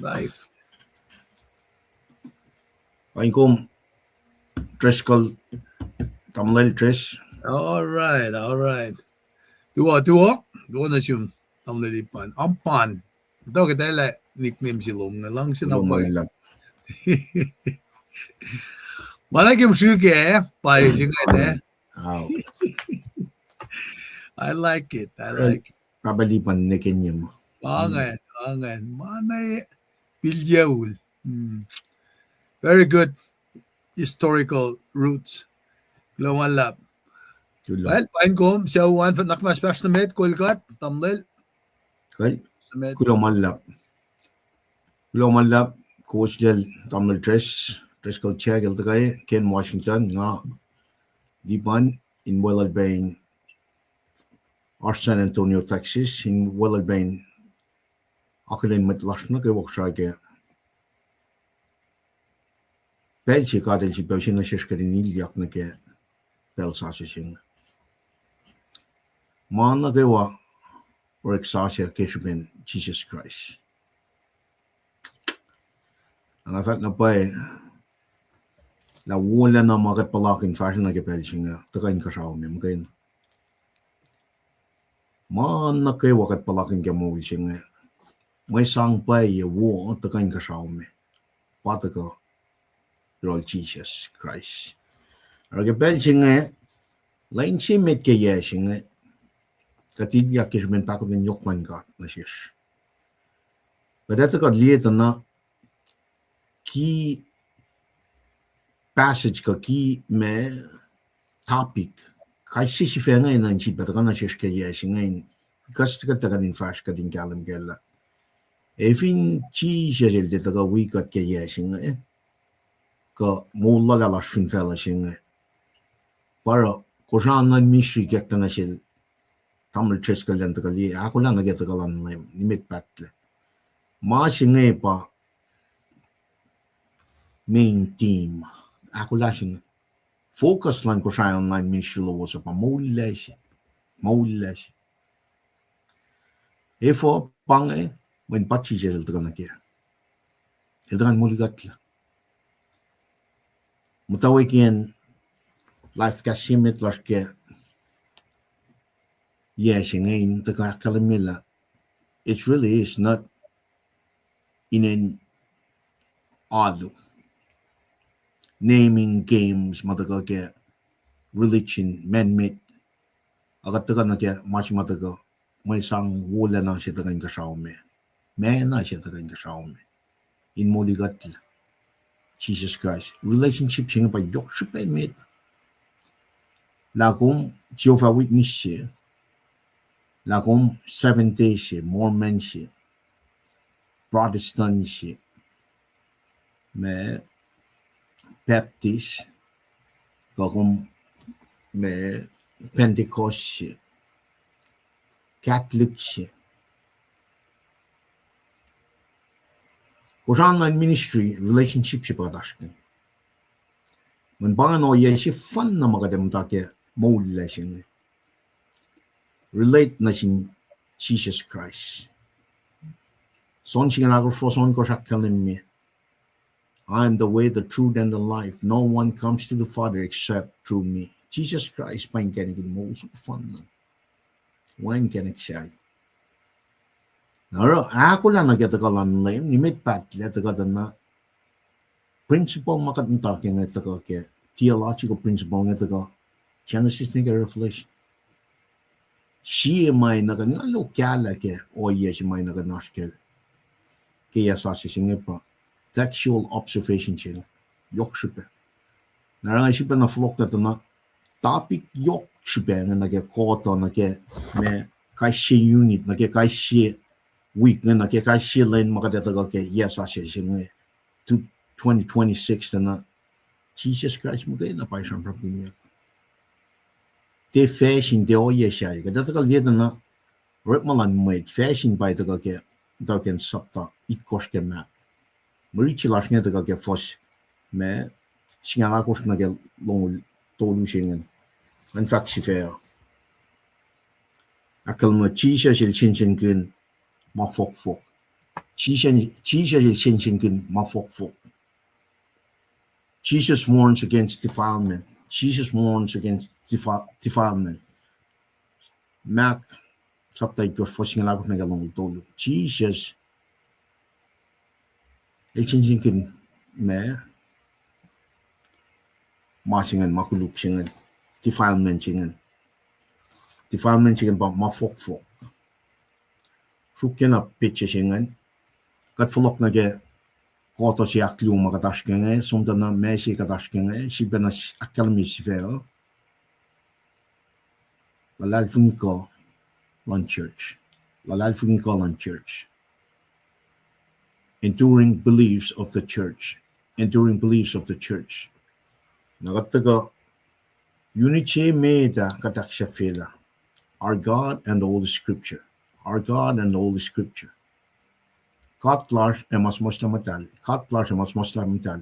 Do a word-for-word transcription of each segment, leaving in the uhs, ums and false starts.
Live. Paing kom, Driscoll, tamuhlwel Dris. All right, all right. Tuo, tuo, tuo nuh sum, tamuhlwel Ipan. Ampan. Tuh ke tala nickname se lom, nga luhngse na pwacye. Mana ke srihke, pwacye se inge, eh? I like it. I like it. Pahpah Lipan ne ke niem. Angen, angen. Ma na e pilyaul. Hmm. Very good historical roots. Kuloh ma luhlahp. Kuloh. Well, paing kom, sucu an fahk nuh mas pahs nuh met, kol kuht, tamuhlwel. Kuloh ma luhlahp. Kuloh ma luhlahp, kowos lal tamuhlwel Dris, Driscoll Jack el tuhkuh, Ken Washington, nga Lipan, in weluhl paing oasr San Antonio, Texas, in weluhl paing akihlen mwet lasr nuh kwewa Kosrae ke pacl se God el sifilpac use nuh sesr kuht in ilyak nuh ke pacl sasuc se inge. Ma nuh kwewa orek sasuc ke srihpen Jisus Kraist. Nga fahk na pwacye lah wolacna ma kuht puhlakihn fahsruh nuh ke pacl se inge tuhkuh inkuhsrao me muhkwena. Ma nuh kwewa kuht puhlakihn ke moul se inge, mwe sang pwacye wo tuhkuh inkuhsrao me, pa tuhkuh yohrohl Jisus Kraist. Oruh ke pacl se inge, lwen se met ke yac se inge, kuht ilyak ke srihpen pahkotwen yohk luhn God nuh sesr. Kuht etuh kuht liye tuh na ki passage kuh ki ma topic, kais sie sifacna in sifilpac tuhkuh nuh sesr ke yac se inge, kuht tuhkuh in fahsr kuht in kahlwem kac lah, ac fin Jisus el tiac tuhkuh wi kuht ke yac se inge, kuh moul lal lasr fin facluh se inge, pa oruh Kosrae luhn ministry kekta nuh sel tamuhlwel Driscoll an tuhkuh liye, ahkolah nuh ke tuhkuh luhn Leum, nimet pahtlac. Ma se inge pa main theme, ahkolah se inge. Focus luhn Kosrae luhn ministry lowos uh pa moul lasr, moul lasr. Efuh pa inge? Mweyen pa Jisus el tuhkuh nuh kac, el tuhkuh in molikuhtlac. Muhtwacwacackiyacn life kahs se met lasr ke yac se inge in tuhkuh ahkkahlwemye lah it really is not inen alu, naming games ma tuhkuh ke religion, man-made, ac kuht tuhkuh nuh ke ma se ma tuhkuh mwe sang wolacna se tuhkuh inkuhsrao me, ma na se tuhkuh inkuhsrao me in molikuhtlac Jisus Kraist. Relationship se inge pa yohk srihpac met. Lah kom Jehovah Witness se, lah kom Seventh Day se, Mormon se, Protestant se, ma Baptist, kuh kom ma Pentecost se, Catholic se, Kosrae luhn ministry relationship se pa kuht oasr kac. Mweyen pa inge ohiyac sefanna ma kuht ac muhta ke moul lasr inge, relate nuh sin Jisus Kraist. John singucul ahkosr, fuhs ohnkohsr ahkkahlwemye, I am the way, the truth, and the life. No one comes to the Father except through me. Jisus Kraist pa inkacnek in moul sefanna, wacngihn inkacnek sahyac. Na oruh ahkolah nuh ke tuhkuh luhn Leum, nimet pahtlac tuhkuh tuh na principle ma kuht muhta ke inge tuhkuh ke theological principle inge tuhkuh Genesis nuh ke Revelation. Sie ma na kuht na lokoallah ke ohiyac se ma na kuht oasr ke, ke yac sasuc se inge pa factual observation se yohk srihpac. Na oruh nga sifilpac na fohlohk tuh na topic yohk srihpac inge nuh ke kuhtuh, nuh ke ma kais sie unit, nuh ke kais sie wik inge, nuh ke kais sie lwen ma kuht ac tuhkuh ke yac sasuc se inge, twenty twenty-six tuh na Jisus Kraist muhkwena pa sramsramkihnyuck. Tiac fahsr in tiac ohiyac sahyac. Kuht ac tuhkuh liye tuh na orekma luhn mwet, fahsr in pa tuhkuh ke, tuhkuh ke sapta itkohsr ke Mark. Mwe riti lasr inge tuhkuh ke fuhs ma singucul ahkosr nuh ke longoul tolu se inge. An fahk sifac uh, ahkkahlwemye Jisus el sensenkihn ma fohkfohk. Jisus, Jisus el sensenkihn ma fohkfohk. Jesus warns against defilement. Jesus warns against defi-, defilement. Mark sapta itkohsr, fuhs singucul ahkosr nuh ke longoul tolu. Jisus el sensenkihn ma, ma se ingacn, ma koluk se ingacn, defilement se ingacn. Defilement se ingacn pa ma fohkfohk. Sruokyac na petsac se ingacn. Kuht fohlohk nuh ke Kotor se ahkluo ma kuht oasr ke inge, som tuh na ma se kuht oasr ke inge, sifilpacna ahkkahlwemye sifac uh. Luhlahlfongi kuh luhn church. Luhlahlfongi kuh luhn church. Enduring beliefs of the church. Enduring beliefs of the church. Na kuht tuhkuh unit se met ah kuht ahksahfyelah. Our God and the Holy Scripture. Our God and the Holy Scripture. God lasr ac ma suhmuhslah muhtahl. God lasr ac ma suhmuhslah muhtahl.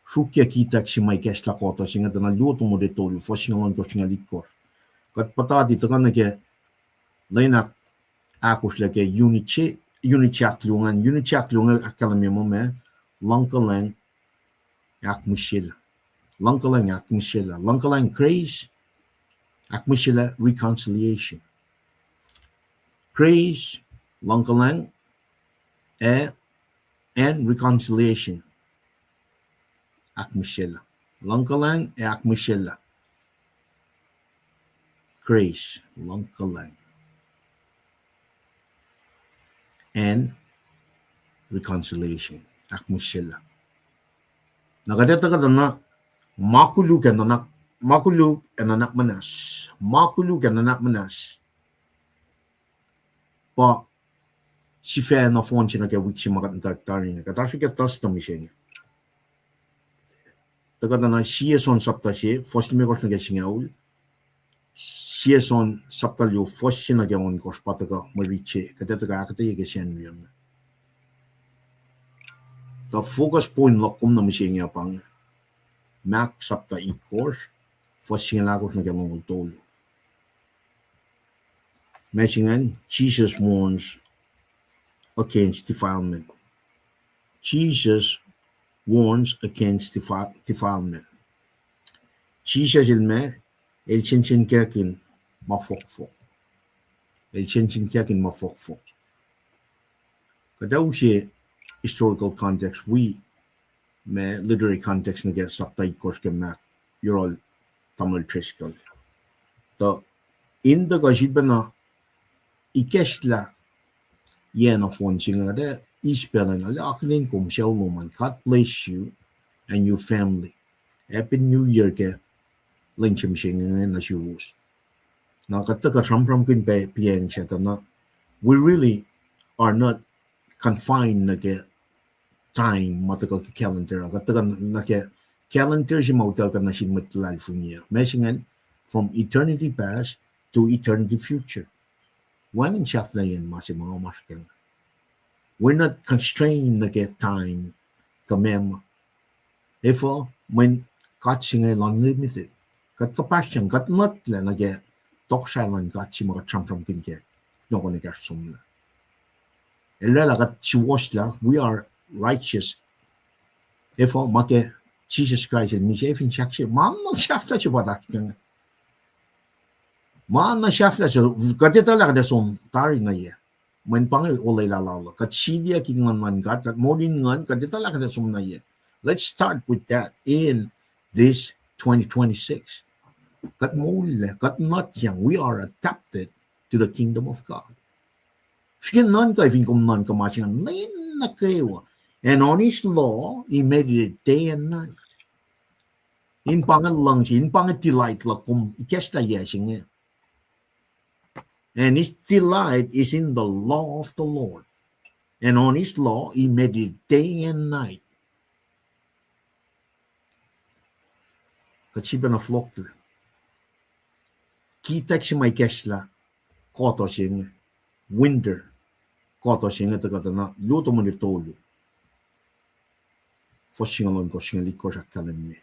Sruokyac kitak se ma ikacslah Kotor se inge, tuh na Luo Timothy tolu, fuhs singucul ohnkohsr, singucul itkohsr. Kuht puhtati tuhkuh nuh ke lwen ahkosr lah ke unit se, unit se ahkluo ingacn, unit se ahkluo inge ahkkahlwemye muh ma, luhngkuhlwacng ac ahkmihsyelah. Luhngkuhlwacng ac ahkmihsyelah. Luhngkuhlwacng, grace, ahkmihsyelah, reconciliation. Grace, luhngkuhlwacng, ac, and reconciliation. Ahkmihsyelah. Luhngkuhlwacng ac ahkmihsyelah. Grace, luhngkuhlwacng, and reconciliation. Ahkmihsyelah. Na kuht etuh kuht na, ma koluk ac nuhnak, ma koluk ac nuhnak muhnahs. Ma koluk ac nuhnak muhnahs. Pa sifac nohfohn se nuh ke wik se ma kuht muhtwacta tari inge. Kuht oasr ke Thursday mihsenge. Tuhkuh tuh na Sie John sapta se, fuhs limekohsr nuh ke singucul. Sie John sapta luo, fuhs se nuh ke ohnkohsr, pa tuhkuh mwe rit se kuht ac tuhkuh ahkuhtweyac ke Sacnri an. Tuh focus point luhk kom nuh mihsenge uh pa inge. Mark sapta itkohsr, fuhs singucul ahkosr nuh ke longoul tolu. Ma se ingacn, Jesus warns against defilement. Jesus warns against defi-, defilement. Jisus el ma, el sensenkackihn ma fohkfohk. El sensenkackihn ma fohkfohk. Kuht ac use historical context wi ma literary context nuh ke sapta itkohsr ke Mark, yohrohl Tamuhlwel Driscoll. Tuh in tuhkuh sifilpacna ikacslah yac nohfohn se inge, kuht ac eis pacl an, arlac akihlen kom sucu lom an. God bless you and your family. Happy New Year ke lwen se mihsenge nuh suwos. Na kuht tuhkuh sramsramkihn pa piacng se tuh na, we really are not confined nuh ke time ma tuhkuh ke calendar. Kuht tuhkuh nuh ke calendar se ma utuckuh nuh sin mwet luhlahlfongi uh. Ma se ingacn, from eternity past to eternity future. Wacngihn sahflahiyacn ma se ma oasr ke inge. We're not constrained nuh ke time kuh meac ma. Efuh, mweyen God se inge el unlimited. Kuht kuhpahsryang, kuht nuhtlac nuh ke tohkohsrahi luhn God se ma kuht sramsramkihn ke kunohkohn ekahsr somlah. El oraclah kuht suwohslah, we are righteous. Efuh, ma ke Jisus Kraist el misac fin sahk se, ma na sahflah se pa oasr ke inge. Ma na sahflah se, kuht etuh lah kuht ac som tari nuh yac. Mweyen pa inge olwelah lal uh. Kuht siliyucki nguhn luhn God, kuht moul in nguhn, kuht etuh lah kuht ac som nuh yac. Let's start with that in this twenty twenty-six. Kuht moullac, kuht nuhtlac, we are adapted to the kingdom of God. Srihke nuhnkuh fin kom nuhnkuh ma se ingacn lwen nuh kwewa. And on his law, he meditated day and night. In pa inge luhngse, in pa inge delight luhk kom ikacslah yac se inge. And his delight is in the law of the Lord. And on his law he meditated day and night. Kuht sifilpacna fohlohklac. Kitak se ma ikacslah Kotor se inge, winter Kotor se inge tuhkuh tuh na Luo Timothy tolu, fuhs singucul ohnkohsr, singucul itkohsr ahkkahlwemye.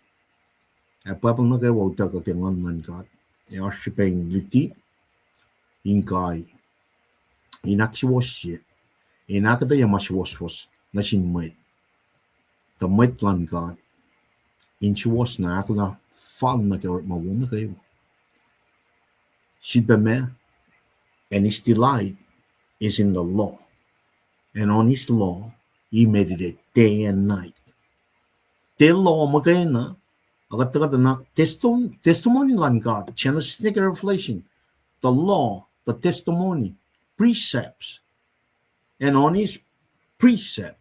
Ac Bible nuh kwewa utuckuh ke nguhn luhn God. Ac oasr srihpac in luti, in kai, in ahksuwohsye, in ahkuhtweyac ma suwohswohs nuh sin mwet, tuh mwet luhn God in suwohs na ahkolah fal nuh ke orekma wo nuh kwewa. Sifilpac ma, and his delight is in the law. And on his law, he meditate day and night. Tiac law muhkwena, a kuht tuhkuh tuh na testim-, testimony luhn God, Genesis nuh ke Revelation, the law, the testimony, precepts, and on his precept.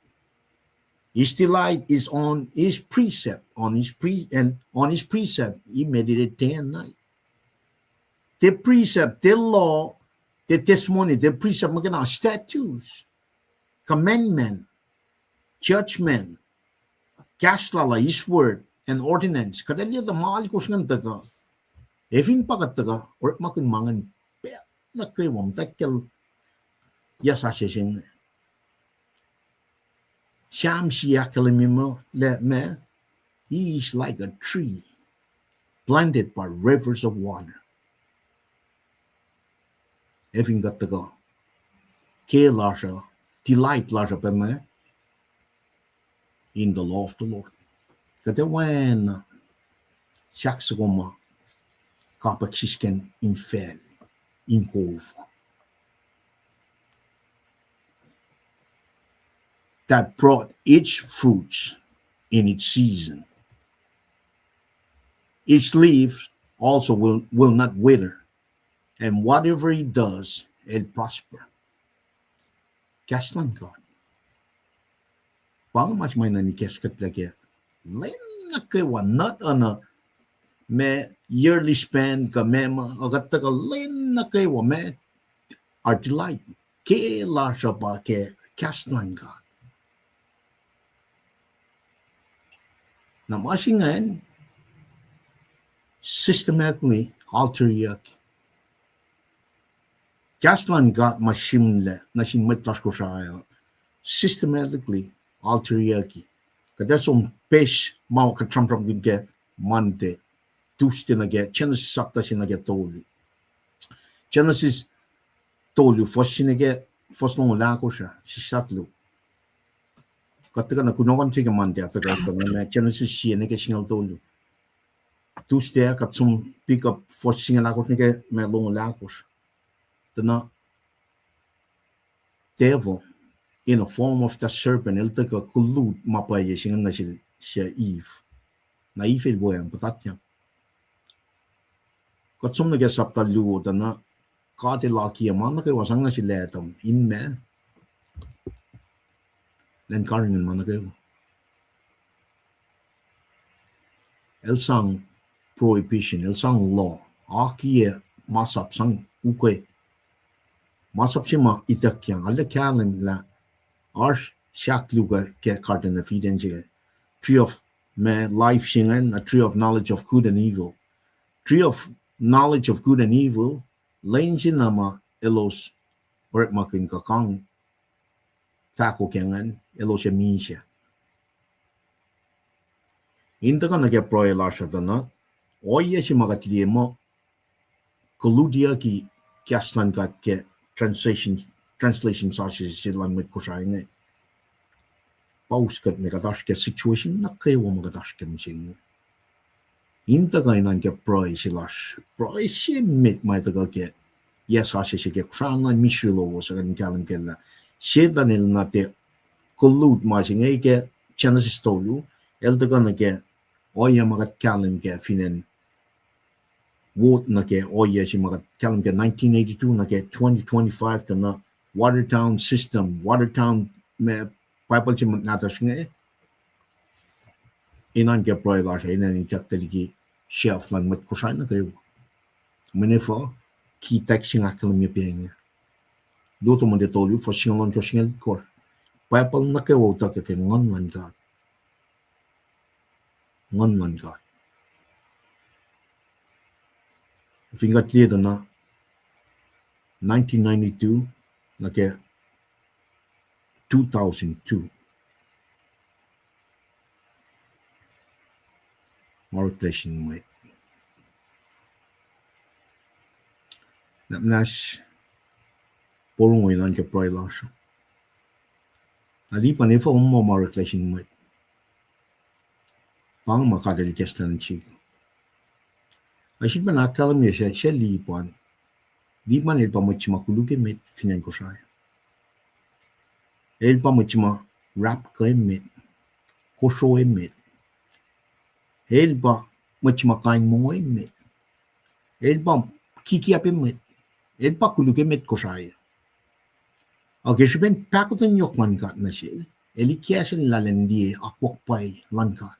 His delight is on his precept, on his pre-, and on his precept, he meditated day and night. The precept, the law, the testimony, the precept, muhkwena statutes, commandment, judgment, kahs lal ah, his word, and ordinance. Kuht ac liye tuh ma alkosr ingacn tuhkuh, ac fin pa kuht tuhkuh orekmakihn ma ingacn pacl nuh kwewa, muhta kacl yac sasuc se inge. Sam sie ahkkahlwemye muh, lah ma, he is like a tree planted by rivers of water. Ac fin kuht tuhkuh, ke lasr uh, delight lasr uh pa ma, in the law of the Lord. Kuht ac oacna sahk soko ma kapwack sisken infacl, in kof, that brought its fruits in its season. Its leaf also will, will not wither, and whatever it does, it'll prosper. Kahs luhn God. Pa inge ma se ma enenuh in ikacklah ke lwen nuh kwewa, not on a ma yearly span kuh ma ma, a kuht tuhkuh lwen nuh kwewa ma, our delight, ke lasr uh pa ke kahs luhn God. Na ma se ingacn systematically alteryucki. Kahs luhn God ma sihmlac nuh sin mwet lasr Kosrae uh systematically alteryucki. Kuht ac som pac ma kuht sramsramkihn ke Monday, Tuesday nuh ke Genesis sapta se nuh ke tolu. Genesis tolu, fuhs se nuh ke fuhs longoul ahkosr ah, sislah luo. Kuht tuhkuh na kunohkohn se ke Monday ah tuhkuh na Genesis sie nuh ke singucul tolu. Tuesday ah kuht som pick up fuhs singucul ahkosr nuh ke ma longoul ahkosr. Tuh na devil, in a form of the serpent, el tuhkuh koluk ma pwacye se ingacn nuh sel, sel Eve. Na Eve el weacng puhtatyang. Kuht som nuh ke sapta luo, tuh na God el akiyac ma nuh kwewa sang nuh sel Adam in ma, elan karihngihn ma nuh kwewa. El sang prohibition, el sang law, akiyac masap sang ukwe. Masap se ma ituckyang, arlac kahlwem lah oasr sahk luo ke Garden of Eden se, tree of ma life se ingacn, a tree of knowledge of good and evil. Tree of knowledge of good and evil, lwen se na ma elos orekmakihn kuh kang fahko ke ingacn, elos ac misac. In tuhkuh nuh ke pruhe lasr uh tuh na, ohiyac se ma kuht liye muh kolutyucki kahs luhn God ke translation, translation sasuc se luhn mwet Kosrae inge. Pa us kuht me kuht oasr ke situation nuh kwewa ma kuht oasr ke mihsenge. In tuhkuh in nuhnkuh pruhe se lasr, pruhe se met ma tuhkuh ke yac sasuc se ke Kosrae na misery lowos, ac kuh in kahlwem kac lah Setuhn el na tiac koluk ma se inge ke Genesis tolu, el tuhkuh nuh ke ohiyac ma kuht kahlwem kac fin acn wot nuh ke ohiyac se ma kuht kahlwem ke nineteen eighty-two nuh ke twenty twenty-five tuh na watered down system, watered down ma Bible se ma nahtuhsr inge. In nuhnkuh pruhe lasr uh, in nuhnkuh itucklac liki shelf luhn mwet Kosrae nuh kwewa. Mweyen efuh? Ki text se inge ahkkahlwemye pa inge. Luo Timothy tolu, fuhs singucul ohnkohsr, singucul itkohsr. Bible nuh kwewa utuckuh ke Nguhn luhn God. Nguhn luhn God. Fin kuht liye tuh na nineteen ninety-two nuh ke two thousand two. Ma orek lesin mwet. Nahtuhsr, porongo in nuhnkuh pruhe lasr uh. Na Lipan efuh muh ma oreklac sin mwet? Pa inge ma God El ikacslah nuh sihk. Ac sifilpac ahkkahlwemye se, se Lipan. Lipan el pa mwet se ma koluk emet fin acn Kosrae. El pa mwet se ma rapkuh emet, kosro emet. El pa mwet se ma kain mongo emet. El pa kikiacp emet. El pa koluk emet Kosrae. Ac ke srihpen pahkotwen yohk luhn God nuh sel, el ikacslah lah elan liye akwuck pwacye luhn God.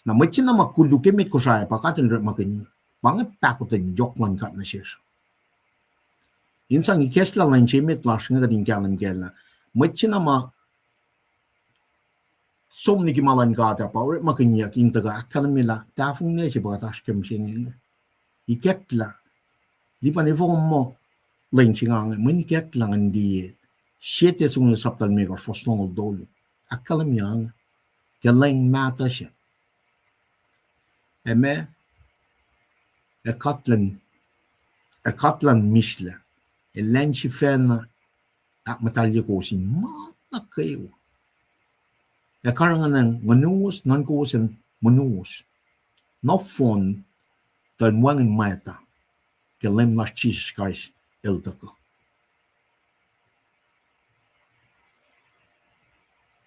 Na mwet se na ma koluk emet Kosrae pa God El orekmakihn, pa inge pahkotwen yohk luhn God nuh sesr. In sang ikacslah lwen se emet lasr inge kuht in kahlwem kac lah mwet se na ma som liki ma luhn God ah pa orekmakihnyuck in tuhkuh ahkkahlwemye lah tahfonglac se pa kuht oasr ke mihsenge inge. Ikacklah. Lipan efuh muh lwen se inge, mweyen ikacklah ngan liye. Sie Thessalonians sapta limekohsr, fuhs longoul tolu. Ahkkahlwemye inge ke lwen mahtuh se. Ac ma, ac kuht luhn, ac kuht luhn mislac, ac lwen sifacna ahkmuhtahlye kowos in ma nuh kwewa. Ac karihngihn nguhnuwos, nuhnkowos, ac monuwos nohfohn, tuh in wacngihn mwacta ke Leum lasr Jisus Kraist El tuhkuh.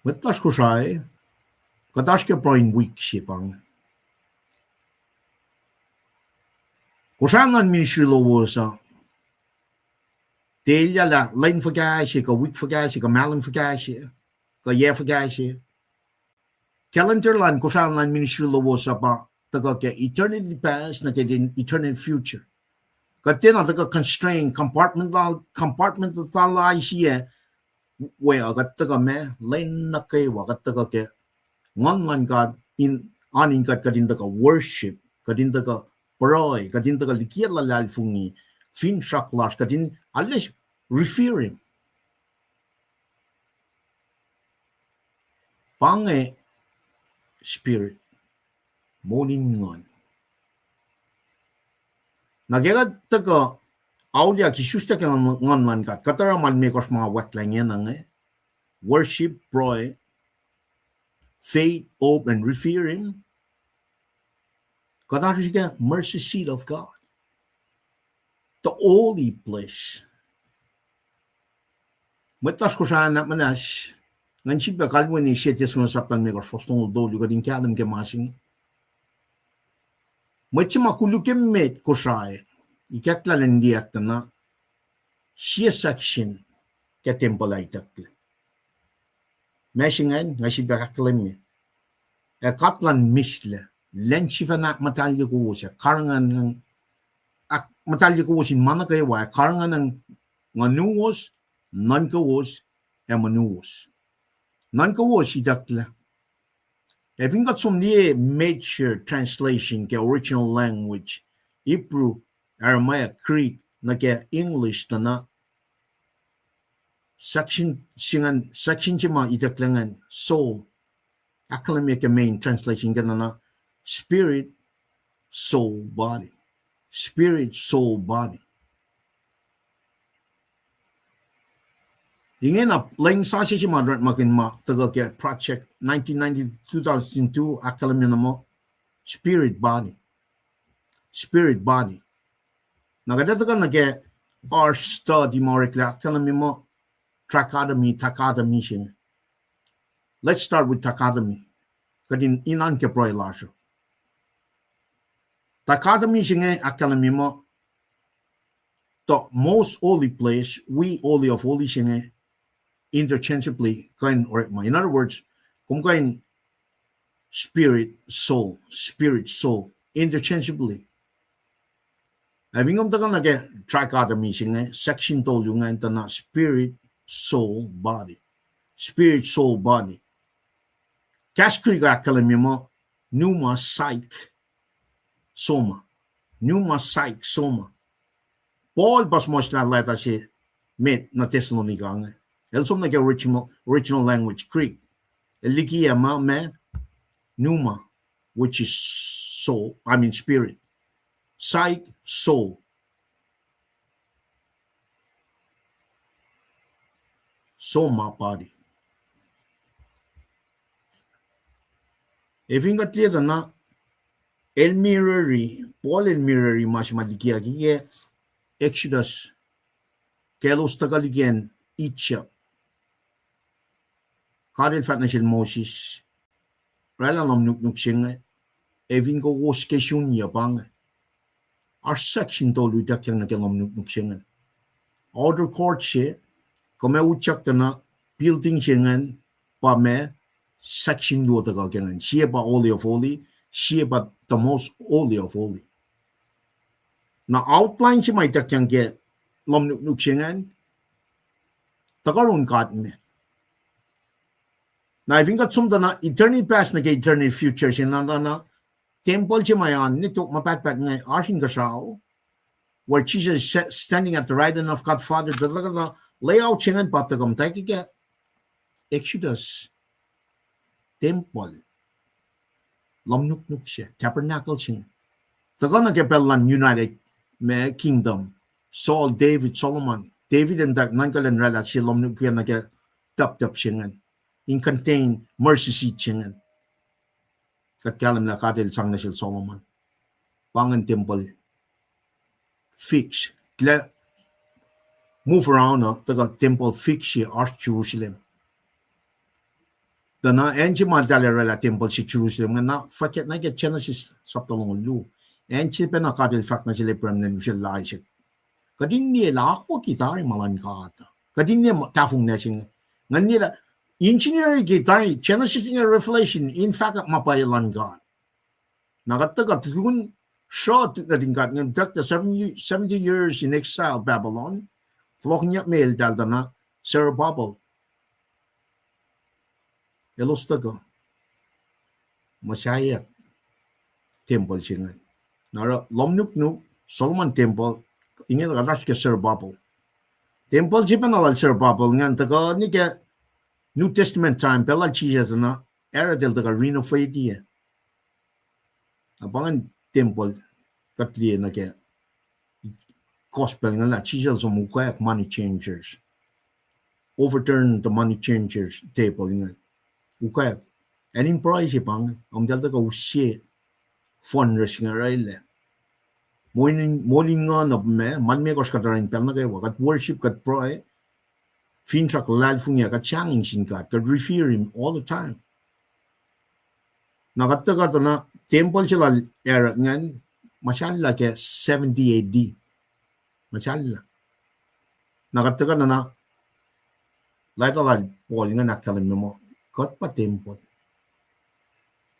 Mwet lasr Kosrae, kuht oasr ke pruhe in wik se pa inge. Kosrae luhn ministry lowos uh, tiac elyah lah lwen fuhkah se, kuh wik fuhkah se, kuh mahlwem fuhkah se, kuh yac fuhkah se. Calendar luhn Kosrae luhn ministry lowos uh pa tuhkuh ke eternity past nuh ke eternity future. Kuht tiacna tuhkuh constrain compartment la, compartment la sie, we uh kuht tuhkuh ma lwen nuh kwewa, kuht tuhkuh ke Nguhn luhn God in, oan in kuht, kuht in tuhkuh worship, kuht in tuhkuh pruhe, kuht in tuhkuh likiyac luhlahlfongi, finsrak lasr, kuht in arlac revere Him. Pa inge spirit, moul in nguhn. Na ke kuht tuhkuh auliyak isuslac ke Nguhn luhn God, kuht oruh ma limekohsr ma wacngihn ingena inge: worship, pruhe, faith, hope, and revere Him. Kuht oasr ke mercy seat of God, the holy place. Mwet lasr Kosrae, nuhnak muhnahs, ngan sifilpac kalweni sie Thessalonians sapta limekohsr, fuhs longoul tolu, kuht in kahlwem ke ma se inge. Mwet se ma koluk emet Kosrae, ikacklah elan liye ahktuhna sie section ke tempuhl ah itucklac. Ma se ingacn nga sifilpac ahkkahlwemye, ac kuht luhn mislac, lwen sifacna ahkmuhtahlye kowos ac karihngihn, ahkmuhtahlye kowos in ma nuh kwewa ac karihngihn nguhnuwos, nuhnkowos, ac monuwos. Nuhnkowos itucklac. Ac fin kuht som liye major translation ke original language, Hebrew, Aramaic, Greek, nuh ke English tuh na, section se ingacn, section se ma itucklac ingacn, soul. Ahkkahlwemye ke main translation ke na, na spirit, soul, body. Spirit, soul, body. Ingena lwen sasuc se ma orekmakihn ma tuhkuh ke project nineteen ninety, two thousand two, ahkkahlwemye na muh spirit, body. Spirit, body. Na kuht ac tuhkuh nuh ke oasr study ma oreklac, ahkkahlwemye muh trichotomy, dichotomy se inge. Let's start with dichotomy. Kuht in, in oan ke pruhe lasr uh. Dichotomy se inge ahkkahlwemye muh the most holy place, wi holy of holies se inge, interchangeably kuh in orekma. In other words, kom kuh in spirit, soul, spirit, soul, interchangeably. Ac fin kom tuhkuh nuh ke trichotomy se inge, section tolu ingacn tuh na spirit, soul, body. Spirit, soul, body. Kahs Greek ahkkahlwemye muh pneuma, psyche, soma. Pneuma, psyche, soma. Paul pa suhmuhslah leta se met nuh Thessalonica inge, el som nuh ke original, original language Greek. El likiyac ma, ma pneuma, which is soul, I mean spirit. Psyche, soul. Soma, body. Ac fin kuht liye tuh na, el mirrori, Paul el mirrori ma se ma likiyucki ke Exodus, ke elos tuhkuh liki acn Egypt. God el fahk nuh sel Moses, oraclah lohm nuknuk se inge, ac fin kowos ke sun yuc pa inge. Oasr section tolu ituckyang nuh ke lohm nuknuk se ingacn. Outer court se, kuh ma utyak tuh na building se ingacn, pa ma section luo tuhkuh ke ingacn. Sie pa Holy of Holy, sie pa the most Holy of Holy. Na outline se ma ituckyang ke lohm nuknuk se ingacn, tuhkuh yurin God me. Na fin kuht som tuh na eternity past nuh ke eternity future se na, na, na tempuhl se ma oan nwe tok ma pahtpaht inge oasr inkuhsrao, where Jesus is sa-, standing at the right hand of God Father, tuhkuh na layout se ingacn pa tuhkuh muhtwacwacack ke Exodus, tempuhl, lohm nuknuk se, tabernacle se inge. Tuhkuh nuh ke pacl luhn United, ma, Kingdom, Saul, David, Solomon. David el muhtwacwacack nuhnkuh lah oraclah sie lohm nuknuk nuh ke tuptup se ingacn, in contain mercy seat se ingacn. Kuht kahlwem lah God el sang nuh sel Solomon. Pa ingacn tempuhl fix. Kuht move around uh, tuhkuh tempuhl fix se oasr Jerusalem. Tuh na acn se ma eltahl oraclah tempuhl se Jerusalem inge, na fahkwack nuh ke Genesis sapta longoul luo. Acn se pacna God el fahk nuh sel Abraham, nuh sel Isaac. Kuht in liye lah akwucki tari ma luhn God. Kuht in liye ma-, tahfonglac se inge. Nga liye lah engineer ke tari Genesis inge Revelation in fahkwack ma pwacye luhn God. Na kuht tuhkuh tukun sruh nuhtin God inge, tuhkuh seventy, seventy years in exile Babylon. Fohlohkihnyuckme eltahl tuh na Zerubbabel. Elos tuhkuh muhsaheack tempuhl se ingacn. Na oruh lohm nuknuk, Solomon tempuhl, inge kuht oasr ke Zerubbabel. Tempuhl se pacna lal Zerubbabel ingacn tuhkuh nuh ke New Testament time, pacl lal Jisus na, Herod el tuhkuh renovate-i. Na pa ingacn tempuhl kuht liye nuh ke gospel inge lah Jisus el som ukwack money changers. Overturn the money changers table inge. Ukwack. Acn in pruhe se pa inge. Omtahl tuhkuh use fundraise inge oraclah. Moul in, moul in nguhn uh ma, ma limekohsr kuht oruh in pacl nuh kwewa. Kuht worship, kuht pruhe. Finsrak luhlahlfongi, kuht sahngweng sin God. Kuht revere him all the time. Na kuht tuhkuh tuh na tempuhl se lal Herod ingacn, muhsahllah ke seventy A D. Muhsahllah. Na kuht tuhkuh tuh na, leta lal Paul ingacn ahkkahlwemye muh kuht pa tempuhl.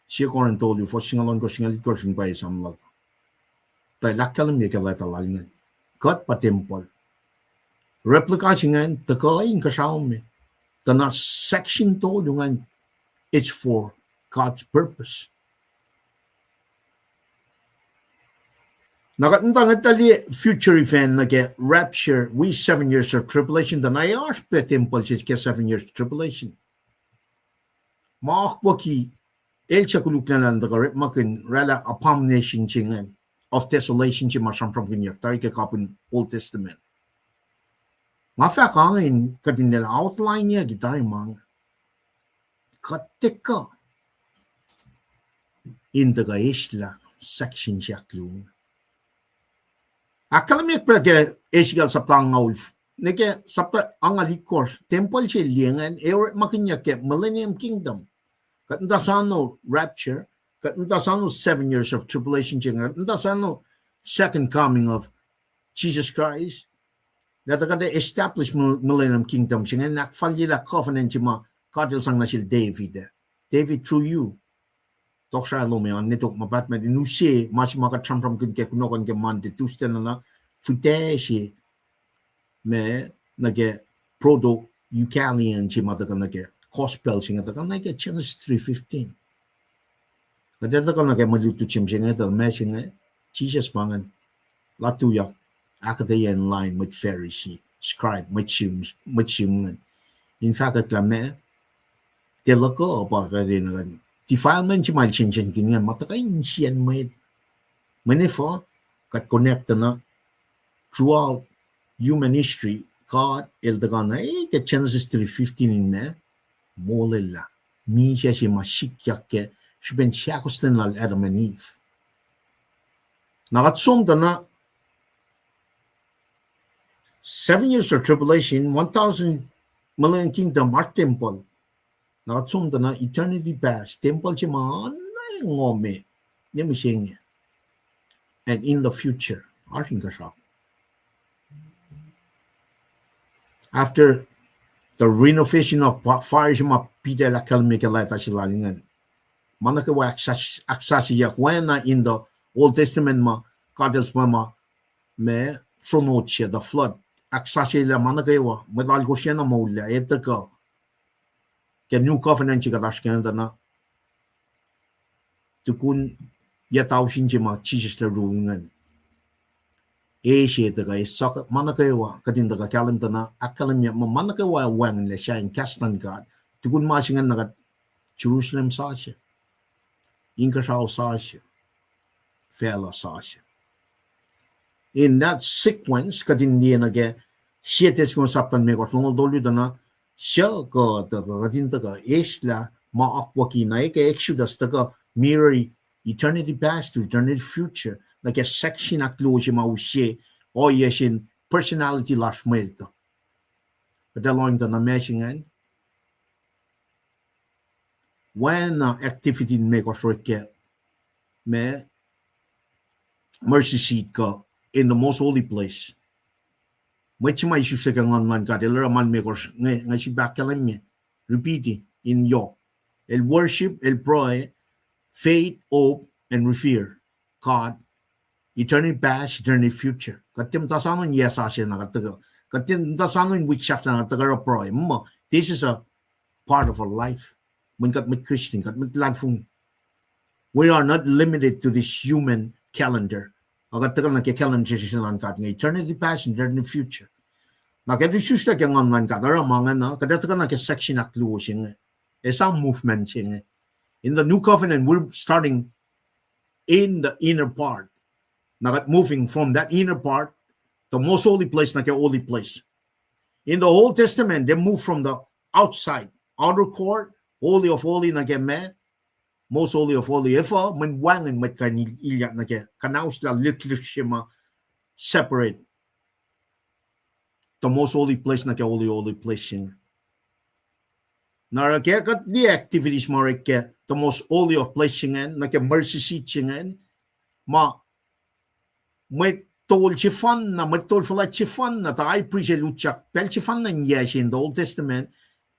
Sie Corinth tolu, fuhs singucul ohnkohsr, singucul itkohsr in pwacye esam luhk. Tuh el ahkkahlwemye ke leta lal ingacn, kuht pa tempuhl. Replica se ingacn tuhkuh inkuhsrao me. Tuh na section tolu ingacn, it's for God's purpose. Na kuht muhta ngwetlah liye future event nuh ke rapture, wi seven years of tribulation, tuh na oasr pac tempuhl se ke seven years tribulation. Ma akwucki, el suc koluklacna tuhkuh orekmakihn oraclah abomination se ingacn, of desolation se ma sramsramkihnyuck tari ke kapihn Old Testament. Nga fahk ingacn kuht in outline-yuck tari ma inge. Kuht tuhkuh in tuhkuh eslah section se ahkluo. Ahkkahlwemyeyuck pac ke Ezekiel sapta angngaul, nuh ke sapta angngaul itkohsr, tempuhl se liye ingacn ac orekmakihnyuck ke Millennium Kingdom. Kuht muhta sano rapture, kuht muhta sano seven years of tribulation se inge, kuht muhta sano second coming of Jesus Christ. Lah tuh kuht establish mil-, Millennium Kingdom se inge, in ahkfalyelah covenant se ma God el sang nuh sel David, David, through you. Tohkohsrah lom an, nwe tok ma pahtpaht in use ma se ma kuht sramsramkihn ke kunohkohn ke Monday, Tuesday na, na fihtac se ma nuh ke proto-Euangelion se ma tuhkuh nuh ke gospel se inge tuhkuh nuh ke Genesis three fifteen. Kuht ac tuhkuh nuh ke mwe lutlut se inge tuh ma se inge, Jisus pa ingacn, lah tuyak ahkuhtweyac in lain mwet Pharisee, scribe, mwet Jew, mwet Jew ingacn. In fahkwack lah ma, tiac luhk uh pa kuht enenuh in defilement se ma el sensenkihn ingacn ma tuhkuh insiyacn mwet. Mweyen efuh, kuht connect na throughout human history, God el tuhkuh na, eh, ke Genesis three fifteen in ma, molwelah, misac se ma sikyak ke Srihpen seahkostwen lal Adam and Eve. Na kuht som tuh na seven years of tribulation, one thousand millennium kingdom, oasr tempuhl. Na kuht som tuh na eternity past, tempuhl se ma oacna ngo me, ne mihsenge. And in the future, oasr inkuhsrao. After the renovation of pa-, fire se ma Peter el ahkkahlwemye ke leta se lal ingacn. Ma nuh kwewa ahksas-, ahksasucyak oacna in the Old Testament ma God el sma ma, ma sronot se, the flood. Ahksasucye lah ma nuh kwewa, mwet alkosr na moullah, e tuhkuh. Ke New Covenant se kuht oasr ke ingacn tuh na, tukun yac tausin se ma Jisus el rule ingacn. E se tuhkuh, e suck ma nuh kwewa, kuht in tuhkuh kahlwem tuh na, ahkkahlwemye ma, ma nuh kwewa wacngihnlac sahyacn kahs luhn God. Tukun ma se ingacn na kuht Jerusalem sasuc, inkuhsrao sasuc, facluh sasuc. In that sequence, kuht in liye nuh ke Sie Testimony sapta limekohsr, longoul tolu tuh na, suc kuh tuh, tuh kuht in tuhkuh eislah ma akwucki na e ke Exodus tuhkuh mirror eternity past to eternity future. Nuh ke section ahkluo se ma use ohiyac sin personality lasr mwet uh. Kuht ac lohng tuh na ma se ingacn, oacna activity limekohsr orek ke ma mercy seat kuh in the most holy place. Mwet se ma isuslac ke Nguhn luhn God, el oruh ma limekohsr inge, nga sifilpac ahkkahlwemye, repeat in yohk. El worship, el pruhe, faith, hope, and revere God, eternity past, eternity future. Kuht tiac muhta soano in yac sasuc na kuht tuhkuh. Kuht tiac muhta soano in wik sahflah na kuht tuhkuh oruh pruhe. Muh, this is a part of our life. Mweyen kuht mwet Christian, kuht mwet luhlahlfongi. We are not limited to this human calendar. Ac kuht tuhkuh nuh ke calendar se luhn God inge, eternity past, eternity future. Na kuht isuslac ke Nguhn luhn God, oruh ma ingacn, kuht ac tuhkuh nuh ke section ahkluo se inge. Esam movement se inge. In the new covenant, we're starting in the inner part. Na kuht moving from that inner part, the most holy place, nuh ke holy place. In the Old Testament, they move from the outside, outer court, holy of holy, nuh ke ma, most holy of holy. Efuh? Mweyen wacngihn mwet kuh in ilyak nuh ke kuhnauslah lihklihk se ma separate the most holy place nuh ke holy, holy place se inge. Na oruh ke kuht liye activities ma orek ke the most holy of place se ingacn, nuh ke mercy seat se ingacn, ma mwet tol sefanna, mwet tol fuhlwact sefanna, tuh high priest el utyak pacl sefanna in yac se in the Old Testament,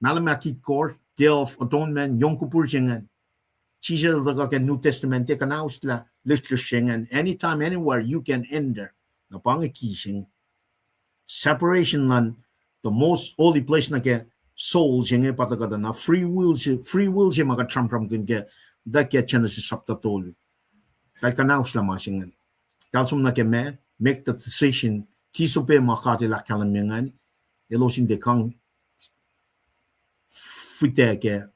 mahlwem ahkitkohsr, Day of Atonement, Yom Kippur se ingacn. Jisus el tuhkuh ke New Testament, tiac kuhnauslah lihsrlihsr se ingacn. Anytime, anywhere, you can enter. Na pa inge ki se inge. Separation luhn the most holy place nuh ke soul se inge pa tuhkuh tuh na free will se, free will se ma kuht sramsramkihn ke, tuh ke Genesis sapta tolu. Eltahl kuhnauslah ma se ingacn. Eltahl som nuh ke ma, make the decision, disobey ma God el ahkkahlwemye ingacn, elos in tiac kang fihtac ke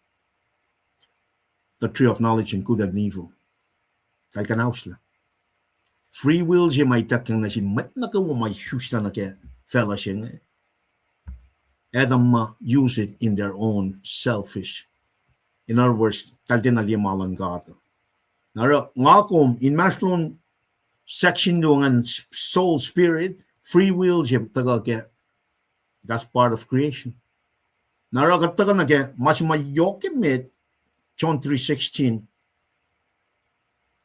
the tree of knowledge and good and evil. Eltahl kuhnauslah. Free will se ma ituckyang nuh sin mwet nuh kwewa ma isuslah nuh ke facluh se inge. Adam ma use it in their own selfish. In other words, eltahl tiacna liye ma luhn God. Na oruh nga kom inmahsrlon section luo ingacn, soul, spirit, free will se tuhkuh ke, that's part of creation. Na oruh kuht tuhkuh nuh ke ma se ma yohk emet, John three sixteen.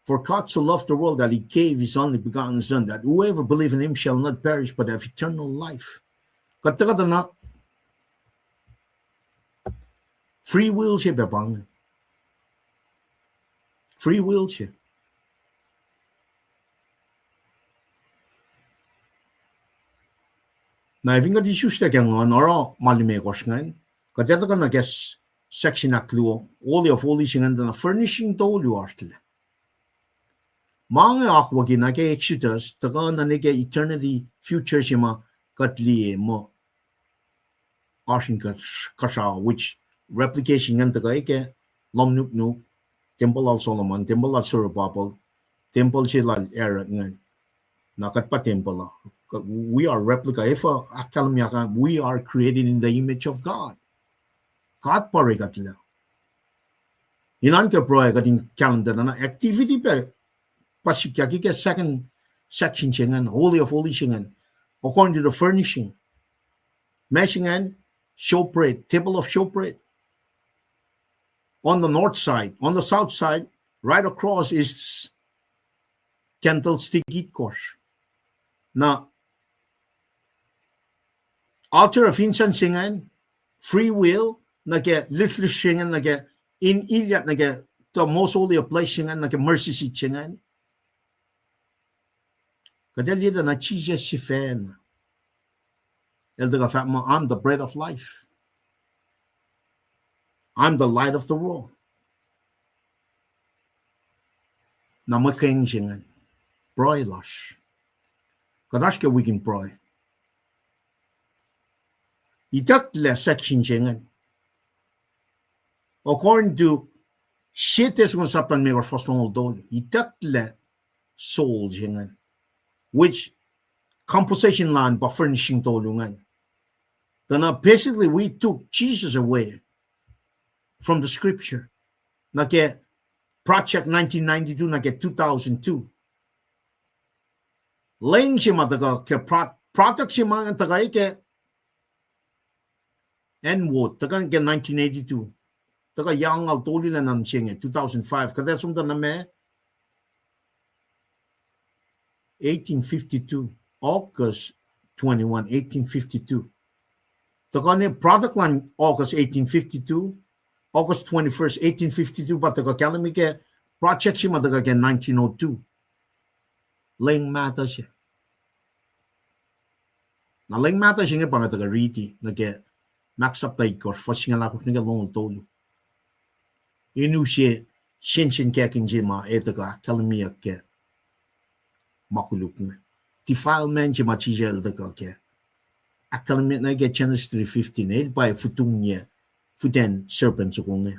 For God so loved the world that he gave his only begotten Son, that whoever believe in him shall not perish but have eternal life. Kuht tuhkuh tuh na free will se pac pa inge. Free will se. Na fin kuht isuslac ke Nguhn, oruh ma limekohsr ingacn, kuht ac tuhkuh nuh ke section ahkluo, Holy of Holies se ingacn tuh na furnishing tolu oasr lah. Ma inge akwucki na ke Exodus, tuhkuh nuh ke eternity future se ma kuht liye muh oasr inkuhsrao, which replication ingacn tuhkuh ke lohm nuknuk, tempuhl lal Solomon, tempuhl lal Zerubbabel, tempuhl se lal Aaron ingacn. Na kuht pa tempuhl uh. We are replica. Efuh ahkkahlwemye we are created in the image of God. God pa orekuhtlac. In oan ke pruhe kuht in kahlwem tuh na activity pac pa sikyak ke second section se ingacn, Holy of Holies se ingacn, according to the furnishing. Ma se ingacn, showbread, table of showbread. On the north side, on the south side, right across is candlestick itkohsr. Na altar of incense se ingacn, free will, nuh ke lihsrlihsr se ingacn, nuh ke in ilyak, nuh ke the most holy of place se ingacn, nuh ke mercy seat se ingacn. Kuht ac liye tuh na Jisus sifacna el tuhkuh fahk muh, I'm the bread of life. I'm the light of the world. Na mwe keng se ingacn, pruhe lasr. Kuht oasr ke wik in pruhe. Itucklac section se ingacn, according to sie Thessalonians sapta limekohsr fuhs longoul tolu, itucklac soul se ingacn, which composition lal an pa furnishing tolu ingacn. Tuh na basically we took Jesus away from the scripture. Nuh ke project nineteen ninety-two, nuh ke two thousand two. Leng se ma tuhkuh ke pro-, product se ma tuhkuh ke N word, tuhkuh ke nineteen eighty-two. Tuhkuh yac angngaul tolu lacna mihsenge, two thousand five. Kuht ac som tuh na ma eighteen fifty-two, August twenty-one, eighteen fifty-two. Tuhkuh ne product lal an August eighteen fifty-two, August twenty-first, eighteen fifty-two, pa tuhkuh kahlwem ke project se ma tuhkuh ke nineteen oh two. Leng mahtuh se. Na leng mahtuh se inge pa nga tuhkuh riti nuh ke Mark sapta itkohsr, fuhs singucul ahkosr nuh ke longoul tolu. In use sensenkackihn se ma e tuhkuh ahkkahlwemyeyuck ke ma koluk inge. Defilement se ma Jisus el tuhkuh ke ahkkahlwemye nuh ke Genesis three fifteen, el pa e futungyuc, futan serpent soko inge.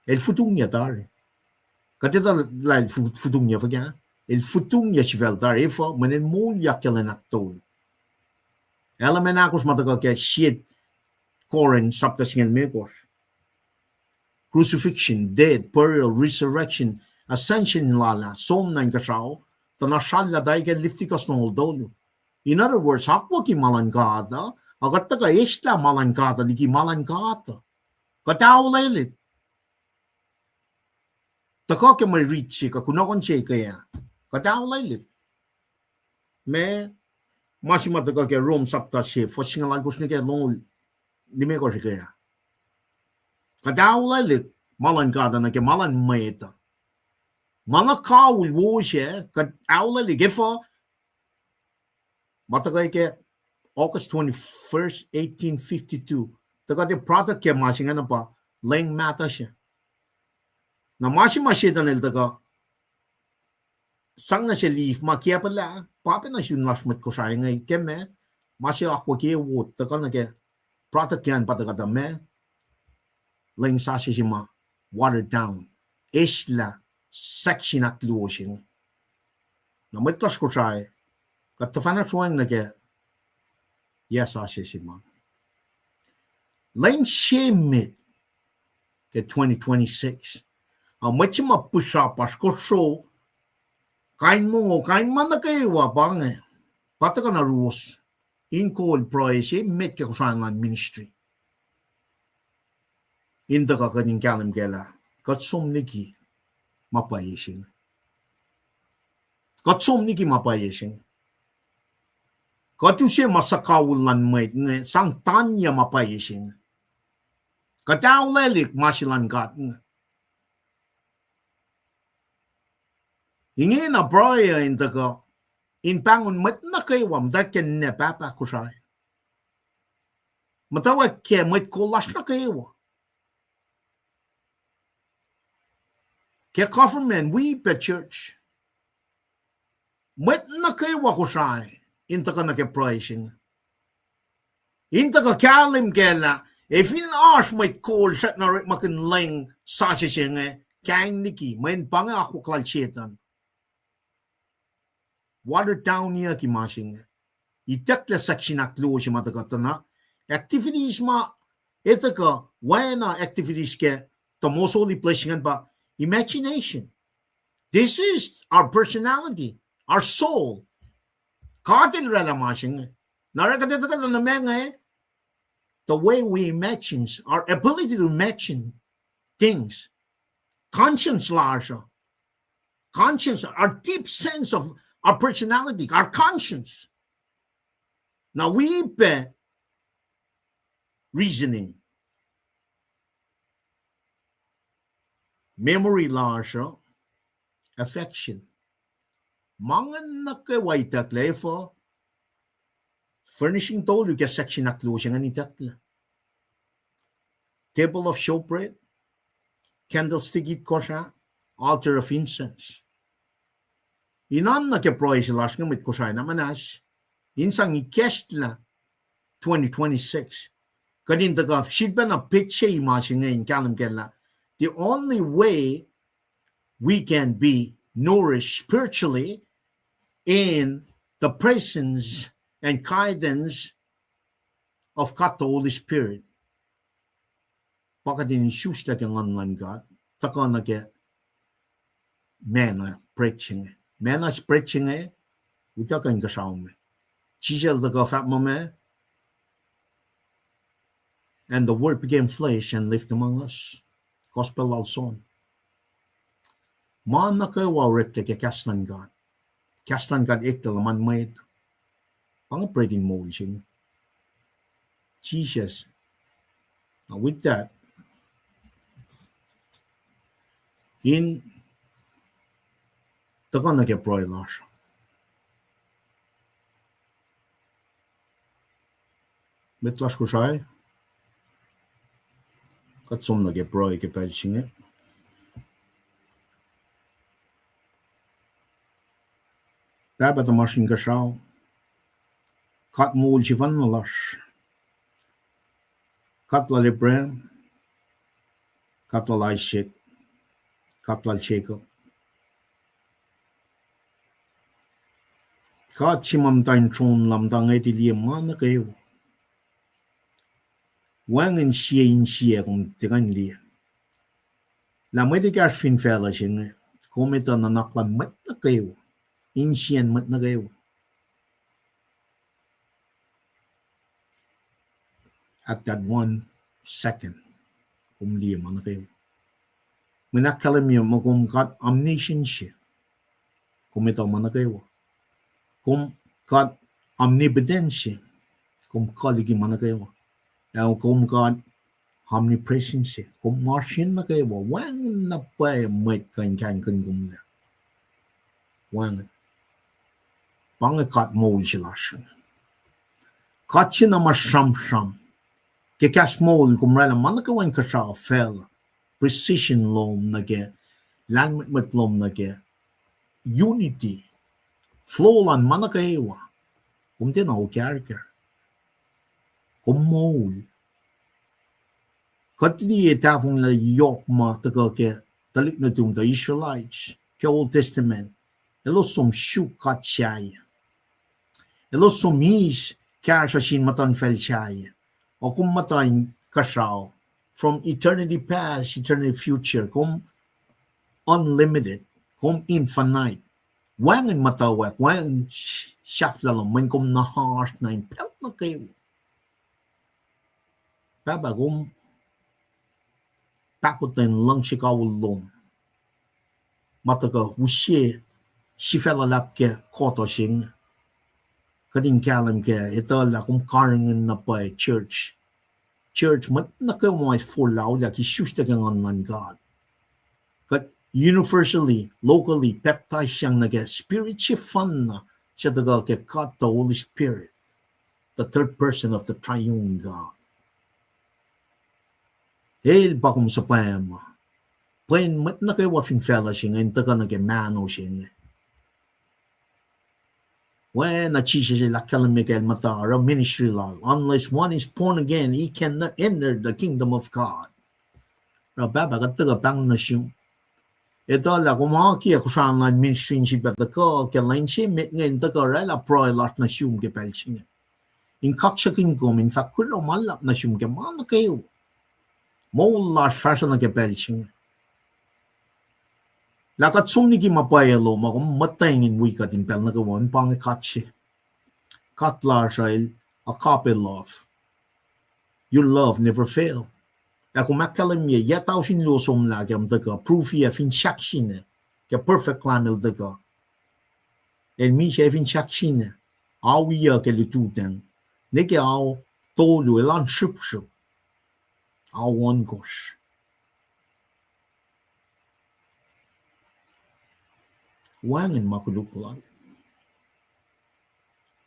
El futungyuc tari. Kuht etuh lah el fu-, futungyuc fuhkah? El futungyuc sifacl tari, efuh? Mweyen el moulyak ke lwen ahktolu. Element ahkosr ma tuhkuh ke sie Corinth sapta singucul limekohsr. Crucifixion, death, burial, resurrection, ascension lal ah, som nuh inkuhsrao, tuh na srallah tari ke Leviticus longoul tolu. In other words, akwucki ma luhn God uh, ac kuht tuhkuh eslah ma luhn God uh liki ma luhn God uh. Kuht aolwelah. Tuhkuh ke mwe rit se kuh kunohkohn se ke ah, kuht aolwelah. Ma, ma se ma tuhkuh ke Rom sapta se, fuhs singucul alkosr nuh ke longoul limekohsr ke ah. Kuht aolwelah ma luhn God uh nuh ke ma luhn mwet uh. Ma na kawihl wo se, kuht aolwelah efuh? Ma tuhkuh ke August twenty-first, eighteen fifty-two. Tuhkuh tiac product ke ma se ingacn pa leng mahtuh se. Na ma se ma Setan el tuhkuh sang nuh sel Eve ma kiacpwelah, pa pacna sun lasr mwet Kosrae inge ke ma, ma se akwucki wo tuhkuh nuh ke product ke an pa tuhkuh tuh ma, leng sasuc se ma watered down, eslah section ahkluo se inge. Na mwet lasr Kosrae, kuht tuhfahna soeng nuh ke yac sasuc se ma. Lwen se met ke twenty twenty-six. Ac mwet se ma pihsrapasr kosro, kain mongo, kain ma nuh kwewa pa inge, pa tuhkuh na ruos in kol pruhe se met ke Kosrae luhn ministry. In tuhkuh kuht in kahlwem kac lah kuht som liki ma pwacye se inge. Kuht som liki ma pwacye se inge. Kuht use ma suhkawihl luhn mwet inge sang tanya ma pwacye se inge. Kuht aolwelah ma se luhn God inge. Ingena pruhe uh in tuhkuh in pahngon mwet nuh kwewa, muhtwacwacack ke ninac pahpah Kosrae, muhtwacwacack ke mwet kol lasr nuh kwewa, ke government, wi pac church, mwet nuh kwewa Kosrae, in tuhkuh nuh ke pruhe se inge. In tuhkuh kahlwem kac lah e fin oasr mwet kol srackna orekmakihn leng sasuc se inge, kaing liki, mweyen pa inge akwuck lal Setan. Water down-iyucki ma se inge. Itucklac section ahkluo se ma tuhkuh tuh na activities ma e tuhkuh, oacna activities ke the most holy place ingacn pa This is our personality, our soul. God El oraclah ma se inge. Na oruh kuht etuh kuht nuh me inge, the way we imagine, our ability to imagine things, conscience lasr uh, conscience, our deep sense of our personality, our conscience. Na wi pac reasoning, memory lasr uh, affection. Ma inge nuh kwewa itucklac efuh? Furnishing tolu ke section ahkluo se ingacn itucklac. Table of showbread, candlestick itkohsr ah, altar of incense. In oan nuh ke pruhe se lasr inge mwet Kosrae na muhnahs, in sang ikacslah twenty twenty-six, kuht in tuhkuh sifilpacna petsac ma se inge in kahlwem kac lah the only way we can be nourished spiritually in the presence and guidance of God the Holy Spirit pa kuht in isuslac ke Nguhn luhn God, tuhkuh nuh ke manna bread se inge. Manna bread se inge, utuckuh inkuhsrao me. Jisus El tuhkuh fahk muh ma, and the Word became flesh and lived among us. Gospel lal John. Ma nuh kwewa oreklac ke kahs luhn God. Kahs luhn God eklac luhman mwet. Pa inge bread in moul se inge, Jisus. Now with that, in tuhkuh nuh ke pruhe lasr. Mwet lasr Kosrae, kuht som nuh ke pruhe ke pacl se inge. Pahpah tuhmasr Inkuhsrao, God moul sefanna lasr, God lal Abraham, God lal Isaac, God lal Jacob. God se ma muhta in tron lal, muhta ngwet liye ma nuh kwewa. Wacngihn sie insiyac kom tiac kuh in liye. Lah mwet ekahsr fin facluh se inge, kom etuh nuhnak luhn mwet nuh kwewa, insiyacn mwet nuh kwewa. At that one second, kom liye ma nuh kwewa. Mwe in ahkkahlwemye muh kom God omniscience se, kom etuh ma nuh kwewa. Kom God omnipotence se, kom kuh liki ma nuh kwewa. Ac kom God omnipresence se, kom masrinuh kwewa. Wacngihn na pwacye mwet kuh in kahingkihn kom lac. Wacngihn. Pa inge God moul se lasr. God se na ma sramsram ke kahs moul, kom oraclah ma nuh kwewa inkuhsrao facluh, precision lom nuh ke, lahlmwetmwet lom nuh ke, unity, flow luhn ma nuh kwewa. Kom tiacna okahrkahr. Kom moul. Kuht liye tahfonglac yohk ma tuhkuh ke tuhlihk nuhtum, the Israelites, ke Old Testament. Elos som suk God sahyac. Elos som eis kahsruh sin muhtuhnfacl sahyac. Ac kom muhta inkuhsrao, from eternity past, eternity future, kom unlimited, kom infinite. Wacngihn muhtwacwacack, wacngihn sahflah lom, mweyen kom na oasr na in pacl nuh kwewa. Pahpah, kom pahkotwen luhngse kawihl lom ma tuhkuh use sifacna luhlahp ke kuhtuh se inge. Kuht in kahlwem kac, etuh lah kom karihngihn na pwacye church. Church, mwet nuh kwewa ma forlah ke isuslac ke Nguhn luhn God, kuht universally, locally baptize-yang nuh ke Spirit sefanna suc tuhkuh ke God the Holy Spirit, the third person of the triune God. El pa kom suhpwacma. Pwacn mwet nuh kwewa fin facluh se inge in tuhkuh nuh ke mahno se inge. Oacna Jisus El ahkkahlwemye ke El muhta oruh ministry lal, unless one is born again, he cannot enter the kingdom of God. Oruh Pahpah, kuht tuhkuh pahng nuh sum. Etuh lah kom akiyac kosraclah ministry in sifilpac tuhkuh ke lwen se met inge in tuhkuh oraclah pruhe lasr nuh sum ke pacl se inge, in kaksakihn kom, in fahk kuloh ma luhlahp nuh sum ke ma nuh kwewa. Moul lasr fahsruh nuh ke pacl se inge. Lah kuht som liki ma pwacye lom, ma kom muhtweng in wi kuht in pacl nuh kwewa, in pa inge God se. God lasr uh el agape love. Your love never fail. Ac kom ahkkahlwemye yac tausin luo somlah ke kom tuhkuh, proof-i ac fin sahksina ke perfect Lamb el tuhkuh. El misac fin sahksina, ao wiyuc ke lututacng, ne ke ao tolu elan srihpsrihp, ao ohnkohsr. Wacngihn ma koluk lal.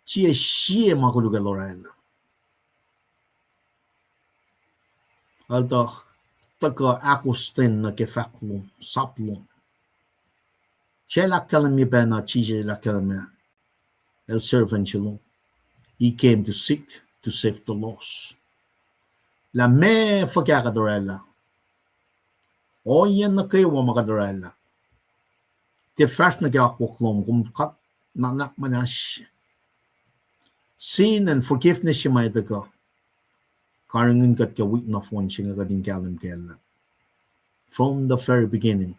Sie, sie ma koluk el orwaclah. El tuh tuhkuh ahkostwen nuh ke fahk lom, sap lom. Sel ahkkahlwemye pacna, Jisus el ahkkahlwemye, el servant se lom. He came to seek, to save the lost. Lah meac fuhkah kuht orwaclah? Ohiyacn nuh kwewa ma kuht orwaclah, tiac fahsr nuh ke akwuck lom, kom kuh, nuhnak muhnahs. Sin and forgiveness se ma tuhkuh karihngihn kuht ke wik nohfohn se inge kuht in kahlwem kac lah, from the very beginning,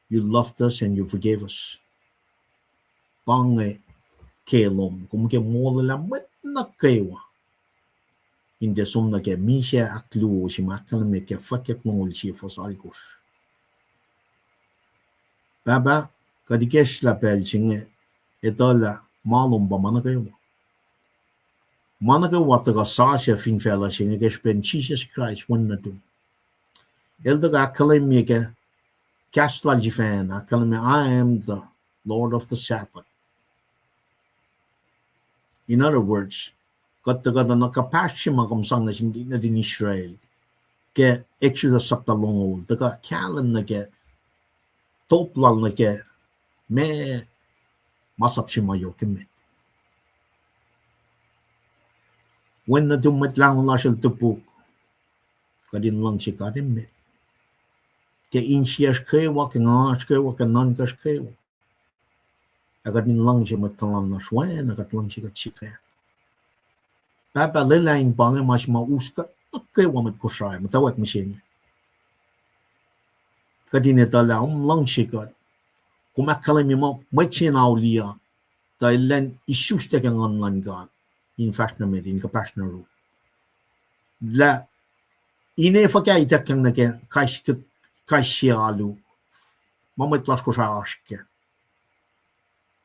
you loved us and you forgave us. Pa inge ke lom, kom ke molwelah mwet nuh kwewa. In tiac som nuh ke misac ahkluo se ma ahkkahlwemye ke Fwackyuck longoul sie fuhs alkosr. Pahpah, kuht ikacslah pacl se inge, etuh lah ma lom pa ma nuh kwewa. Ma nuh kwewa tuhkuh sasuc fin facluh se inge ke srihpen Jisus Kraist, Wen nuhtum. El tuhkuh ahkkahlwemye ke kahs lal sifacna, ahkkahlwemye, I am the Lord of the Sabbath. In other words, kuht tuhkuh tuh na kuhpahsr se ma kom sang nuh sin, nuhtin Israel ke Exodus sapta longoul, tuhkuh kahlwem nuh ke top lal nuh ke meac, masap se ma yohk emet. Wen nuhtum, Mwet Lahngo lasr el topuk, kuht in luhngse God emet ke insiyacsr kwewa, ke nguhnasr kwewa, ke nuhnkuhsr kwewa. Ac kuht in luhngse mwet tuhlan lasr oacna kuht luhngse kuht sifacna. Pahpah, lwelah in pa inge ma se ma us kuht nuh kwewa mwet Kosrae, muhtwacwacack mihsenge. Kuht in etuh lah kom luhngse kuht. Kom ahkkahlwemye muh mwet se in auliyak, tuh elan isuslac ke Nguhn luhn God in fahsr nuh met, in kuhpahsr nuh ro. Lah ine fuhkah ituckyang nuh ke kais, kais sie alu ma mwet lasr Kosrae oasr kac.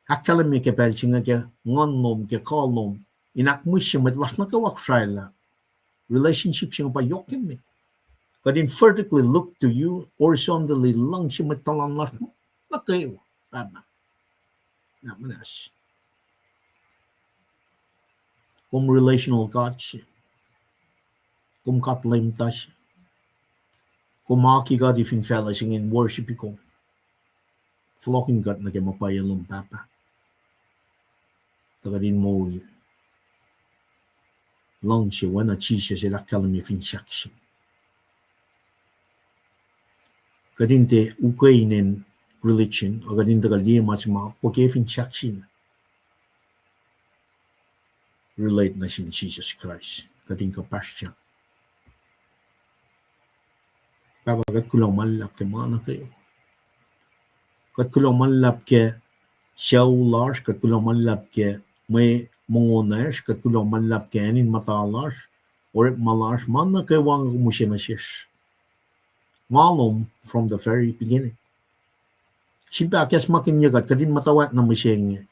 Ahkkahlwemye ke pacl se inge ke nguhn lom, ke kuh lom, in ahkmihsye mwet lasr nuh kwewa Kosrae lah relationship se inge pa yohk emet. Kuht in vertically look to you, horizontally luhngse mwet tuhlan lasr nuh kwewa, Pahpah. Na muhnahs. Kom relational God se. Kom God leum ta se. Kom aki God fin facluh se inge in worship-i kom. Fohlohkihn kuht nuh ke ma pwacye lom, Pahpah, tuh kuht in moul luhngse oacna Jisus el ahkkahlwemye fin sahkseng. Kuht in tiac ukwe inen religion, a kuht in tuhkuh liye ma se ma wo ke fin sahkseng relate nuh sin Jisus Kraist, kuht in kuhpahsr sacn. Pahpah, kuht kuloh ma luhlahp ke ma nuh kwewa. Kuht kuloh ma luhlahp ke sucu lasr, kuht kuloh ma luhlahp ke mwe mongo nacsr, kuht kuloh ma luhlahp ke acn in muhta lasr, orekma lasr, ma nuh kwewa kom use nuh sesr. Ma lom from the very beginning. Sifilpac ahkacsmakihnye kuht, kuht in muhtwacwacack nuh mihsenge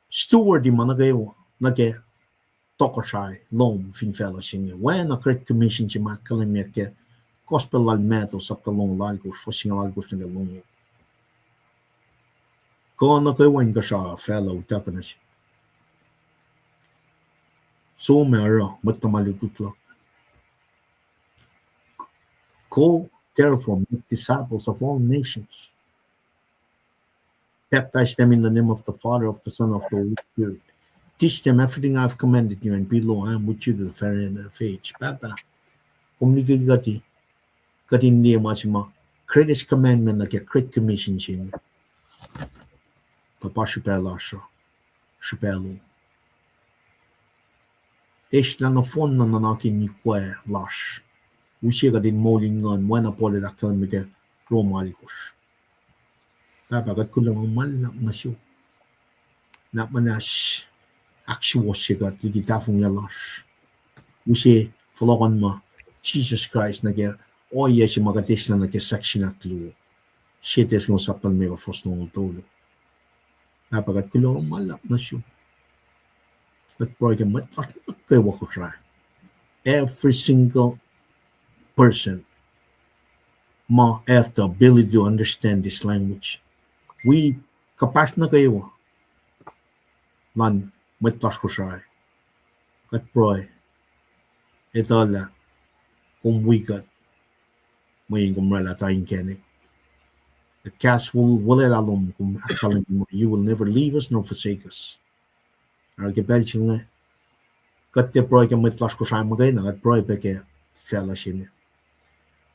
steward-i ma nuh kwewa nuh ke tohkohsrahi lom fin facluh se inge. Oacna Great Commission se ma ahkkahlwemyeyuck ke Gospel lal Matthew sapta longoul alkosr, fuhs singucul alkosr nuh ke longoul. Kuh nuh kwewa inkuhsrao facluh utuckuh nuh sihk. Som ac oruh mwet tuhma lutlut luhk. Go, therefore, make disciples of all nations, baptize them in the name of the Father, of the Son, of the Holy Spirit. Teach them everything I have commanded you, and be, lo, I am with you to the very end of age. Pahpah, kom liki kuht, kuht in liye ma se ma greatest commandment nuh ke Great Commission se inge. Tuh pa srihpac lasr uh, srihpac lom. Eslah nohfohn na nuhnak in ikwac lasr, use kuht in moul in nguhn, oacna Paul el ahkkahlwemye ke Rom alkosr. Pahpah, kuht kuloh ma luhlahp nuh sum. Nuhnak muhnahs ahksuwohsye kuht liki tahfonglac lasr. Use fohlohkohn ma Jisus Kraist nuh ke ohiyac se ma kuht eslah nuh ke section ahkluo. Sie Tesalonika sapta limekohsr fuhs longoul tolu. Pahpah, kuht kuloh ma luhlahp nuh sum. Kuht pruhe ke mwet lasr nuh kwewa Kosrae. Every single person ma have the ability to understand this language. Wi kuhpahsr nuh kwewa luhn mwet lasr Kosrae. Kuht pruhe, etuh lah kom wi kuht, mweyen kom oraclah tuh inkacnek. Kahs wolacna lom kom ahkkahlwemye muh you will never leave us nor forsake us. Oruh ke pacl se inge, kuht tiac pruhe ke mwet lasr Kosrae muhkwena, kuht pruhe pac ke facluh se inge.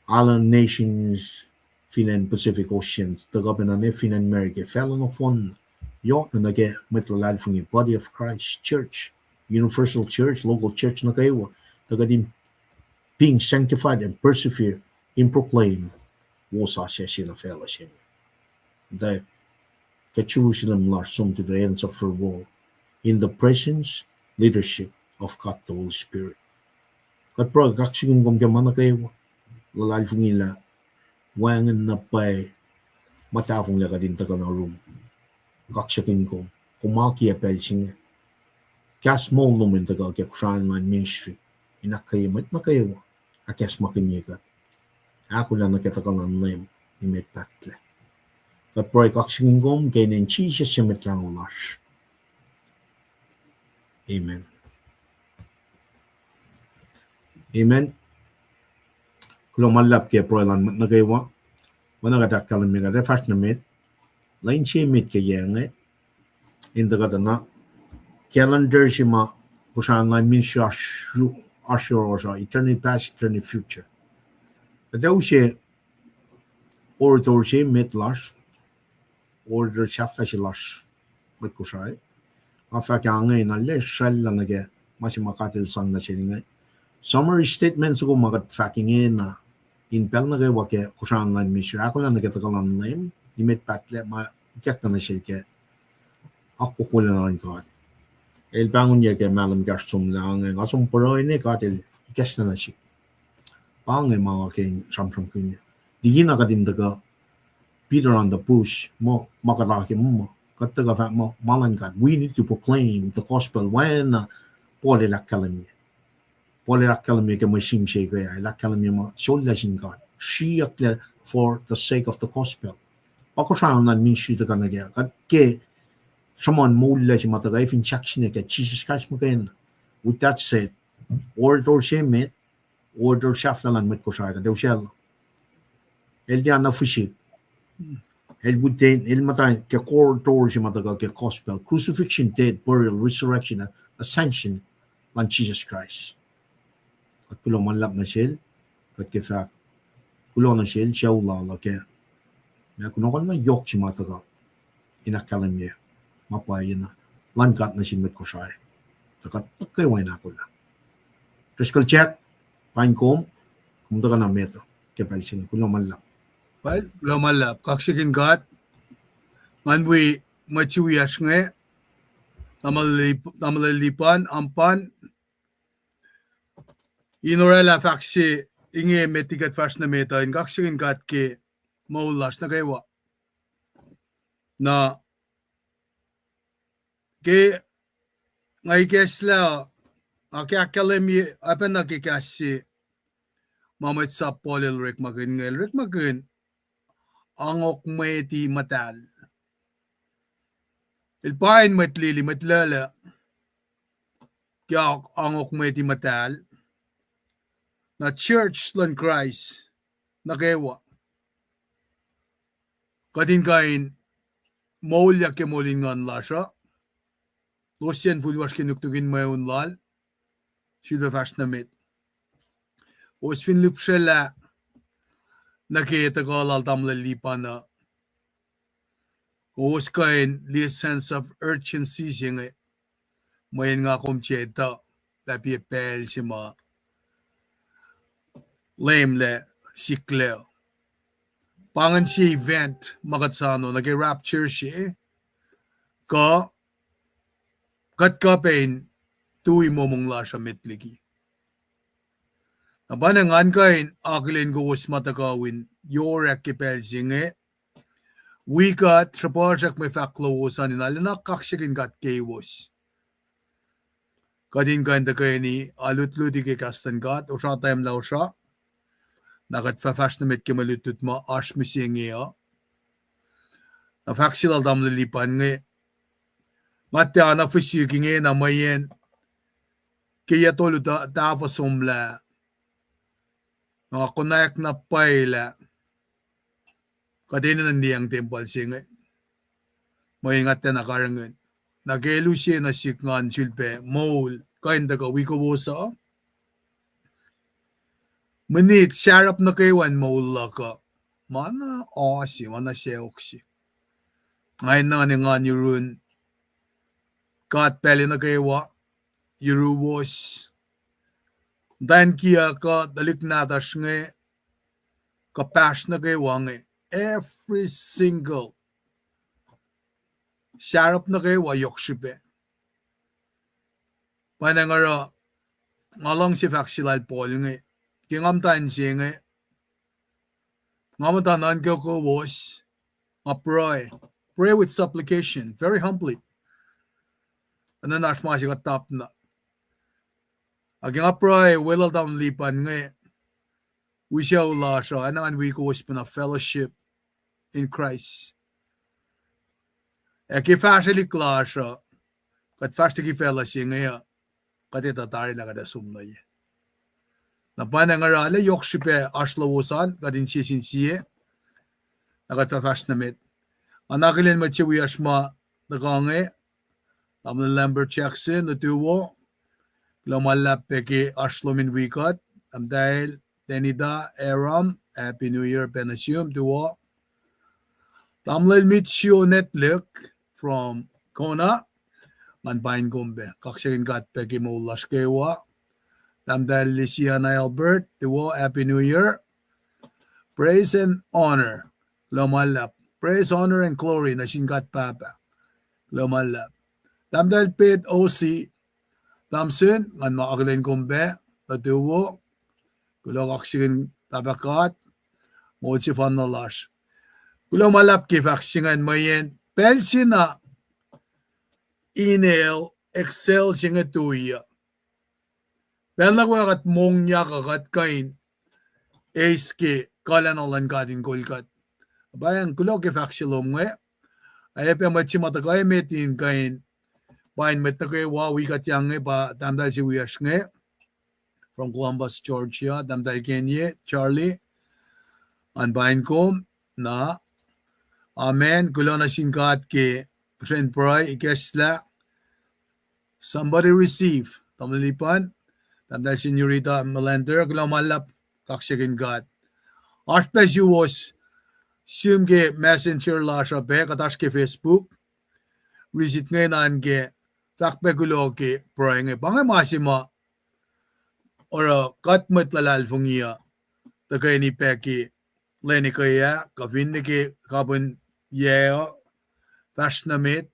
Island nations fin acn Pacific Ocean, tuhkuh pacna fin acn America, facluh nohfohn, yohk nuh ke mwet luhlahlfongi, body of Christ, church, universal church, local church nuh kwewa, tuh kuht in being sanctified and persevere in proclaim wosasuc se nuh facluh se inge. Tuh ke Jerusalem lasr som to the ends of the world in the presence, leadership of God the Holy Spirit. Kuht pruhe kaksakihn kom ke ma nuh kwewa, luhlahlfongi lah wacngihn na pwacye ma tahfonglac kuht in tuhkuh nuh yurum. Kaksakihn kom, kom akiyac pacl se inge. Kahs moul lom in tuhkuh ke Kosrae Online Ministry in ahkkweye mwet nuh kwewa, ahkacsmakihnye kuht, ahkolah nuh ke tuhkuh luhn Leum nimet pahtlac. Kuht pruhe kaksakihn kom ke inen Jisus se Mwet Lahngo lasr. Amen. Amen. Kuloh ma luhlahp ke pruhe luhn mwet nuh kwewa. Oacna kuht ahkkahlwemye, kuht ac fahsr nuh met, lwen se met ke yac inge, in tuhkuh tuh na calendar se ma Kosrae Online Ministry oasr yohrohsr uh, eternity past, eternity future. Kuht ac use orator se met lasr, orator sahflah se lasr, mwet Kosrae. Nga fahk inge na lwesracllah nuh ke ma se ma God El sang nuh sel inge. Summary statement soko ma kuht fahk ingena in pacl nuh kwewa ke Kosrae Online Ministry, ahkolah nuh ke tuhkuh luhn Leum nimet pahtlac, ma ikackna nuh sel ke akwuck wolacna luhn God. El pahngonyuck ke mahlwem ekahsr somlah inge, nga som pruhe ne God El ikackna nuh sihk. Pa inge ma nga ke sramsramkihn. Likina kuht in tuhkuh beat around the bush, muh ma kuht oasr ke muh, kuht tuhkuh fahk muh ma luhn God, we need to proclaim the gospel. Oacna Paul el ahkkahlwemye. Paul el ahkkahlwemye ke mwe sihm se ke, el ahkkahlwemye muh sollah sin God, sriyucklac for the sake of the gospel. Pa Kosrae Online Ministry tuhkuh nuh ke, kuht ke sruhmuhn moul lac se ma tuhkuh fin sahk sine ke Jisus Kraist muhkwena. With that said, orator se met, orator sahflah luhn mwet Kosrae, kuht ac usaclah. El tiacna physic. El within, el muhta ke orator se ma tuhkuh ke gospel, crucifixion, death, burial, resurrection, ascension luhn Jisus Kraist. Kuht kuloh ma luhlahp nuh sel, kuht ke fahk kuloh nuh sel sucu lal uh ke ma kunohkohn na yohk se ma tuhkuh in ahkkahlwemye ma pwacye na luhn God nuh sin mwet Kosrae, tuh kuht nuh kwewa in ahkolah. Driscoll Jack, paing kom, kom tuhkuh na met uh ke pacl se inge. Kuloh ma luhlahp. Well, kuloh ma luhlahp. Kaksakihn God. Ngan wi mwet se wiyacsr inge, tamuhlwel Lip-, tamuhlwel Lipan, Ampan. In oraclah fahk se inge met liki kuht fahsr nuh met uh, in kaksakihn God ke moul lasr nuh kwewa. Na ke nga ikacslah, nga ke ahkkahlwemye, oacpacna ke kahs se ma mwet sap Paul el orekmakihn inge, el orekmakihn angohk mweti muhtahl. El pain mwet lili, mwet lulu, ke angohk mweti muhtahl. Na church luhn Kraist nuh kwewa, kuht in kuh in moulyak ke moul in nguhn lasr uh, losyacn fihl lasr ke nuknuk in mweun lal, sulpac fahsr nuh met. Kowos fin lihpsrwelah nuh ke tuhkuh lal tamuhlwel Lipan uh, kowos kuh in liye sense of urgency se inge, mweyen nga kom tiac etuh lah pacl se ma Leum El ac siklac. pa ingacn sie event ma kuht soano nuh ke rapture se, kuh kuht kuh pac in tui momong lasr uh met liki. Na pa na ngan kuh in akihlen kowos ma tuhkuh in yorek ke pacl se inge, wi kuht sruhpuhsrak mwe fahk lowos an in arulacna kaksakihn God keiwos. Kuht in kuh in tuhkweni alutluti ke kahs luhn God, osra tahmlah osra. Na kuht fah fahsr nuh met ke mwe lutlut ma oasr mihsenge uh. Na fahk se lal tamuhlwel Lipan inge, nga tiacna fihsik ingena mweyen ke yac tolu ta-, tahfuh somlah, nga konwacack na pwacye lah kuht enenuh in liyacacng tempuhl se inge. Mweyen nga tiacna karihngihn. Na ke lusen nuh sihk ngan sulpac moul kuh in tuhkuh wi kowos uh. Minit sahrap nuh kwewa in moul luhk uh, ma na oasi, ma na sacohk se. Nga enenuh in engan yurun God pacl nuh kwewa, yuruwos. Muhtwacn kiyuck uh, tuhlihk nahtuhsr inge, kuhpahsr nuh kwewa inge, every single sahrap nuh kwewa yohk srihpac. Pwacnwacng oruh nga luhngse fahk se lal Paul inge, ke nga muhtwacn se inge, nga muhta nuhnkuh kowos, nga pruhe, pray with supplication, very humbly. Enenuh in oasr ma se kuht tapna. Ac ke nga pruhe, weluhl tamuhlwel Lipan inge, wi sucu lasr uh, enenuh in wi kowos pacna fellowship in Christ. Ac ke fahsrwelihk lasr uh, kuht fahsr liki facluh se inge uh, kuht etuh tari lah kuht ac som nuh ye. Na pwacnwacng oruh arlac yohk srihpac oasr lowos an, kuht insiyac sin sie, na kuht fah fahsr nuh met. Nga akihlen mwet se wiyacsr ma tuhkuh inge, tamuhlwel Lambert Jackson, nuhtuwo, kuloh ma luhlahp pac ke oasr lom in wi kuht, tahmtahel Tenita Aram, Happy New Year pac nuh sum, tuwo. Tamuhlwel Mitchio Netlik from Kona, ngan paing kom pac, kaksakihn God pac ke moul lasr kwewa. Tahmtahel Lisiana Albert, tuwo, Happy New Year. Praise and honor. Kuloh ma luhlahp. Praise, honor, and glory nuh sin God Pahpah. Kuloh ma luhlahp. Tahmtahel Pet Osi Thompson, ngan ma akihlen kom pac, nuhtuwo. Kuloh kaksakihn Pahpah God, moul sefanna lasr. Kuloh ma luhlahp ke fahk se ingacn mweyen pacl se na inel Excel se inge tui uh, pacl na kwewa kuht mongyak uh kuht kuh in eis ke kuhlwacna luhn God in kol kuht. Pwacnwacng kuloh ke fahk se lom inge. Ac pac mwet se ma tuhkuh emet in kuh in paing mwet nuh kwewa wi kuhtyang inge pa tahmtahel se wiyacsr inge, from Columbus, Georgia, tahmtahel Kenye, Charlie, ngan paing kom, na. Amen. Kuloh nuh sin God ke puhsren pruhe ikacslah. Somebody receive. Tamuhlwel Lipan, tahmtahel Senorita Melander, kuloh ma luhlahp, kaksakihn God. Oasr pac suwos sihm ke messenger lasr uh pac, kuht oasr ke Facebook. Receipt ingena ke fahk pac kuloh ke pruhe inge. Pa inge ma se ma oruh kuht mwet luhlahlfongi uh tuhkweni pac ke lwen ekuh ah, kuh finne ke kapihn yac uh, fahsr nuh met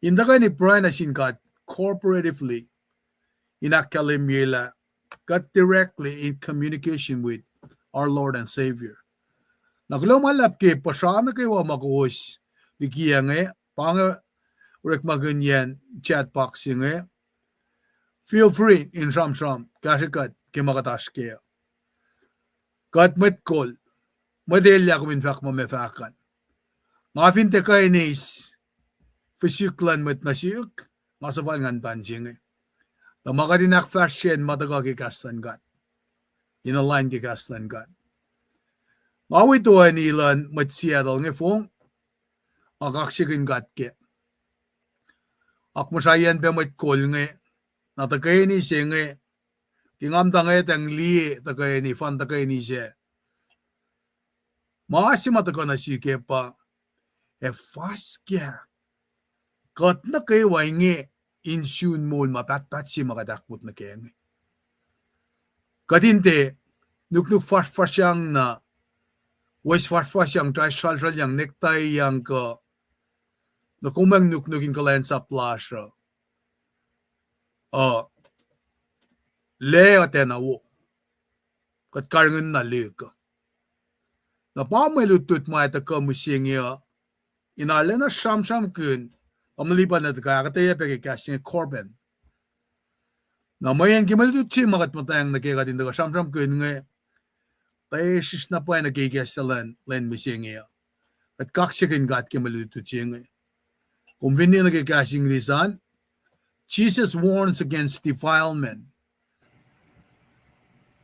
in tuhkweni pruhe nuh sin God corporatively, in ahkkahlwemye lah kuht directly in communication with our Lord and Savior. Na kuloh ma luhlahp ke puhsra nuh kwewa ma kowos likiyacnge, pa inge orekmakihnyacn chat box inge. Feel free in sramsram, kahsrwe kuht ke ma kuht oasr kac. Kuht mwet kol, mwet elyah kom in fahk ma meac fahk an. Nga fin tiac kuh in eis physique luhn mwet nuh sihk, nga suhfal ngan muhtwacn se inge. Tuh ma kuht in ahkfahsryacn ma tuhkuh ke kahs luhn God, in align ke kahs luhn God. Nga wi toeni luhn mwet Seattle inge fong, nga kaksakihn God kac. Akmuhsraiyacn pac mwet kol inge, na tuhkweni se inge, ke nga muhta ngwetacng liye tuhkweni, fan tuhkweni sac. Ma se ma tuhkuh nuh sihk pa, ac fuhskah kuht nuh kwewa inge in sun moul ma pahtpaht se ma kuht ahkpot nuh kac inge. Kuht in tiac nuknuk fuhsrfuhsryang na wes fasrfasryang, trash sralsralyang, necktie-yang kuh, nuh komacng nuknuk in kuhlwacnsap lasr uh, uh, lac uh tiacna wo. Kuht karihngihn na lihk uh. Na pa mwe lutlut ma tuhkuh mihsenge uh, in arulacna sramsramkihn, pa mwe lipan uh tuhkuh ahkuhtweyac pac ke kahs inge Corban. Na mweyen ke mwe lutlut se ma kuht muhtwacng nuh ke kuht in tuhkuh sramsramkihn inge, pwacye srihsr na pwacye nuh ke ikacslah luhn lwen mihsenge uh. Kuht kaksakihn God ke mwe lutlut se inge. Kom fin liye nuh ke kahs English an, Jesus warns against defilement.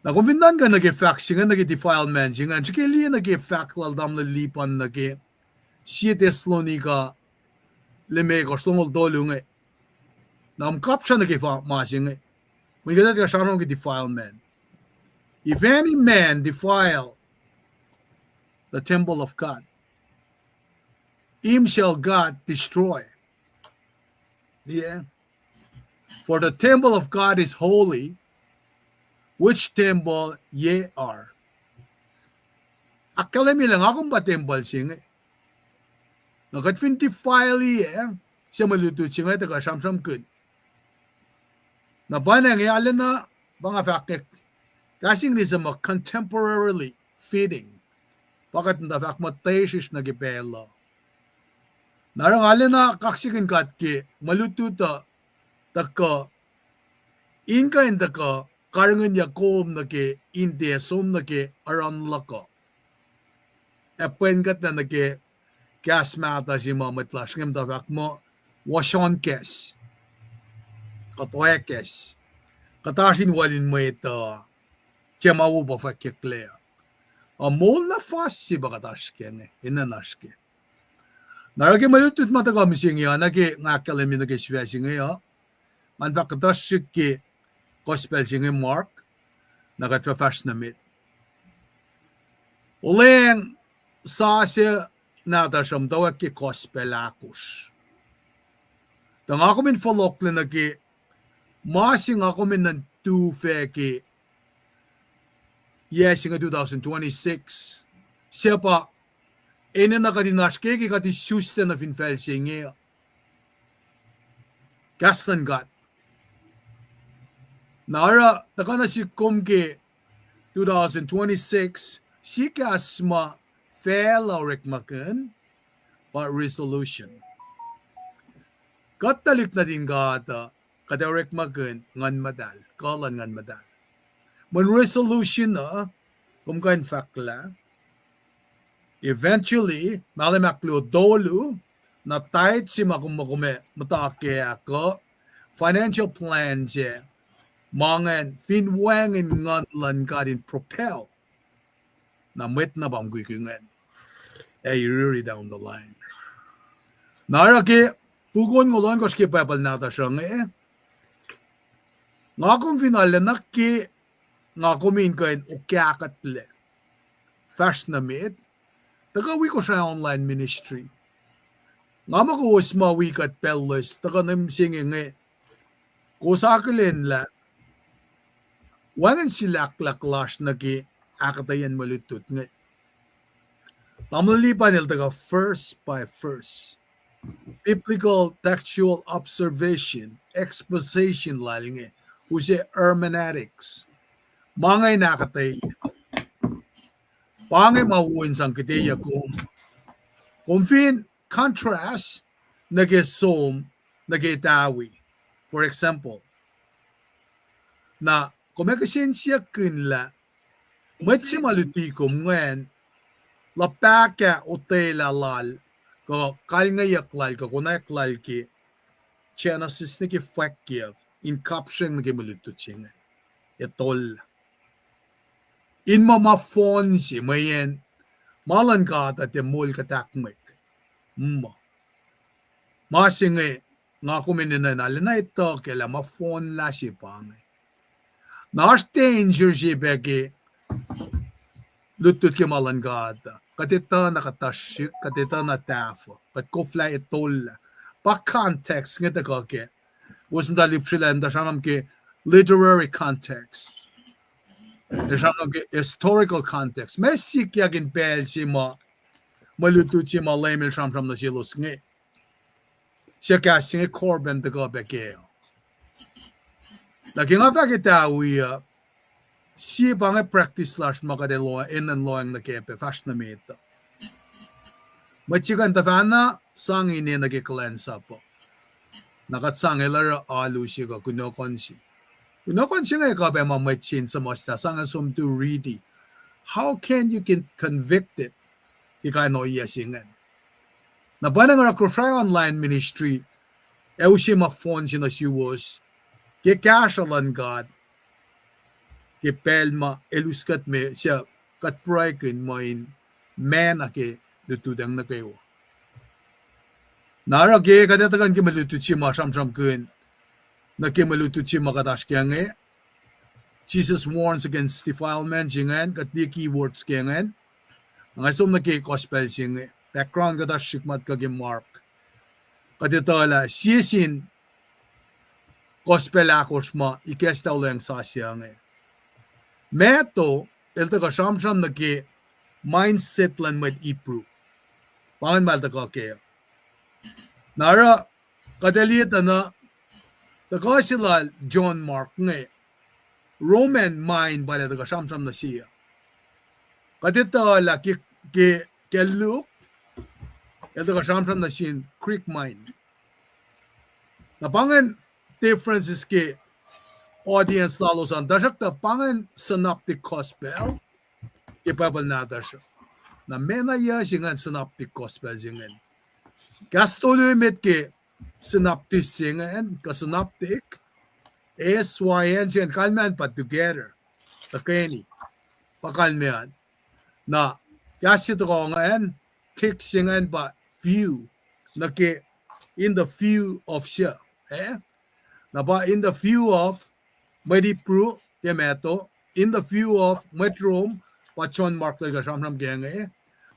Na kom fin nuhnkuh nuh ke fahk se inge, nuh ke defilement se inge, srihke liye nuh ke fahk lal tamuhlwel Lipan nuh ke Sie Thessalonica limekohsr, longoul tolu inge. Na kom kapsra nuh ke ma se inge. Mwe kuht ac sramsram ke defilement. If any man defile the temple of God, him shall God destroy. Yeah. For the temple of God is holy, which temple ye are. Ahkkahlwemye lah nga kom pa tempuhl se inge. Na kuht fin defile-i, se mwe lutlut se inge tuhkuh sramsramkihn. Na pa inge arulacna, pa nga fahk inge, kahs English muh contemporarily fitting. Pa kuht muhta fahk muh twe srihsr nuh ke pacl uh. Na oruh arulacna kaksakihn God ke mwe lutlut uh tuhkuh, in kuh in tuhkuh karihngihnyuck kom nuh ke in tiac som nuh ke oruh luhk uh. Ac pwen kuhtlac nuh ke kahs mahtuh se ma mwet lasr inge muhta fahk muh, washonkahs, kuht oackacs, kuht oasr in wal in mwet uh, tiac ma wo pa fwackyucklac uh. Ac moul na fas se pa kuht oasr kac inge, enenuh oasr kac. Na oruh ke mwe lutlut ma tuhkuh mihsenge uh, na ke nga ahkkahlwemye nuh ke sifac se inge uh, ngan fahk kuhtuh srihk ke gospel se inge Mark, na kuht fah fahsr nuh met. Olweacng sasuc nahtuhsr uh muhtwacwacack ke gospel ahkosr. Tuh nga kom in fohlohklac nuh ke ma se nga kom in nuhn tufah ke yac se inge two thousand twenty-six, suc pa enenuh kuht in oasr ke, ke kuht isuslac nuh fin facl se inge uh. Kahs luhn God. Na oruh tuhkuh nuh sihk kom ke two thousand twenty-six, sikahs ma facluh orekmakihn pa resolution. Kuht tuhlihk nuhtin God uh, kuht ac orekmakihn Nguhn Muhtahl, kuh luhn Nguhn Muhtahl. Mweyen resolution uh, kom kuh in fahk lah eventually, mahlwem ahkluo tolu, na tithe se ma kom, ma kom ac muhta kac ah kuh financial plan se, ma ingacn fin wacngihn Nguhn luhn God in propel, na mwet na pa mukwikwi ingacn, ac riri down the line. Na oruh ke puk onngoul ohnkohsr ke Bible nahtuhsr uh inge, nga kom fin arulacna ke nga kom in kuh in okahkuhtlac, fahsr nuh met, tuhkuh wi Kosrae online ministry. Nga muh kowos ma wi kuht pacl loes tuhkuh nuh mihsenge inge, kowos akihlen lah wacngihn silahklahk lasr nuh ke ahkuhtweyac mwe lutlut inge. Tamuhlwel Lipan el tuhkuh verse by verse, biblical textual observation, exposition lal inge, use hermeneutics. Ma inge in ahkuhtweyac. Pa inge ma wo in sang kihteyuck kom. Kom fin contrast nuh ke som, nuh ke tawi, for example, na kom ac kihsen siyuck kihn lah mwet se ma luti kom ingacn, luhpahkah otwelah lal, kuh kalngeyuck lal, kuh konwacack lal ke Genesis nuh ke Fwackyuck in kapsreng nuh ke mwe lutlut se inge, etollah. In muh ma fohn se, mweyen ma luhn God uh tiac moul kuhtakmwek. Muh ma se inge, nga kom enenuh in arulacna etuh kac lah ma fohnlah se pa inge. Na oasr danger se pac ke lutlut ke ma luhn God uh, kuht etuh na kuhtuh srihk, kuht etuh na tahfuh, kuht koflah etollah. Pa context inge tuhkuh kac. Kowos muhta lihpsrelah muhta sramsram ke literary context. El sramsram ke historical context. Meac sikyak in pacl se ma, mwe lutlut se ma Leum El sramsram nuh selos inge. Suc kahs se inge Corbin tuhkuh pac kac. Na ke nga fahk etuh wi uh, sie pa inge practice lasr ma kuht ac lo-, enenuh in lohacng nuh kac pac fahsr nuh met uh. Mwet se kuh in tuhfahna sang ine nuh ke kuhlwacnsap uh. Na kuht sang el oruh alu se kuh kunohkohn se. Kunohkohn se inge kuh pac ma mwet se in suhmuhslah, sang el som tu riti. How can you get convicted ke kain ohiyac se ingacn? Na pa nga oruh Kosrae Online Ministry, ac use ma phone se nuh suwos ke kahsruh luhn God ke pacl ma El us kuht me suc kuht pruhekihn muh in mena ke lututacng nuh kwewa. Na oruh ke kuht etuh kuh in ke mwe lutlut se ma sramsramkihn nuh ke mwe lutlut se ma kuht oasr kac inge, Jesus warns against defilement se ingacn, kuht liye keywords ke ingacn. Nga som nuh ke gospel se inge, background kuht oasr srihk ma tuhkuh ke Mark. Kuht etuh lah sie sin gospel ahkosr ma ikacslah olweacng sasuc inge. Matthew el tuhkuh sramsram nuh ke mindset luhn mwet Hebrew. Pa ingacn ma el tuhkuh kac. Na oruh kuht ac liye tuh na tuhkuh se lal John Mark inge, Roman mind pa el ac tuhkuh sramsram nuh se uh. Kuht etuh lah ke, ke, ke Luke, el tuhkuh sramsram nuh sin Greek mind. Na pa ingacn differences ke audience lalos an, tuhsruhktuh pa ingacn synoptic gospel ke Bible nahtuhsr uh. Na meac na yac se ingacn synoptic gospel se ingacn? Kahs tolu emet ke synopsis se ingacn, kuh synoptic, S Y N se ingacn, kalmac an pa together, tuhkweni, pa kalmac an. Na kahs se tohkoh ingacn, text se ingacn pa view, nuh ke in the view of se, eh? Na pa in the view of mwet Hebrew ke Matthew, in the view of mwet Rome, pa John Mark el kuh sramsram ke inge,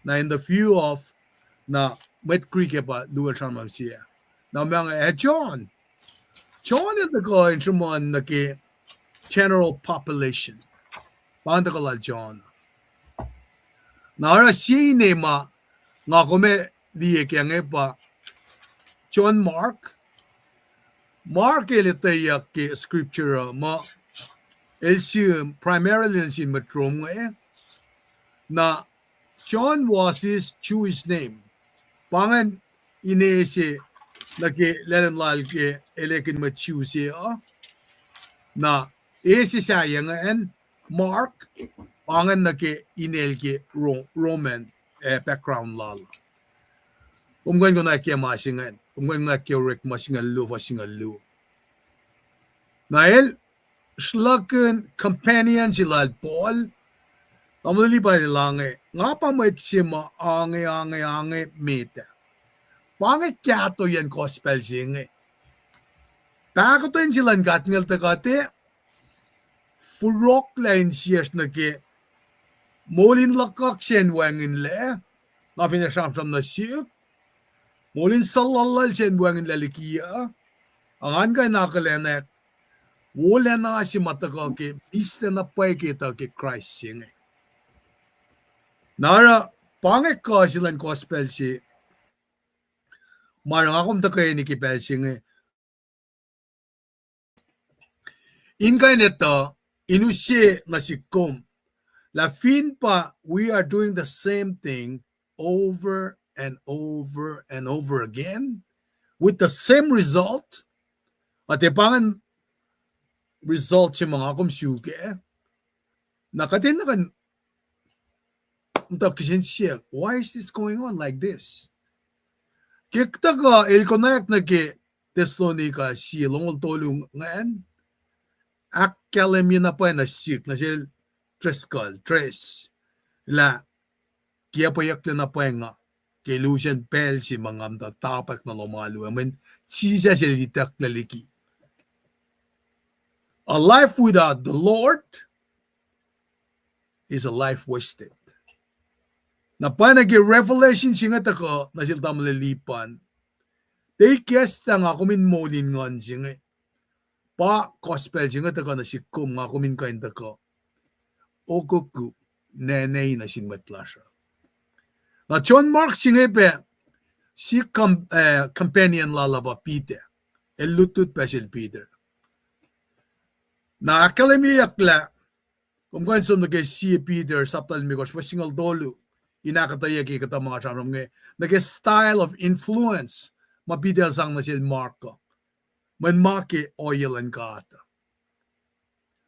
na in the view of na mwet Greek pa Luke el sramsram se. Na ma inge, eh, John. John el tuhkuh in sruhmuhn nuh ke general population. Pa inge tuhkuh lal John. Na oruh sie ine ma nga kom ac liye ke inge pa John Mark. Mark el etweyuck ke scripture uh muh el sihm primarily nuh sin mwet Rome inge. Na John was his Jewish name. Pa ingacn ine se nuh ke laclen lal ke el ekihn mwet Jew se uh. Na e se sahyac ingacn, Mark, pa ingacn nuh ke inel ke Ro-, Roman, eh, background lal. Kom kuh in konwacack ke ma se ingacn, kom kuh in konwacack ke Orekma singucul luo, fuhs singucul luo. Na el sruhlahkihn companion se lal Paul, tamuhlwel Libai el ange, nga pa mwet se ma ange, ange, ange met ah. Pa inge kahtoiyacn gospel se inge. Pahkotwen se luhn God ngel tuhkuh te, furohklah insiyacsr nuh ke moul in luhkuhk se in wacngihnlac, nga finne sramsram nuh sihk, moul in suhluhluhl se in wacngihnlac liki uh, ac ngan kuh in akihlenak wolacna se ma tuhkuh ke mihslac na pwacye ke etuh ke Kraist se inge. Na oruh pa inge kuh se luhn gospel se ma oruh nga kom tuhkweni ke pacl se inge in kuh in etuh, in use nuh sihk kom lah fin pa we are doing the same thing over and over and over again with the same result, a tiac pa ingacn result se ma nga kom suk ah, na kuht enenuh in muhta kihsen siyuck, why is this going on like this? Ke tuhkuh el konwacack nuh ke Thessalonica sie, longoul tolu ingacn, ahkkahlwemye na pwacye nuh sihk, nuh sel Driscoll, Dres, lah kiacpweyucklac na pwacye nga ke lusen pacl se ma nga muhta tapwack nuh lohm alu ah, mweyen Jisus el itucklac liki. A life without the Lord is a life wasted. Na pwacye nuh ke revelation se inge tuhkuh nuh sel tamuhlwel Liban, tiac ikacslah nga kom in moul in nguhn se inge. Pa gospel se inge tuhkuh nuh sihk kom, nga kom in kuh in tuhkuh. okuku nene nuh sin mwet lasr uh. Na John Mark se inge pac, sik com-, eh, companion lal uh pa Peter. El lutlut pac sel Peter. Na ahkkahlwemyeyuck lah, kom kuh in som nuh ke Sie Peter sapta limekohsr, fuhs singucul tolu, in ahkuhtweyac ke kuhtuh ma sramsram inge, nuh ke style of influence ma Peter el sang nuh sel Mark uh, mweyen ma ke ohiyac luhn God uh.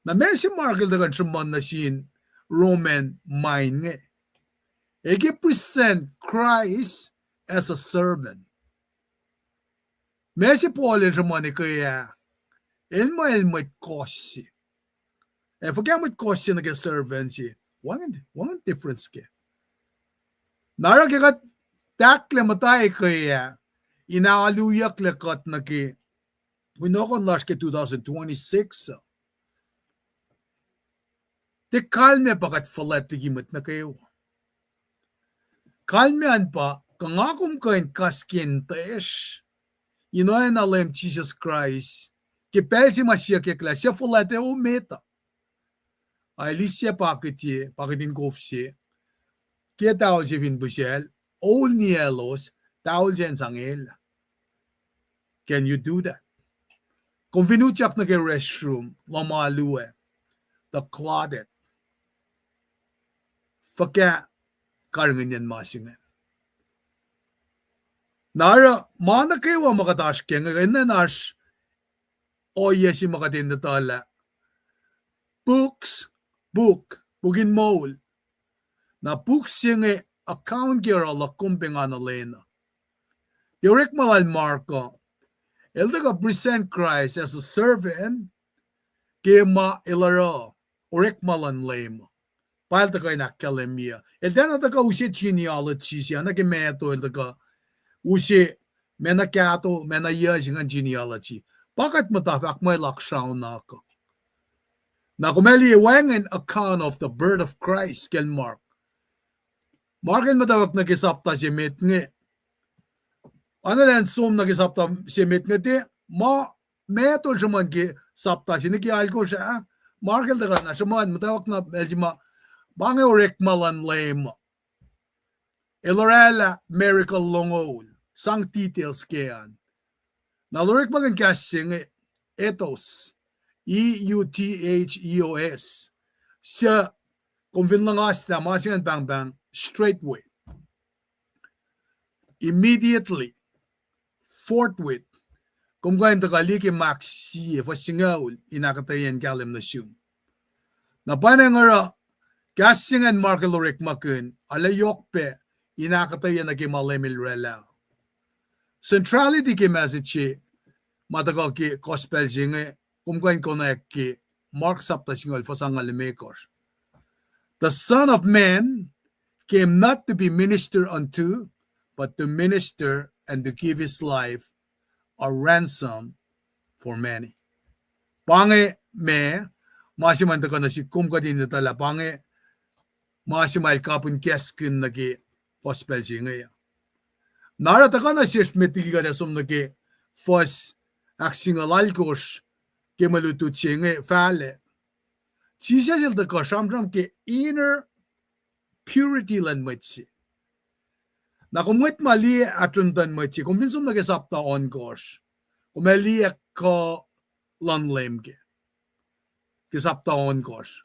Na meac se Mark el tuhkuh in sruhmuhn nuh sin Roman mind inge? El ke present Christ as a servant. Meac se Paul el sruhmuhn ekuh ah? El muh el mwet kohs se. Ac fuhkah mwet kohs se nuh ke servant se? Wacngihn, wacngihn difference ke. Na oruh ke kuht tahklac muhta ekuh ah, in aoluyucklac kuht nuh ke kunohkohn lasr ke two thousand twenty-six uh, tiac kalmac pa kuht fuhlwact liki mwet nuh kwewa. Kalmac an pa, kuh nga kom kuh in kas ke intacsr in oacna Leum Jisus Kraist, ke pacl se ma siyuck lah suc fuhlwact ac ometuh? Ac eis sie pakiti, pakiti in kof se, ke towel se fin pihsacl, ol niyaclos, towel se in sang el. Can you do that? Kom fin utyak nuh ke restroom, lohm alu ah, tuh clotted, fuhkah karihngihnyacn ma se inge? Na oruh ma nuh kwewa ma kuht oasr ke inge, enenuh in oasr ohiyac se ma kuht in etuh lah books, puk, puk in moul. Na puk se inge account ke oruh luhk kom pa nga nuh lwen uh. Ke orekma lal Mark uh, el tuhkuh present Christ as a servant, ke ma el oruh, orekma luhn Leum. Pa el tuhkuh in ahkkahlwemye. El tiacna tuhkuh use genealogy se, oacna ke Matthew el tuhkuh use ma na kahto, ma na yuc se ingacn genealogy. Pa kuht muhta fahk muh el oak srauna kuh. Na kom ac liye wacngihn account of the birth of Christ kacl Mark. Mark el muhtwacwacack nuh ke sapta se met inge. Oacna elan som nuh ke sapta se met inge, tiac ma Matthew el sruhmuhn ke sapta se nuh ke alkosr ah, Mark el tuhkuh na sruhmuhn muhtwacwacack na el se ma, pa inge orekma luhn Leum. El oraclah miracle longoul, sang details ke an. Na el orekmakihn kahs se inge, etos, E U T H E O S. Suc kom fin luhngaslah ma se ingacn pahngpahng straightway, immediately, forthwith. Kom kuh in tuhkuh liye ke Mark sie, fuhs singucul, in ahkuhtweyac in kahlwem nuh sum. Na pa inge oruh kahs se ingacn Mark el orekmakihn, arlac yohk pac in ahkuhtweyac nuh ke ma Leum el oraclah. Centrality ke message se ma tuhkuh ke gospel se inge, kom kuh in konwacack ke Mark sapta singucul, fuhs angngaul limekohsr. The Son of Man came not to be ministered unto, but to minister and to give his life a ransom for many. Pa inge ma, ma se ma tuhkuh nuh sihk, kom kuh in etuh lah pa inge ma se ma el kapihn kahskihn nuh ke gospel se inge. Na oruh tuhkuh nuh sesr met liki kuht ac som nuh ke fuhs ahksingucul alkosr ke mwe lutlut se inge fahlac. Jisus el tuhkuh sramsram ke inner purity luhn mwet se. Na kom mwet ma liye ahtrimtacn mwet se, kom fin som nuh ke sapta ohnkohsr, kom ac liye kuh luhn Leum ke, ke sapta ohnkohsr.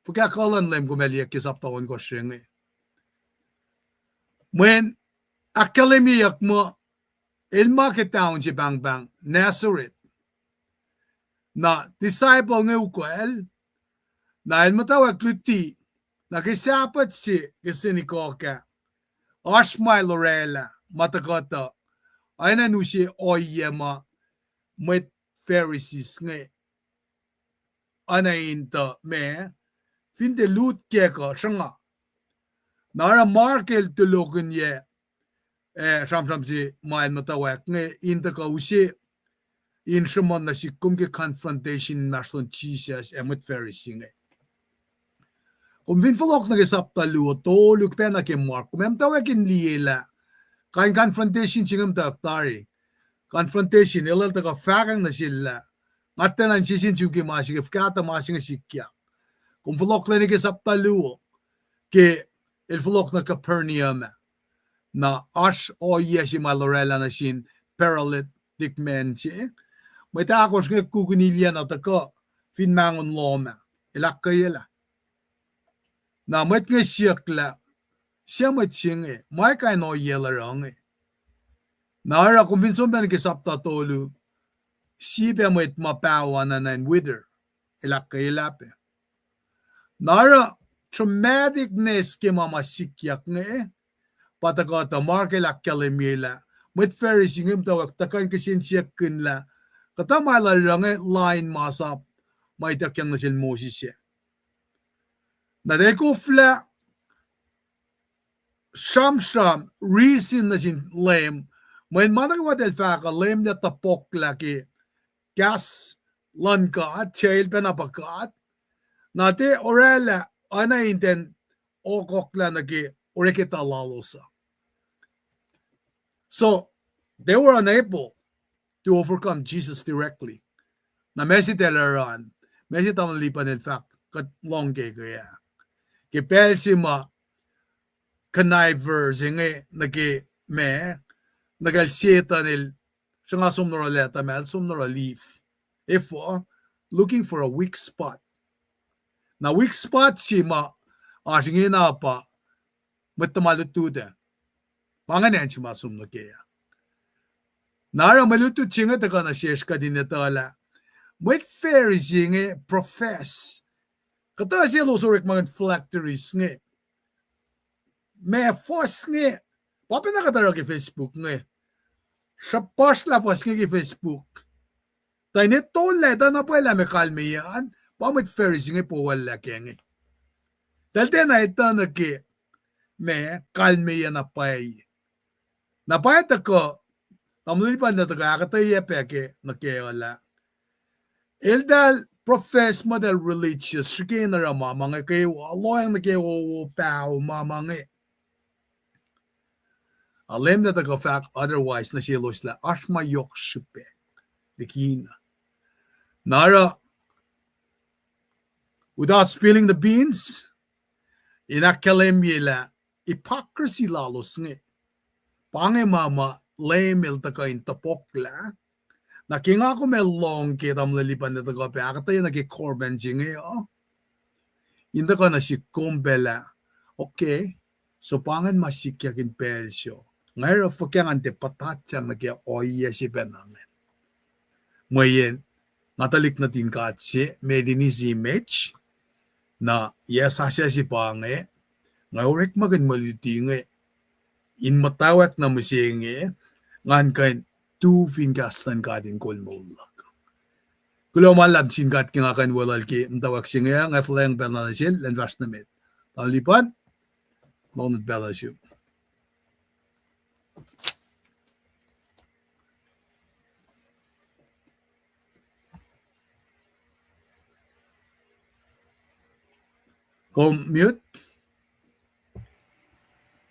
Fuhkah kuh luhn Leum kom ac liye ke sapta ohnkohsr se inge? Mweyen ahkkahlwemyeyuck muh el ma ke town se pahngpahng Nazareth. Na disciple inge ukwacl, na el muhtwacwacack luti, na ke Sabbath se ke synagogue ah, oasr ma el oraclah ma tuhkuh tuh, enenuh se ohiyac ma mwet Pharisees inge oacna in tuh ma, fin tiac lut kac kuh sruhnga. Na oruh Mark el tulokihnyac, eh, sramsram se ma el muhtwacwacack inge in tuhkuh use in sruhmuhn nuh sihk kom ke confrontation inmahsrlon Jisus ac mwet Pharisee inge. Kom fin fohlohk nuh ke sapta luo, tolu, pacna ke Mark, kom ac muhtwacwacack in liye lah kain confrontation se inge muhtwacwacack tari. Confrontation, el el tuhkuh fahkwacng nuh sel lah, nga tiacna in sie sin sum ke ma se ke, fuhkah tuh ma se inge sikyak. Kom fohlohklac nuh ke sapta luo, ke el fohlohk nuh Capernaum ah. Na oasr ohiyac se ma el oraclah nuh sin paralytic man se. Mwet ahkosr inge kukun ilyac na tuhkuh fin mahngon lohm ah, el ahkkweyelah. Na mwet inge siyuck lah, suc mwet se inge, ma kain ohiyac el oruh inge? Na oruh kom fin som pac nuh ke sapta tolu, sie pac mwet ma paho an, an wither, el ahkkweyelah pac. Na oruh dramaticness ke ma ma sikyak inge, pa tuhkuh tuh Mark el ahkkahlwemye lah mwet Pharisee inge muhtwacwacack tuhkuh in kihsen siyuckihn lah kuhtuh ma el oruh inge lain masap ma ituckyang nuh sel Moses ah. Na tuh el koflah sramsram reason nuh sin Leum, mweyen ma nuh kwewa tuh el fahk uh, Leum el topuklah ke kahs luhn God, tuh el pacna pa God. Na tiac oraclah oacna in ten ohkohklah nuh ke oreketa lalos uh. So, they were unable to overcome Jesus directly. Na ma se tuh el oruh an, ma se tamuhlwel Lipan el fahk kuht lohng ke ke ah, ke pacl se ma conniver se inge nuh ke ma, nuh kacl Setuhn el sruhnga som nuh oruh leta ma el som nuh oruh leaf. Efuh? Looking for a weak spot. Na weak spot se ma oasr ingena pa mwet tuhma lutlut ah. Pa ingacn se ma som nuh ke ah. Na oruh mwe lutlut se inge tuhkuh nuh sesr kuht in etuh lah mwet Pharisee inge profess. Kuhtuh selos orekmakihn phylacteries inge. Ma fuhs inge, pa pacna kuht oruh ke Facebook inge. Sruhpuhsrlah fuhs inge ke Facebook. Tuh in etollah tuh na pwacye lah ma kalmeyac an, pa mwet Pharisee inge powuhllah ke inge. Tuh el tiacna etuh nuh ke ma kalmeyac na pwacye. Na pwacye tuhkuh, tamuhlwel Lipan el tuhkuh ahkuhtweyac pac ke nuh ke uh lah eltahl profess muh eltahl religious, srihke in oruh ma ma inge kwewa, lohacng nuh ke wowo paho ma ma inge. A Leum el tuhkuh fahk otherwise nuh selos lah oasr ma yohk srihpac likina. Na oruh, without spilling the beans, in ahkkahlwemye lah hypocrisy lalos inge, pa inge ma ma Leum el tuhkuh in topuklah. Na ke nga kom ac lohng ke tamuhlwel Lipan el tuhkuh pac ahkuhtweyac nuh ke Corbin se inge uh, in tuhkuh nuh sihk kom pac lah, okay, so pa ingacn ma sikyak in pacl se. Nga oruh fuhkah ngan tiac puhtatyang nuh ke ohiyac se pacna ingacn? Mweyen nga tuhlihk nuhtin God se, made in his image. Na yac sasuc se pa inge, nga orekmakihn mwe luti inge in muhtwacwacack nuh mihsenge, ngan kuh in tu fin kahs luhn God in kol moul luhk. Kuloh ma luhlahp sin God ke nga kuh in weluhl ke muhtwacwacack se inge, nga fuhlweacng pacl na nuh sel, lwen fahsr nuh met. Tamuhlwel Lipan, lohng nuh pacl nuh sum. Kom mute.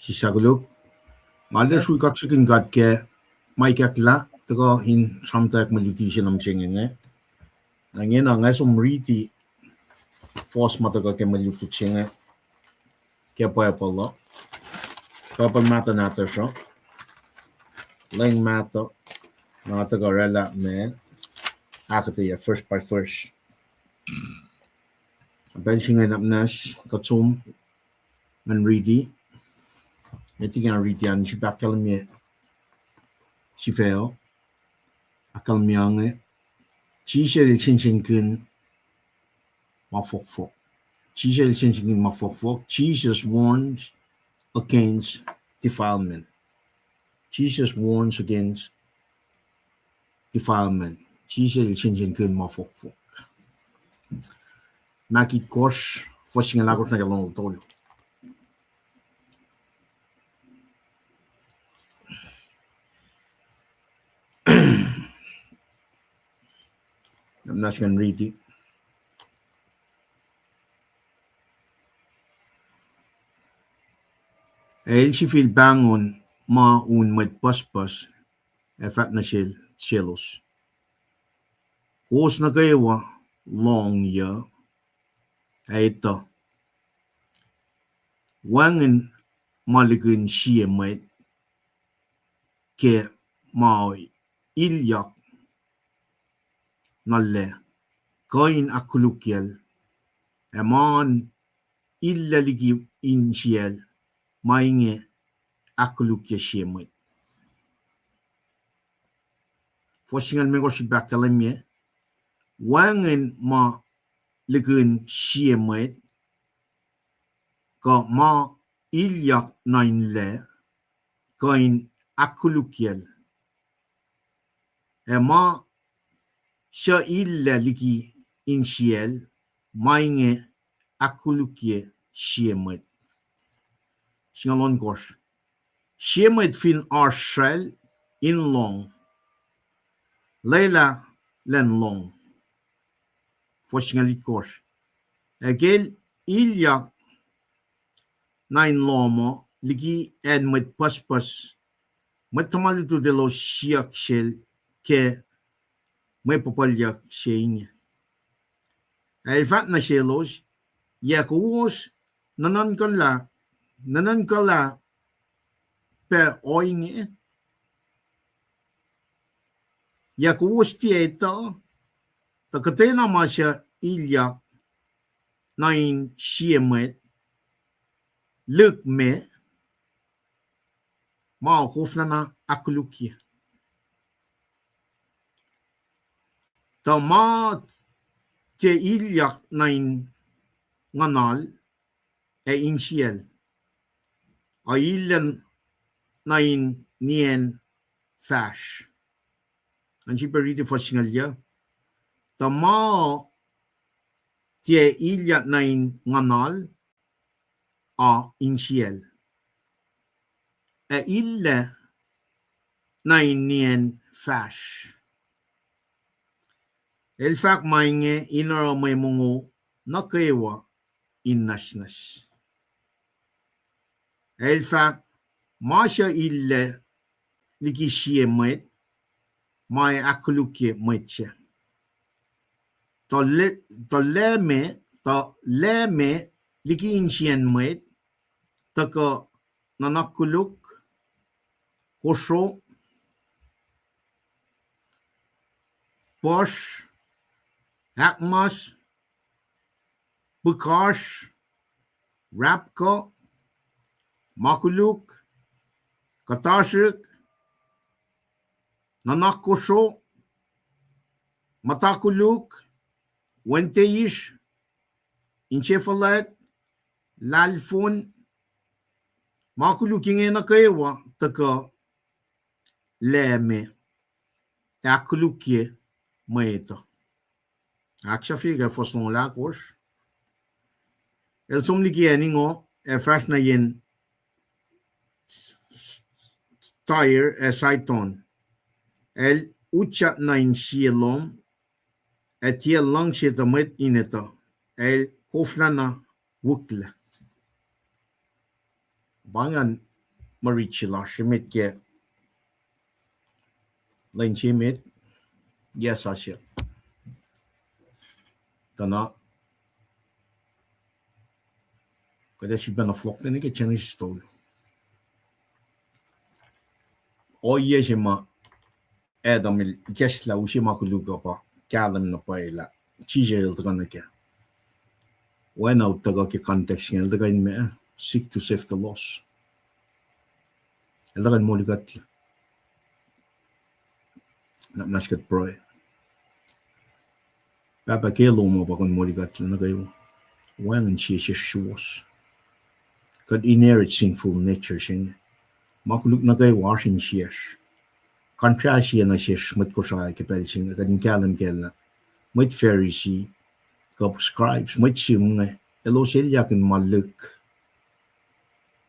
Sislah koluk. Nga arlac srui kaksakihn God ke ma ikacklah tuhkuh in sramtweack mwe luti se nuh mihsenge inge. Na ingena nga som riti fuhs ma tuhkuh ke mwe lutlut se inge ke Bible uh. Bible mahtuh nahtuhsr uh, lwen mahtuh, na tuhkuh oraclah ma ahkuhtweyac verse by verse. Pacl se inge na muhnahs kuht som ngan riti. Met liki nga riti an, srihpac ahkkahlwemye sifac uh, ahkkahlwemye inge, Jisus el sensenkihn ma fohkfohk. Jisus el sensenkihn ma fohkfohk. Jesus warns against defilement. Jesus warns against defilement. Jisus el sensenkihn ma fohkfohk. Maki itkohsr, fuhs singucul ahkosr nuh ke longoul tolu. Na muhnahs ngan riti. Ac el sifil pahngon ma un mwet pucspucs, ac fahk nuh sel, selos, kowos nuh kwewa lohngyuc, ac etuh. Wacngihn ma likihn sie mwet ke ma ilyak nuh lac, kuh in ahkkolukyacl, ac ma illac liki insiyacl, ma inge ahkkolukye sie mwet. Fuhs singucul limekohsr el ahkkahlwemye, wacngihn ma likihn sie mwet, kuh ma ilyak nuh in lac, kuh in ahkkolukyacl, ac ma suc illac liki insiyacl, ma inge ahkkolukye sie mwet. Singucul ohnkohsr. Sie mwet fin oasr sracl in lohng, lwelah elan lohng. Fuhs singucul itkohsr. Ac ke el ilyak nuh in lohm uh liki acn mwet pucspucs, mwet tuhma lutlut elos siyuck sel ke mwe puhpuhlyuck se inge. Ac el fahk nuh selos, yac kowos nuhnuhnkuhlah, nuhnuhnkuhlah pac ohinge? Yac kowos tiac etuh tuh kuhtwena ma suc ilyak nuh in sie mwet lihkme, ma koflana ahkkolukye? Tuh ma tiac ilyak nuh in nguhnal ac insiyacl, a illac nuh in niyacn fahsr. An sifilpac riti fuhs singucul yuc. Tuh ma tiac ilyak nuh in nguhnal a insiyacl, ac illac nuh in niyacn fahsr. El fahk ma inge in oruh mwe mongo nuh kwewa in nwacsnwacs. El fahk, ma suc illac liki sie mwet, ma ac ahkkolukye mwet sac. Tuh le-, tuh lame, tuh lame liki insiyacn mwet, tuhkuh nuhnak koluk, kosro, puhsr, ahkmas, pihkasr, rapkuh, ma koluk, kuhtasrihk, nuhnak kosro, muhta koluk, wenteisr, insefuhlwact, lahlfon, ma koluk inge nuh kwewa tuhkuh lame, ahkkolukye mwet uh. Ahksahfye ke fuhs longoul ahkosr. El som liki acn ingo ac fahsr nuh yen Tyre ac Sidon. El utyak nuh in sie lohm, ac tiac luhngse tuh mwet in etuh, ac el koflana wihklac. Pa ingacn mwe rit se lasr emet ke lwen se met, yac sasuc. Tuh na, kuht ac sifilpacna fohlohk nuh ke Genesis tolu. Ohiyac se ma Adam el ikacslah use ma koluk uh pa kahlwem na pwacye lah Jisus el tuhkuh nuh kac. Oacna utuckuh ke context inge, el tuhkuh in ma, seek to save the lost. El tuhkuh in molikuhtlac. Na, na sikuht pruhe. Pahpah, ke lohm uh pa kom molikuhtlac nuh kwewa. Wacngihn sie sesr suwohs. Kuht inherit sinful nature se inge. Ma koluk nuh kwewa oasr insiyacsr. Contrast se nuh sesr mwet Kosrae ke pacl se inge, kuht in kahlwem kac lah mwet Pharisee kuh scribes, mwet sihm inge, elos elyahkihn ma lihk,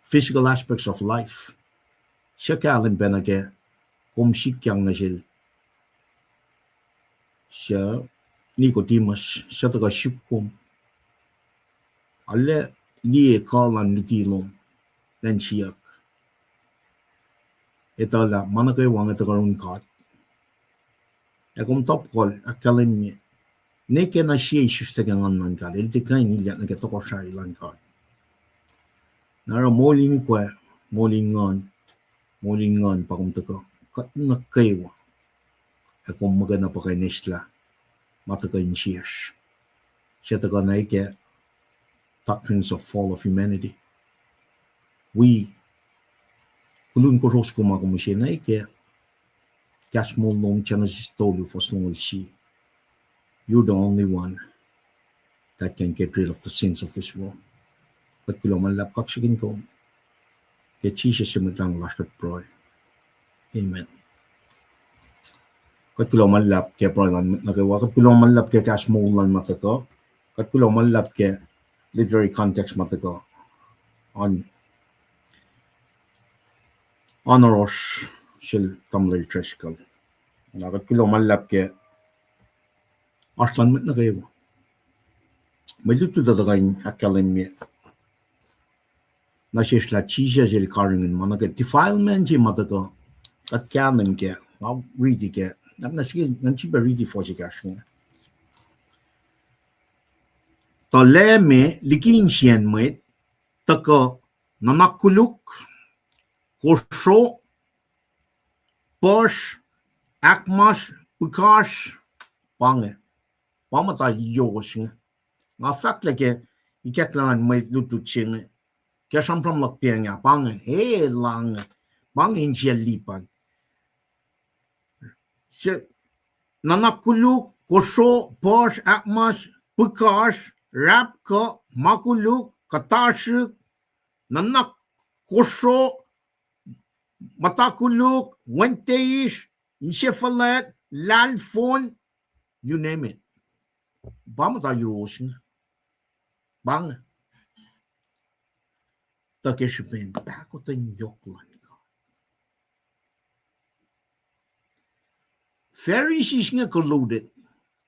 physical aspects of life. Suc kahlwem pacna ke kom sikyang nuh sel, suc Nicodemus, suc tuhkuh suk kom, arlac liye kuh luhn luti lom, elan siyuck, etuh lah ma nuh kwewa inge tuhkuh yurin God. Ac kom top kol ahkkahlwemye, ne ke na sie isuslac ke Nguhn luhn God, el tiac kuh in ilyak nuh ke tohkohsrahi luhn God. Na oruh moul in ikwac, moul in nguhn, moul in nguhn pa kom tuhkuh, kuht nuh kwewa, ac kom muhkwena pa kuh in eslah ma tuhkuh insiyacsr. Suc tuhkuh na ke doctrines of fall of humanity. Wi, koluk kosro soko ma kom use na ke kahs moul lom, Genesis tolu, fuhs longoul sie. You're the only one that can get rid of the sins of this world. Kuht kuloh ma luhlahp kaksakihn kom. Ke Jisus su Mwet Lahngo lasr kuht pruhe. Amen. Kuht kuloh ma luhlahp ke pruhe luhn mwet nuh kwewa. Kuht kuloh ma luhlahp ke kahs moul luhn ma tuhkuh. Kuht kuloh ma luhlahp ke literary context ma tuhkuh an, an oros sel tamuhlwel Driscoll. Na kuht kuloh ma luhlahp ke oasr luhn mwet nuh kwewa. Mwe lutlut uh tuhkuh in ahkkahlwemye nuh sesr lah Jisus el karihngihn ma nuh ke defilement se ma tuhkuh, kuht kahlwem kac, nga riti kac, na srihke ngan sifilpac riti fuhs ekahsr inge. Tuh Leum liki insiyacn mwet, tuhkuh nuhnak koluk, kosro, puhsr, ahkmasr, pihkasr, pa inge. Pa muhta yowos inge. Nga fahklah ke ikacklah luhn mwe lutlut se inge, ke sramsram luhk pacng ah, pa inge, e, la inge, pa inge insiyacl Lipan. Se, nuhnak koluk, kosro, puhsr, ahkmasr, pihkasr, rapkuh, ma koluk, kuhtasrihk, nuhnak kosro, muhta koluk, wentish, insefuhlwact, lahlfon, you name it. Pa muhta yowos inge. Pa inge. Tuh ke srihpen pahkotwen yohk luhn God. Pharisees inge colluded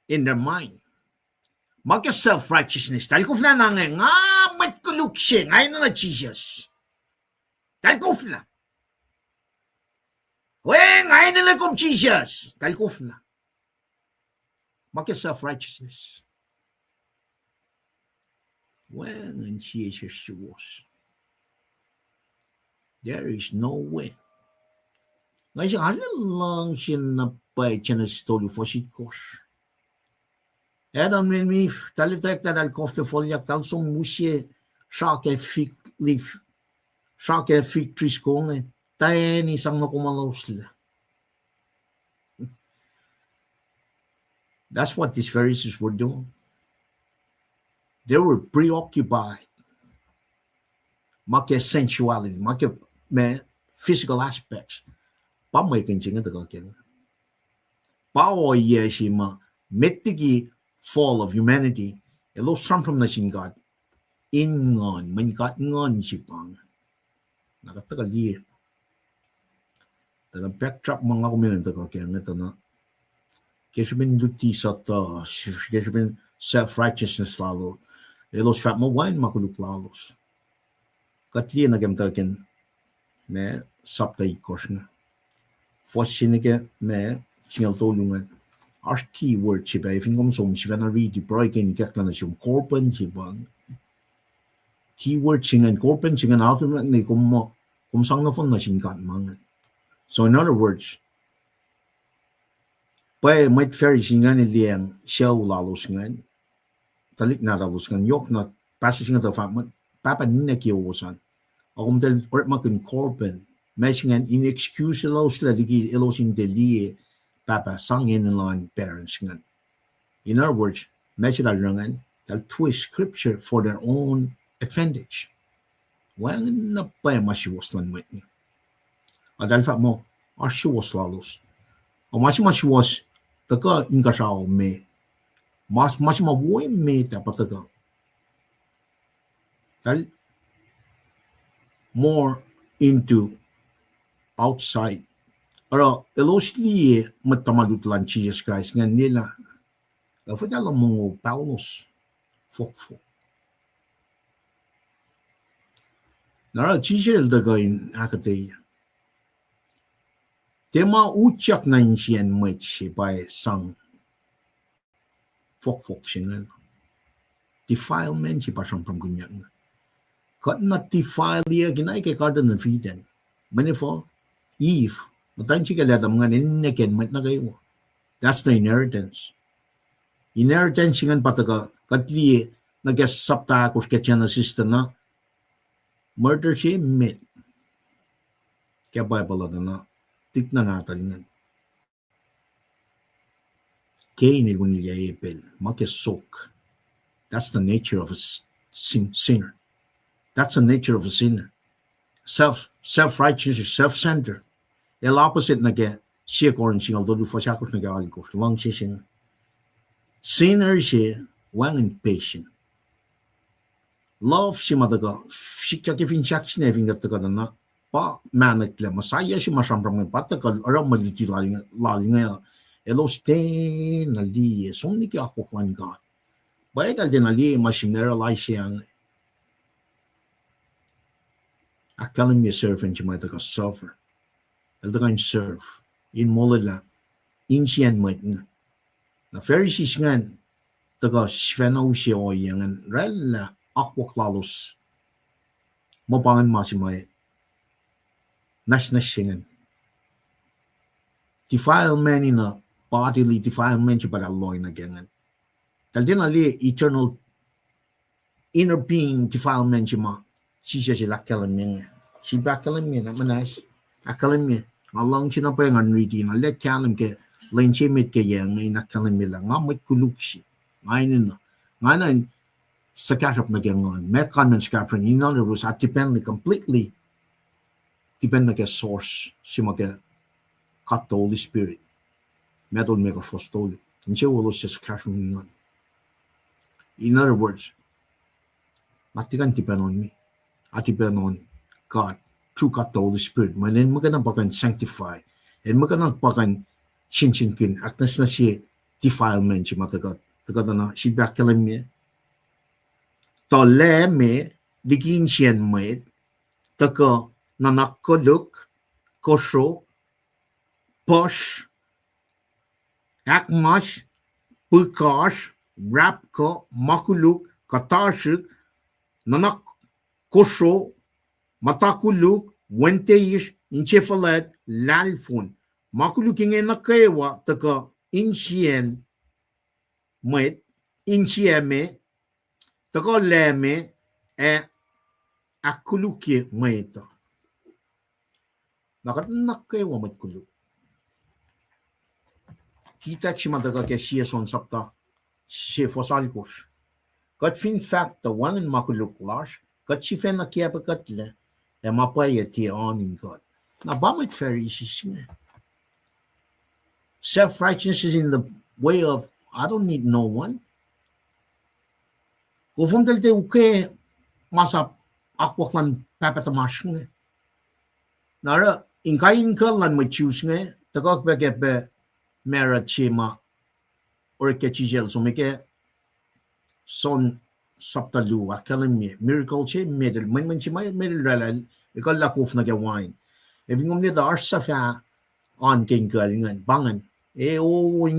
in their mind. Ma ke self-righteousness, eltahl koflah na inge, nga mwet koluk se, nga enenuh Jisus. Eltahl koflah. We, nga enenuh kom Jisus. Eltahl koflah. Ma ke self-righteousness. Wacngihn sie sesr suwohs. There is no way. Nga se arlac luhngse na pwacye Genesis tolu fuhs itkohsr. Adam and Eve, eltahl etwacack lah eltahl kof fohlyak, eltahl som use srah ke fig leaf, srah ke fig tree soko inge, tani sang nuh kom alosla. That's what these Pharisees were doing. They were preoccupied. Ma ke sensuality, ma ke, ma physical aspects. Pa mwekihn se inge tuhkuh ke. Pa ohiyac se ma met liki fall of humanity, elos sramsram nuh sin God in nguhn, mweyen God nguhn se pa inge. Na kuht tuhkuh liye. Tuh na backdrop ma nga kom enenuh tuhkuh ke inge tuh na, ke srihpen luti sutuh, ke srihpen self-righteousness lalos, elos fahk muh wacngihn ma koluk lalos. Kuht liye nuh ke muhtwacwacack, ma, sapta itkohsr inge, fuhs se nuh ke, ma, singucul tolu ingacn. Oasr keyword se pac, fin kom som sifacna riti, pruhe ke in ikacklah nuh sum, Corban se pa. Keyword se ingacn, Corban se ingacn, ultimately kom, kom sang nohfohn nuh sin God ma ingacn. So in other words, pwacye mwet Pharisee ingacn liyacacng sucu lalos ingacn, tuhlihk nahtuhlos ingacn, yohkna, passage inge tuh fahk muh pahpah ninac kiyowos an. Ac kom tiac orekmakihn Corban, ma se ingacn in excuse elos lah liki elos in tiac liye pahpah sang enenuh luhn parents ingacn. In other words, ma se eltahl oruh ingacn, eltahl twist scripture for their own advantage. Wacngihn na pwacye ma suwohs luhn mwet inge. Ac eltahl fahk muh, oasr suwohs lalos. Ac ma se ma suwohs, tuhkuh inkuhsrao me. Ma, ma se ma wo emet ah pa tuhkuh. Eltahl more into outside. Oruh elos liye mwet tuhma lutlut luhn Jisus Kraist ingacn lwelah, ac fihtac lah mongo paholos fohkfohk. Na oruh Jisus el tuhkuh in ahkuhtweyac, tiac ma utyak nuh insiyacn mwet se pa sang fohkfohk se ingacn. Defilement se pa sramsramkihnyuck inge. Kuht na defile-yuck in ke Garden of Eden. Mweyen efuh? Eve, muhtwacn se ke Adam ingacn, el ninac kacn mwet nuh kwewa. That's the inheritance. Inheritance ingacn pa tuhkuh, kuht liye nuh ke sapta ahkosr ke Genesis tuh na, murder se emet ke Bible uh tuh na, tuhlihk nuhnak ingacn. Cain el winilia Abel, ma ke sok. That's the nature of a s-, sin-, sinner. That's the nature of a sinner. Self, self-righteous, self-centered. El opposite nuh ke sie Corinth singucul tolu fuhs ahkosr nuh ke alkosr, luhngse se inge. Sinner se wacngihn patient. Love se ma tuhkuh, sikyak ke fin sahk sine fin kuht tuhkuh tuh na, pa mahneklac, Messiah se ma sramsram inge, pa tuhkuh oruh mwe luti lal, lal inge, elos tiacna liye, som nuh ke akwuck luhn God. Pwacye eltahl tiacna liye ma sihmlac oruh lal se inge. Ahkkahlwemye servant se ma tuhkuh suffer. El tuhkuh in serve, in molwelah insiyacn mwet inge. Na Pharisees ingacn tuhkuh sifacna use ohiyac ingacn, oraclah akwuck lalos muh pa ingacn ma se ma nwacsnwacs se ingacn. Defilement in a bodily defilement se pa lah loh nuh ke ingacn. Eltahl tiacna liye eternal inner being defilement se ma Jisus el ahkkahlwemye inge. Sifilpac ahkkahlwemye, na muhnahs, ahkkahlwemye. Nga luhngse na pwacye ngan riti, nga lah kahlwem ke lwen se met ke yac inge in ahkkahlwemye lah nga mwet koluk se. Nga enenuh, nga enenuh in suhkahsruhp nuh ke nguhn. Met kain in suhkahsruhp, in other words, I depend completely, depend nuh ke source se ma ke God the Holy Spirit. Matthew limekohsr fuhs tolu. Insewowo elos suc suhkahsruhp nuh ke nguhn. In other words, nga tiac kuh in depend on me. I depend on God, through God the Holy Spirit. Mweyen El muhkwena pa kuh in sanctify. El muhkwena pa kuh in sensenkihn, ahknwacsnwacsye defilement se ma tuhkuh, tuhkuh tuh na sifilpac ahkkahlwemye. Tuh Leum liki insiyacn mwet, tuhkuh nuhnak koluk, kosro, puhsr, ahkmas, pihkasr, rapkuh, ma koluk, kuhtasrihk, nuhnak kosro, muhta koluk, wenteisr, insefuhlwact, lahlfon. Ma koluk inge nuh kwewa tuhkuh insiyacn mwet, insiyac me, tuhkuh Leum, ac ahkkolukye mwet uh. Na kuht nuh kwewa mwet koluk. Kitak se ma tuhkuh ke Sie Son sapta se fuhs alkosr. Kuht fin fahk tuh wacngihn ma koluk lasr, kuht sifacna kiacpwe kuhtlac, ac ma pwacye tiac oan in kuht. Na pa mwet Pharisees inge. Self-righteousness is in the way of, I don't need no one. Kofomtahl tiac ukwe masap akwuck luhn Pahpah tuhmasr inge. Na oruh, in kain kuh luhn mwet Jews inge, tuhkuh pac ke pac marut se ma orek ke Jisus el som ke John sapta luo, ahkkahlwemye miracle se, met el, mwenmwen se ma met el oraclah, ekuhllah kof nuh ke wain. Ac fin kom liye tuh oasr suhfah oan ke inkucl ingacn, pa ingacn. E o,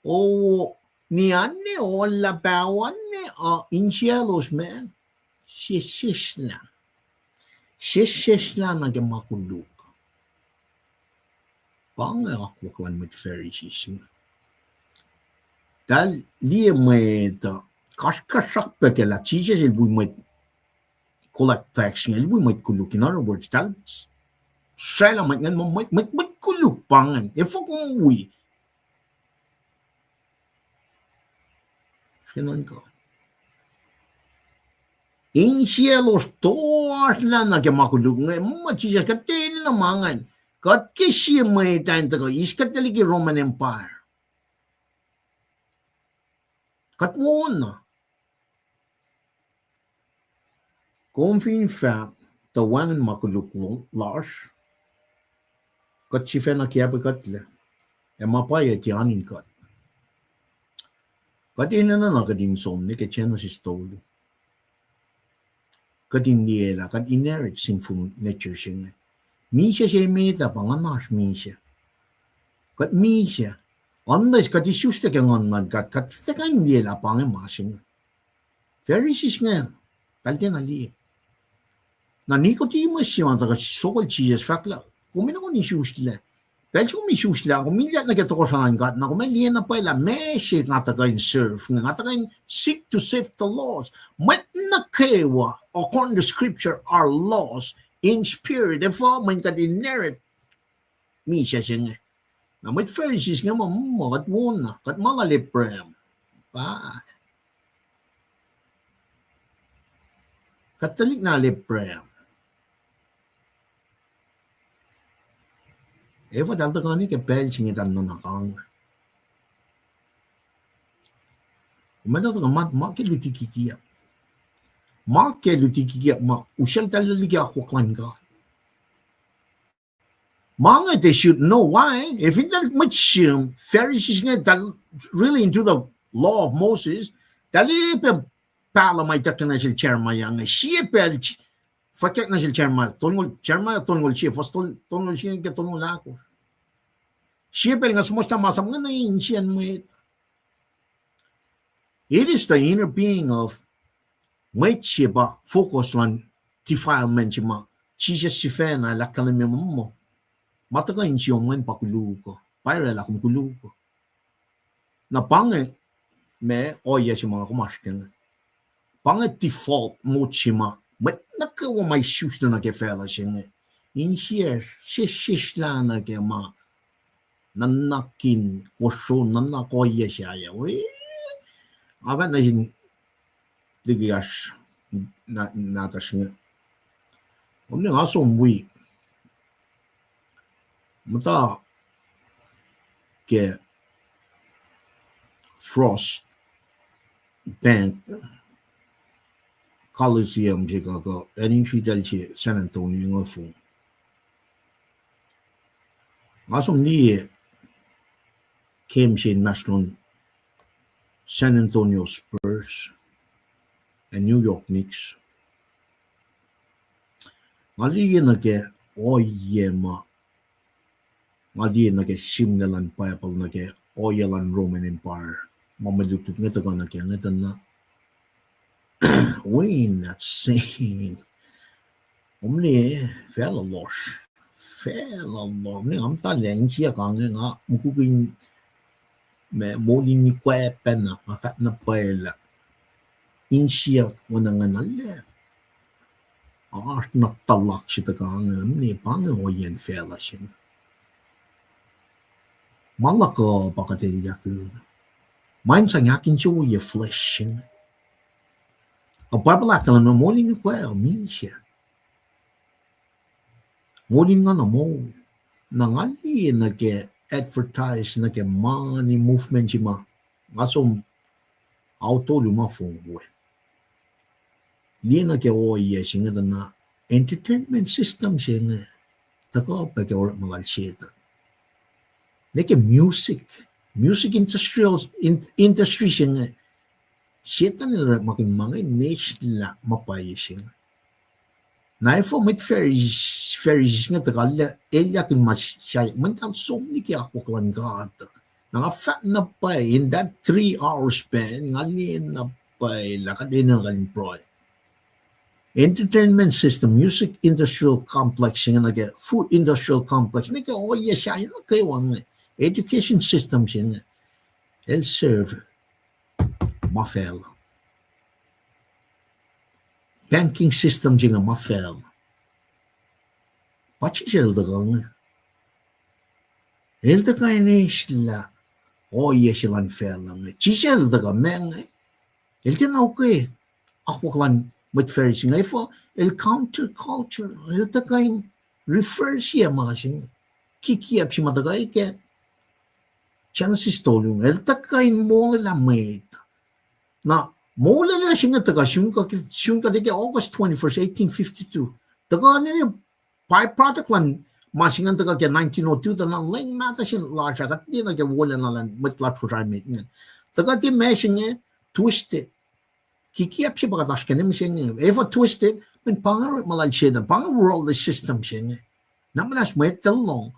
o, nianne, o lah paho anne, uh, insiyaclos ma sesseslah. Sesseslah nuh ke ma koluk. Pa inge akwuck luhn mwet Pharisees. Eltahl liye mwet uh, kasrkuhsrak pac ke lah Jisus el wi mwet collect tax inge, el wi mwet koluk. In other words, eltahl sraclah mwet ingacn muh mwet, mwet, mwet koluk pa ingacn. Efuh kom wi? Srihke nuhnkuh. Insiyaclos toasrlah nuh ke ma koluk inge, muh Jisus kuht tiac enenuh ma ingacn. Kuht ke sie mwet an tuhkuh eis kuhtlac liki Roman Empire. Kuht wona. Kom fin fahk tuh wacngihn ma koluk lo-, lasr, kuht sifacna kiacpwe kuhtlac, ac ma pwacye tiac oan in kuht. Kuht enenuh na kuht in som nuh ke Genesis tolu. Kuht in liye lah kuht inherit sinful nature se inge. Misac se met ah pa nguhnasr misac. Kuht misac. Unless kuht isuslac ke Nguhn luhn God, kuht tiac kuh in liye lah pa inge ma se inge. Pharisees inge, eltahl tiacna liye. Na Nicodemus se ma tuhkuh sokol Jisus fahk lah, kom enenuh in isuslac. Pacl se kom isuslac, kom ilyak nuh ke tohkohsrahi luhn God, na kom ac liye na pwacye lah meac se nga tuhkuh in serve inge, nga tuhkuh in seek to save the lost. Mwet nuh kwewa, according to scripture, are lost in spirit. Efuh? Mweyen kuht inherit misac se inge. Na mwet Pharisees inge ma, mm, kuht wona, kuht ma lal Abraham. Pa, kuht tuhlihk na lal Abraham. Efuh eltahl tuhkuh nuh ke pacl se inge eltahl nuhnak ange? Kom etuh, tuhkuh ma, ma ke luti kikiyacp. Ma ke luti kikiyacp ma useltahl liki akwuck luhn God. Ma inge they should know. Why? Fin eltahl mwet sihm, Pharisees inge, eltahl really into the law of Moses, eltahl pac pahluh ma ituckyang nuh sel Jeremiah inge. Sie pacl, fwackyang nuh sel Jeremiah, tolngoul, Jeremiah tolngoul sie, fuhs tol-, tolngoul sie ke tolngoul ahkosr. Sie pacl nga suhmuhslah masap inge nuh insiyacn mwet. It is the inner being of mwet se pa focus luhn defilement se ma Jisus sifacna el ahkkahlwemye muh, ma tuhkuh insiom ingacn pa koluk uh, pa oraclah kom koluk uh. Na pa inge ma ohiyac se ma kom oasr kac inge. Pa inge default mode se ma mwet nuh kwewa ma isusla nuh ke facluh se inge. Insiyacsr sesseslah nuh ke ma nuhnak in kosro, nuhnak ohiyac sahyac we. Nga fahk nuh sin liki oasr na-, nahtuhsr inge. Omni nga som wi muhta ke Frost Bank Coliseum se kuh, kuh acn in sritacl se San Antonio inge fong. Nga som liye game se inmahsrlon San Antonio Spurs ac New York Knicks. Nga liye nuh ke ohiyac ma, nga liye nuh ke sihmlac luhn Bible nuh ke ohiyac luhn Roman Empire, ma mwe lutlut inge tuhkuh nuh ke, inge tuh na, we not saying, omni, facluh lohsr, facluh lohsr, omni, nga muhta lah insiyuck ange nga mukwikwi in, ma, moul in ikoac pacna, nga fahk na pwacye lah insiyuck oacna ingacn arlac oasr na tuhlihk se tuhkuh inge, omni, pa inge ohiyacn facluh se inge. Ma luhk uh pa kuht elyah ke ma in sang ahkinsewowoye flesh se inge. Ac Bible ahkkahlwemye moul in ikoac uh misac. Moul in nguhn uh moul. Na nga liye nuh ke advertise nuh ke mani movement se ma, nga som ao tolu ma fong we. Liye nuh ke ohiyac se inge tuh na entertainment system se inge tuhkuh pac ke orekma lal Setuhn. Nuh ke music, music industrial, in-, industry se inge, Setuhn el orekmakihn ma inge in eislah ma pwacye se inge. Na efuh mwet Pharisees, Pharisees inge tuhkuh elyahkihn ma sahyac, mweyen eltahl som liki akwuck luhn God. Na nga fahk na pwacye, in that three hours span, nga liye na pwacye lah kuht enenuh kuh in pruhe. Entertainment system, music industrial complex se inge nuh ke food industrial complex, nuh ke ohiyac sahyac nuh kwewa inge, education system se inge, el serve ma facluh. Banking system se inge ma facluh. Pa Jisus el tuhkuh inge. El tuhkuh in eislah ohiyac se luhn facluh inge. Jisus el tuhkuh ma inge. El tiacna ukwe akwuck luhn mwet Pharisee inge, efuh? El counterculture. El tuhkuh in reverse-ye ma se inge. Kikiyacp se ma tuhkuh ke Genesis tolu inge. El tuhkuh in molwelah mwet. Na, molwelah se inge tuhkuh sun kuht, sun kuht ke August twenty-first, eighteen fifty-two. Tuhkuh nwe byproduct luhn ma se ingacn tuhkuh ke nineteen oh two, tuh na lwen mahtuh se lasr ah, kuht liye nuh ke wolacna luhn mwet lasr Kosrae met ingacn. Tuhkuh tiac ma se inge twisted. Kikiyacp se pa kuht oasr kac inge, ma se inge, efuh twisted? Mweyen pa inge orekma lal Setuhn, pa inge worldly system se inge. Na muhnahs mwet el lohng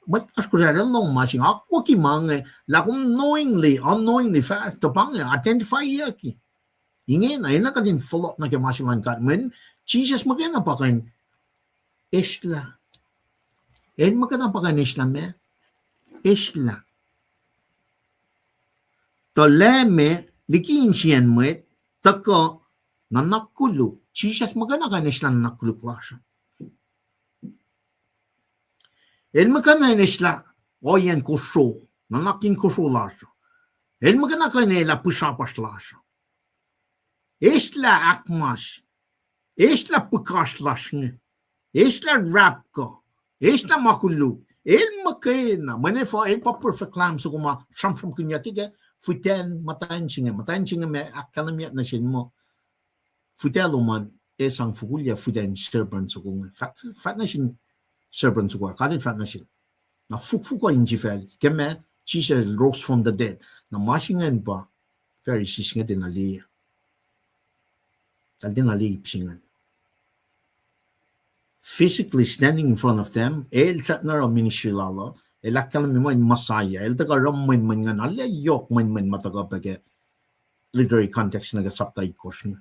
Mwet lasr Kosrae el lohng ma se inge, akwucki ma inge, lah kom knowingly, unknowingly, fah, tuh pa inge, identify-yucki. Ingena, enenuh kuht in fohlohk nuh ke ma se luhn God, mweyen Jisus muhkwena pa kuh in eslah. El muhkwena pa kuh in eslah meac? Eslah. Tuh Leum liki insiyacn mwet, tuhkuh nuhnak koluk, Jisus muhkwena kuh in eslah nuhnak koluk lasr uh. El muhkwena in eslah ohiyacn kosro, nuhnak in kosro lasr uh. El muhkwena kuh in eslah pihsrapasr lasr uh. Eslah ahkmas, eslah pihkasr lasr inge, eslah rapkuh, eslah ma koluk, el muhkwena, mweyen el pa perfect lamb soko ma sramsramkihnyuck ke fihtac muhtwacn se inge, muhtwacn se inge ma ahkkahlwemyeyuck nuh sel muh fihtac lom an ac sang fokolyac fihtac in serpent soko inge. Fahk, fahk nuh sin serpent soko ah, God el fahk nuh sel, na fokfok uh insifacl, ke ma Jisus rose from the dead. Na ma se ingacn pa Pharisees inge tiacna liye. Eltahl tiacna liye ip se ingacn. Physically standing in front of them, el srackna oruh ministry lal uh, el ahkkahlwemye muh el Messiah, el tuhkuh oruh mwenmwen ingacn, arlac yohk mwenmwen ma tuhkuh pac ke literary context nuh ke sapta itkohsr inge.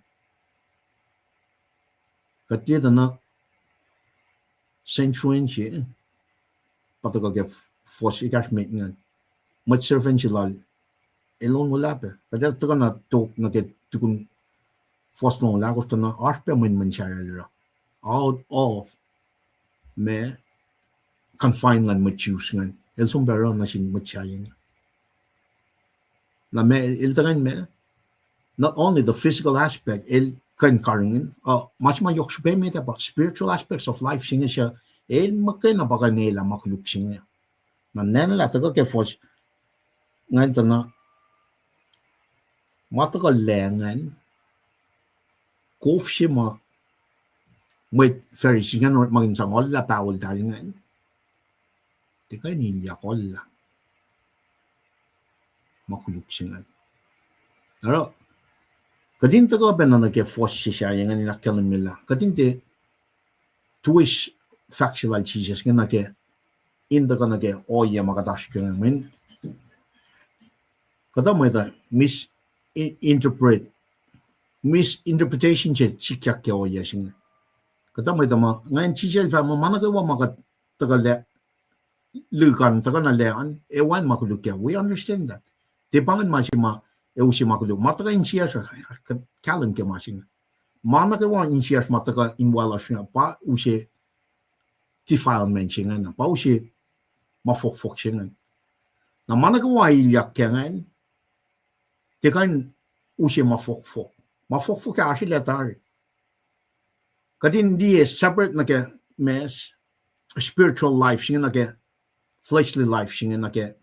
Kuht liye tuh na centurion se, pa tuhkuh ke fuhs ekahsr met ingacn, mwet servant se lal, el on luhlahp pac. Kuht ac tuhkuh na tok nuh ke tukun fuhs longoul ahkosr tuh na oasr pac mwenmwen sahyac el oruh. Out of ma confine luhn mwet Jews ingacn, el som pac oruh nuh sin mwet sahyac inge. Na ma el tuhkuh in ma, not only the physical aspect, el kuh in karihngihn, uh, ma se ma yohk srihpac met ah pa spiritual aspects of life se inge suc el muhkwena pa kuh in eslah ma koluk se inge. Na nacnlah tuhkuh ke fuhs ingacn tuh na ma tuhkuh lac ingacn, kof se ma mwet Pharisee ingacn orekmakihn sang ohllah pahol eltahl ingacn, tiac kuh in ilyak ohllah ma koluk se ingacn. Oruh, kuht in tuhkuh pacna nuh ke fuhs se sahyac ingacn in ahkkahlwemye lah kuht in tiac tuwis fahk se lal Jisus inge nuh ke, in tuhkuh nuh ke ohiyac ma kuht oasr ke inge, mweyen kuhtuh mwet uh misinterpret, misinterpretation se sikyak ke ohiyac se inge. Kuhtuh mwet uh ma, ngan Jisus el fahk muh ma nuh kwewa ma kuht tuhkuh lac, lihk an, tuhkuh na lac an, ac wacngihn ma koluk kac. We understand that. Tiac pa ingacn ma se ma ac use ma koluk. Ma tuhkuh insiyacsr, kuht kahlwem ke ma se inge. Ma nuh kwewa insiyacsr ma tuhkuh in wal lasr inge pa use defilement se ingacn, pa use ma fohkfohk se ingacn. Na ma nuh kwewa ilyak kac ingacn, tiac kuh in use ma fohkfohk. Ma fohkfohk ac oasr lac tari. Kuht in liye separate nuh ke ma spiritual life se inge nuh ke fleshly life se inge nuh ke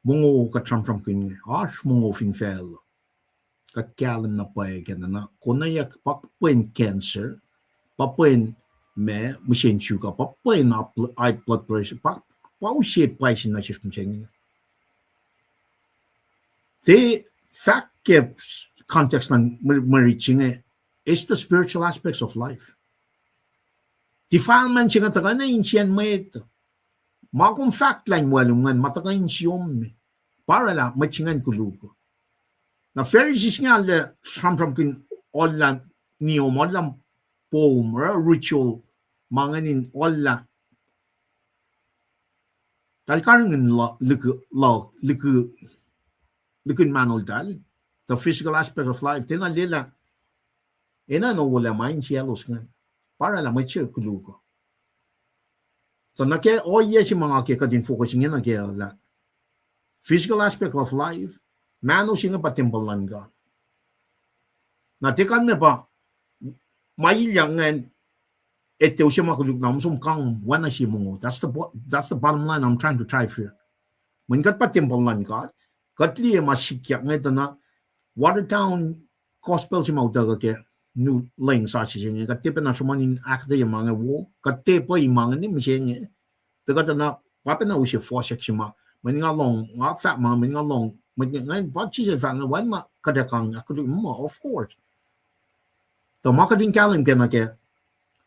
mongo kuht sramsramkihn inge. Oasr mongo fin facluh. Kuht kahlwem na pwacye ke na, na konwacack pa pwen cancer, pa pwen ma mihsen sugar, pa pwen high bl-, high blood pressure, pa, pa use pwacye sin nuh sesr mihsenge. Tiac fahk ke context luhn mwe-, mwerit se inge, it's the spiritual aspects of life. Defilement se inge tuhkuh na insiyacn mwet. Ma kom fahk lah in waclum ingacn, ma tuhkuh insiyom me. Pa oraclah mwet se ingacn koluk. Na Pharisees inge arlac sramsramkihn ohllah niyom, ohllah poum, oruh ritual, ma ingacn in ohllah. Eltahl karihngihn luhk, luhk, luhk, luhk in mahnoltahl, the physical aspect of life, tiacna liyelah enenuh in wolac ma insiyaclos ingacn. Pa oraclah mwet se koluk uh. Tuh nuh ke ohiyac se ma nga ke kuht in focus inge nuh ke lah physical aspect of life, mahno se inge pa tempuhl luhn God. Na tiac kalmac pa ma ilyak ingacn, etuh se ma koluk na, kom som kang oacna sie mongo. That's the bo-, that's the bottom line I'm trying to drive here. Mweyen kuht pa tempuhl luhn God, kuht liye ma sikyak inge tuh na watered down gospel se ma utuckuh ke nu leng sasuc se inge, kuht tiac pacna sruhmuhn in ahkuhtweyac ma inge wo, kuht tiac pwacye ma inge mihsenge. Tuh kuht na, pa pacna use fohsack se ma, mweyen nga lohng, nga fahk ma, mweyen nga lohng, mweyen nga, pa Jisus fahk inge, wacngihn ma kuht ac kang ahkkolukye muh, of course. Tuh ma kuht in kahlwem ke nuh ke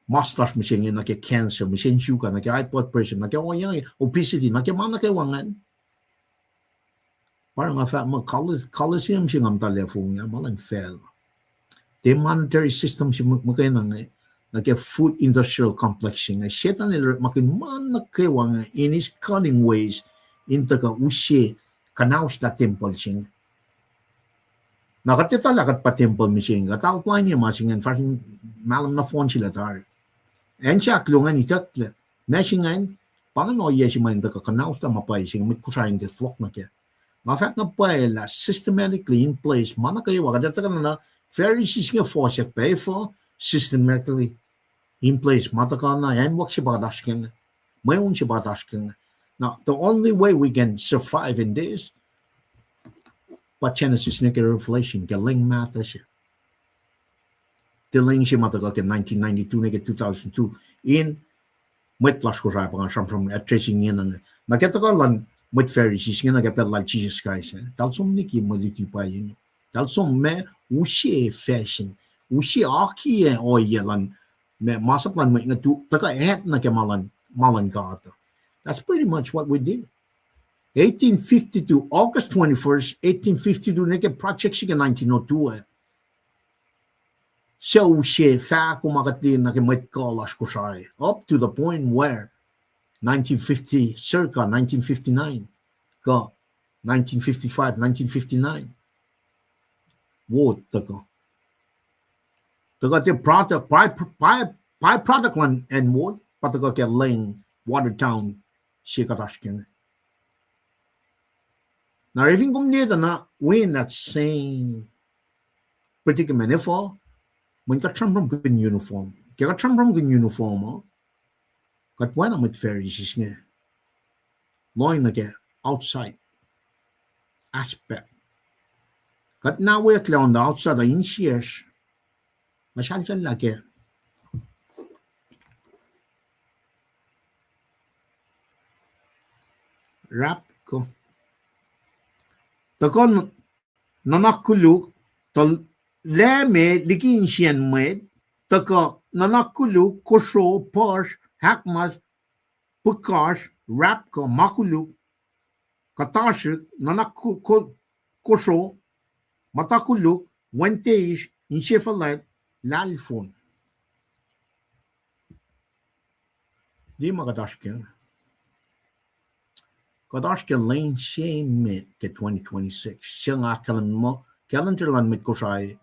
mas lasr mihsenge nuh ke cancer, mihsenge sugar, nuh ke high blood pressure, nuh ke ohiyac, obesity, nuh ke ma nuh kwewa ingacn. Pa nga fahk muh Coliseum se nga muhta lacfong ah, ma luhn facluh. Tiac monetary system se muhkwena inge, nuh ke food industrial complex se inge. Setan el orekmakihn ma nuh kwewa inge in his cunning ways, in tuhkuh use kuhnauslah tempuhl se inge. Na kuht etuh lah kuht pa tempuhl mihsenge, kuht outline-ye ma se inge in fahsr mahlwem nohfohn se lah tari. Acn se ahkluo ingacn itucklac, ma se ingacn, pa ingacn ohiyac se ma in tuhkuh kuhnauslah ma pwacye se inge, mwet Kosrae in tiac fohlohk nuh kac. Nga fahk na pwacye lah systematically in place, ma nuh kwewa, kuht etuh kuh na Pharisees inge fohsack pac, efuh? Systematically in place, ma tuhkuh na, acn work se pa kuht oasr ke inge, mweun se pa kuht oasr ke inge. Now, the only way we can survive in this, pa Genesis nuh ke Revelation, ke leng mahtuh se. Tiac leng se ma tuhkuh ke nineteen ninety-two nuh ke two thousand two. In mwet lasr Kosrae pa nga sramsram addressing inge na inge. Na ke tuhkuh luhn mwet Pharisees inge nuh ke pacl lal Jisus Kraist, eh, eltahl som niki mwe luti pwacye inge. Eltahl som ma use fashion, use akiyac ohiyac luhn, ma, masap luhn mwet inge tu, tuhkuh add nuh ke ma luhn, ma luhn God. That's pretty much what we did. Eighteen fifty-two, August twenty-first, eighteen fifty-two, nuh ke project se ke nineteen oh two ah. Suc use fahko ma kuht liye nuh ke mwet kuh lasr Kosrae, up to the point where nineteen fifty, circa nineteen fifty-nine, kuh nineteen fifty-five, nineteen fifty-nine. Wo tuhkuh. Tuhkuh tiac product, by, by, byproduct luhn acn wo, pa tuhkuh ke leng Watertown se kuht oasr ke inge. Na, eri fin kom liye tuh na, we in that same predicament, efuh? Mweyen kuht sramsramkihn uniform. Ke kuht sramsramkihn uniform uh, kuht oacna mwet Pharisees inge, lohng nuh ke outside aspect. Kuht na weaklac on the outside uh insiyacsr, muhsahlsahllah ke rapkuh. Tuhkuh n-, nuhnak koluk, tuh lame liki insiyacn mwet, tuhkuh nuhnak koluk, kosro, puhsr, ahkmas, pihkasr, rapkuh, ma koluk, kuhtasrihk, nuhnak ko-, ko-, kosro, muhta koluk, wen teisr, insefuhlwact, lahlfon. Liye ma kuht oasr ke, kuht oasr ke lwen se met ke twenty twenty-six. Se nga ahkkahlwemye muh calendar luhn mwet Kosrae,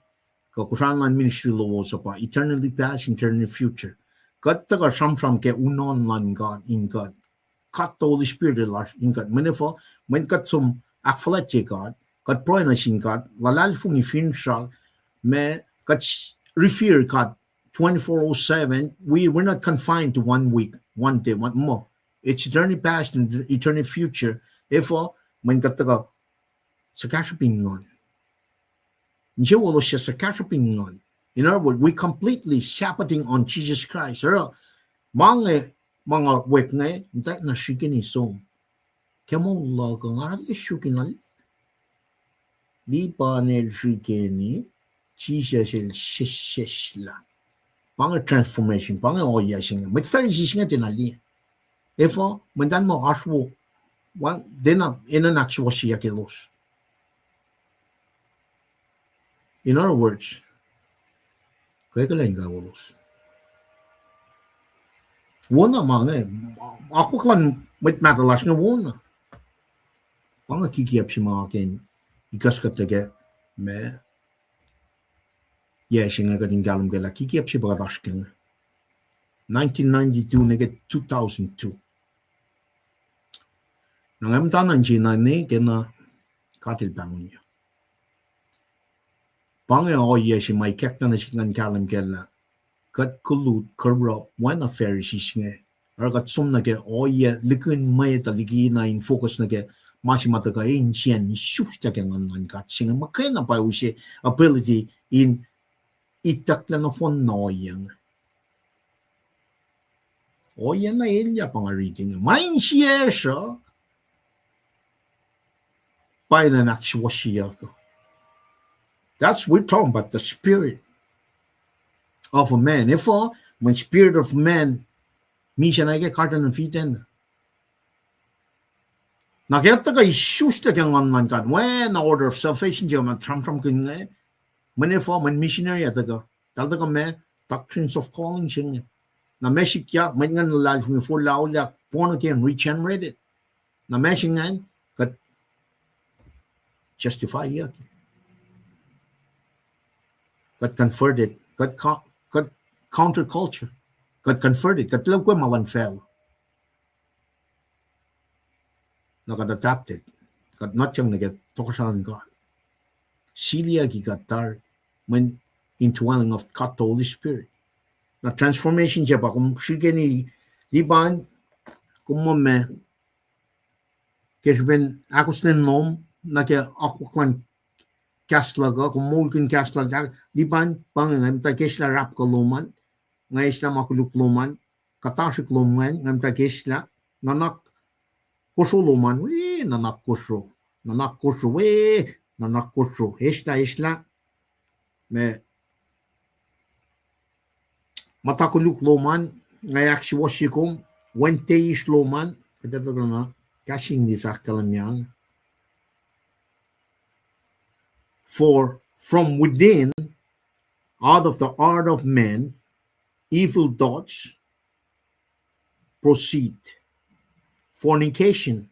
kuh Kosrae luhn ministry lowos uh pa eternity past, eternity future. Kuht tuhkuh sramsram ke unohn luhn God in kuht. God the Holy Spirit lasr in kuht. Mweyen efuh? Mweyen kuht som ahkfuhlwactye God, kuht pruhe nuh sin God, luhlahlfongi finsrak, ma kuht s-, revere God twenty-four oh seven. We, we're not confined to one week, one day, one month. It's eternity past and eternity future. Efuh? Mweyen kuht tuhkuh suhkahsruhp in nguhn. Insewowo suc suhkahsruhp in nguhn. In other words, we completely Sabbathing on Jesus Christ. Oruh, ma inge, ma nga wek inge, muhtwacwacack na srihkeni som. Ke moul luhk uh nga arulacna srihke na lipan el srihkeni, Jisus el sesseslah. Pa inge transformation, pa inge ohiyac se inge. Mwet Pharisee se inge tiacna liye. Efuh? Mweyen muh oasr wo, tiacna enenuh in ahksuwohsyeyuck elos. In other words, kwekelen kawolos. Wona ma inge, akwuck luhn mwet mahtuh lasr inge wona. Pa inge kikiap se ma ke in ikacskuhtlac ke ma yac se inge kuht in kahlwem kac lah kikiap se pa kuht oasr ke inge. Nineteen ninety-two nuh ke two thousand two. Na nga muhta nuh in se na ne ke na God El pahngonyuc. Pa inge ohiyac se ma ikackna nuh sihk ngan kahlwem kac lah kuht koluk, corrupt, oacna Pharisee se inge. Oruh kuht som nuh ke ohiyac likihn mwet uh liki na in focus nuh ke ma se ma tuhkuh insiyacn isuslac ke nguhn luhn God se inge. Muhkwena pa use ability in itucklac nohfohn na ohiyac inge. Ohiyac na elyah pa nga riti inge. Ma insiyacsr uh, pa enenuh in ahksuwohsyeyuck. That's, we're talking about the spirit of a man. Efuh? Mweyen spirit of man, misac na ke Garden of Eden. Na ke tuhkuh isuslac ke nguhn luhn God, oacna order of salvation se ma sramsramkihn inge, mweyen efuh, mweyen missionary ah tuhkuh, eltahl tuhkuh ma doctrines of calling se inge. Na ma sikyak, mwet ingacn luhlahlfongi forlah, auliyak, born again, regenerated. Na ma se ingacn, kuht justifyyuck. Kuht converted, kuht co-, kuht counterculture. Kuht converted, kuht lukwe ma luhn facluh. Na kuht adapted, kuht nuhtyang nuh ke tohkohsrahi luhn God. Siliyucki kuht tari, mweyen indwelling of God the Holy Spirit. Na transformation se pa kom srihkeni lipan, kom muh ma, ke srihpen ahkostwen lom, nuh ke akwuck luhn kahs luhk uh, kom moulkihn kahs luhk, lipan, pa inge nga muhta ke eslah rahp kuh lom an, nga eslah ma koluk lom an, kuhtasrihk lom ingacn, nga muhta ke eslah, nuhnak kosro lom an, we, nuhnak kosro, nuhnak kosro, we, nuhnak kosro, eslah, eslah, ma muhta koluk lom an, nga ahksuwohsye kom, wen teis lom an, kuht ac tuhkuh na, kahs in lis ahkkahlwemye an. For from within, out of the heart of man, evil thoughts proceed, fornication,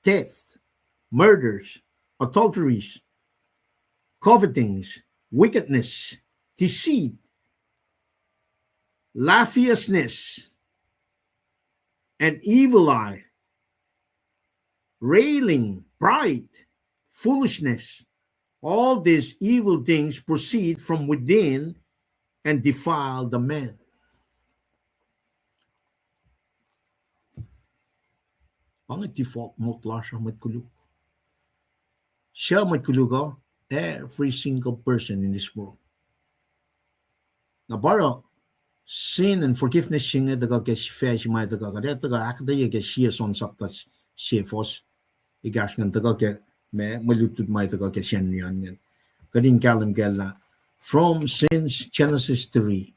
theft, murders, adulteries, covetings, wickedness, deceit, lasciviousness, an evil eye, railing, pride, foolishness. All these evil things proceed from within and defile the man. Pa inge default mot lasr uh, mwet koluk. Suc mwet koluk uh? Every single person in this world. Na pa oruh sin and forgiveness se inge tuhkuh ke sifac se ma tuhkuh, kuht ac tuhkuh ahkuhtweyac ke sie John sapta sie, fuhs ekahsr ingacn, tuhkuh ke ma mwe lutlut ma tuhkuh ke Sacnri an ingacn. Kuht in kahlwem kac lah from since Genesis three,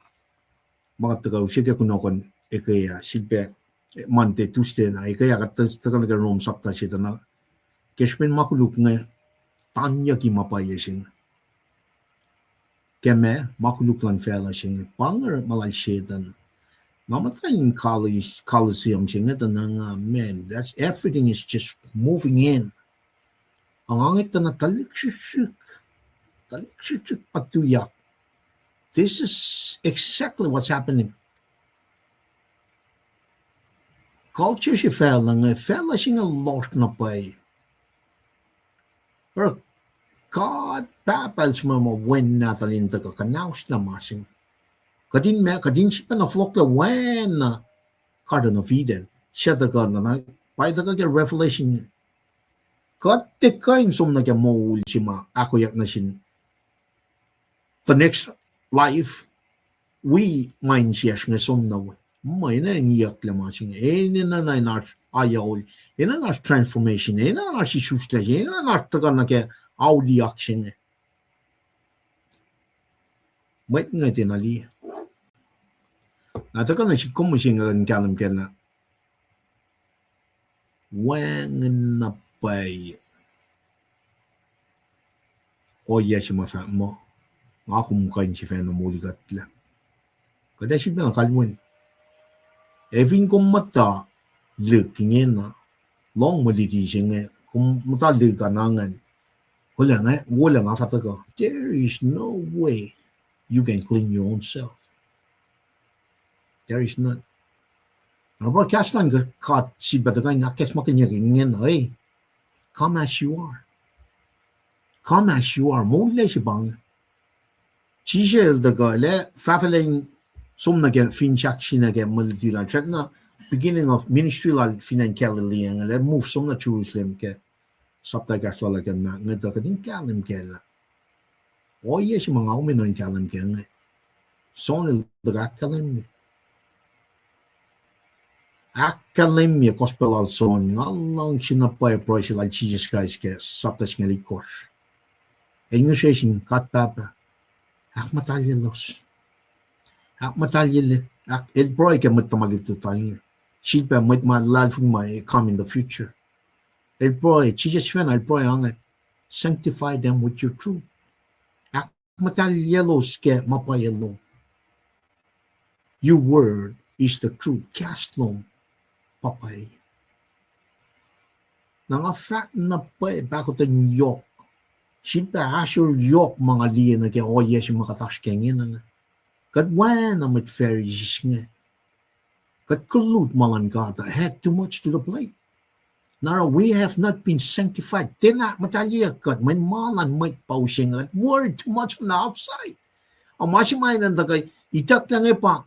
ma kuht tuhkuh use ke kunohkohn ekuh ah, sifilpac Monday, Tuesday na ekuh ah, kuht tuhkuh nuh ke Rom sapta se tuh na, ke srihpen ma koluk inge, tanyucki ma pwacye se inge. Ke ma, ma koluk luhn facluh se inge, pa inge orekma lal Setuhn. Nga muhta in Colosseum se inge tuh na nga, man, that's, everything is just moving in. Anganget tuh na tuhlihk srihsrihk, tuhlihk srihsrihk pa tuyak. This is exactly what's happening. Culture se facluh inge, facluh se inge lohsr na pwacye. Oruh God Pahpah El suhmuh ma wen nahtuhl in tuhkuh kuhnaoslah ma se inge. Kuht in ma, kuht in sifacna fohlohklac oacna Garden of Eden. Suc tuhkuh na, na pa tuhkuh ke Revelation. Kuht tiac kuh in som nuh ke moul se ma ahkoyak nuh sin the next life, wi ma insiyacsr inge som nuh we. Ma enenuh in iyucklac ma se inge, enenuh na in oasr ayol, enenuh in oasr transformation, enenuh in oasr isuslac se, enenuh in oasr tuhkuh nuh ke auliyak se inge. Mwet inge tiacna liye. Na tuhkuh nuh sihk kom mihsenge in kahlwem kac lah wacngihn na pwacye ohiyac se ma fahk muh, nga kom kuh in sifacna molikuhtlac. Kuht ac sifacna kalweni. Ac fin kom muhta lihk ingena, lohng mwe luti se inge, kom muhta lihk an ingacn, wolacna, wolacna fah tuhkuh. There is no way you can clean your own self. There is none. Na pa kahs luhn God sifilpac tuhkuh in ahkacsmakihnye ingena, hey, come as you are. Come as you are. Moul lac se pa inge. Jisus El tuhkuh, El ac fahfahlac in som nuh ke finsrak se nuh ke mwe luti lal, srackna beginning of ministry lal fin acn Galilee, El ac move som nuh Jerusalem ke sapta ekahsr lal ah ke Mark, inge tuh kuht in kahlwem kac lah ohiyac se ma nga kom enenuh in kahlwem kac inge, John el tuhkuh ahkkahlwemye. Ahkkahlwemye gospel lal John, nga luhngse na pwacye pruhe se lal Jisus Kraist ke sapta singucul itkohsr. El ngihsre sin God Pahpah, ahkmuhtahlyelos. Ahkmuhtahlye, ahk-, el pruhe ke mwet tuhma lutlut inge. Sifilpac mwet ma luhlahlfongi ma come in the future. El pruhe, Jisus fin el pruhe inge, sanctify them with your truth. Ahkmuhtahlyelos ke ma pwacye lom. Your word is the truth. Kahs lom pa pwacye. Na nga fahk na pwacye pahkotwen yohk. Sifilpac ahsor yohk ma nga liye nuh ke ohiyac se ma kuht oasr ke ingena inge. Kuht oacna mwet Pharisees inge. Kuht koluk ma luhn God, add too much to the plate. Na oruh we have not been sanctified. Tiacna muhtahlye kuht, mweyen ma luhn mwet pa use inge, kuht worry too much on the outside. Ac ma se ma enenuh in tuhkuh itucklac inge pa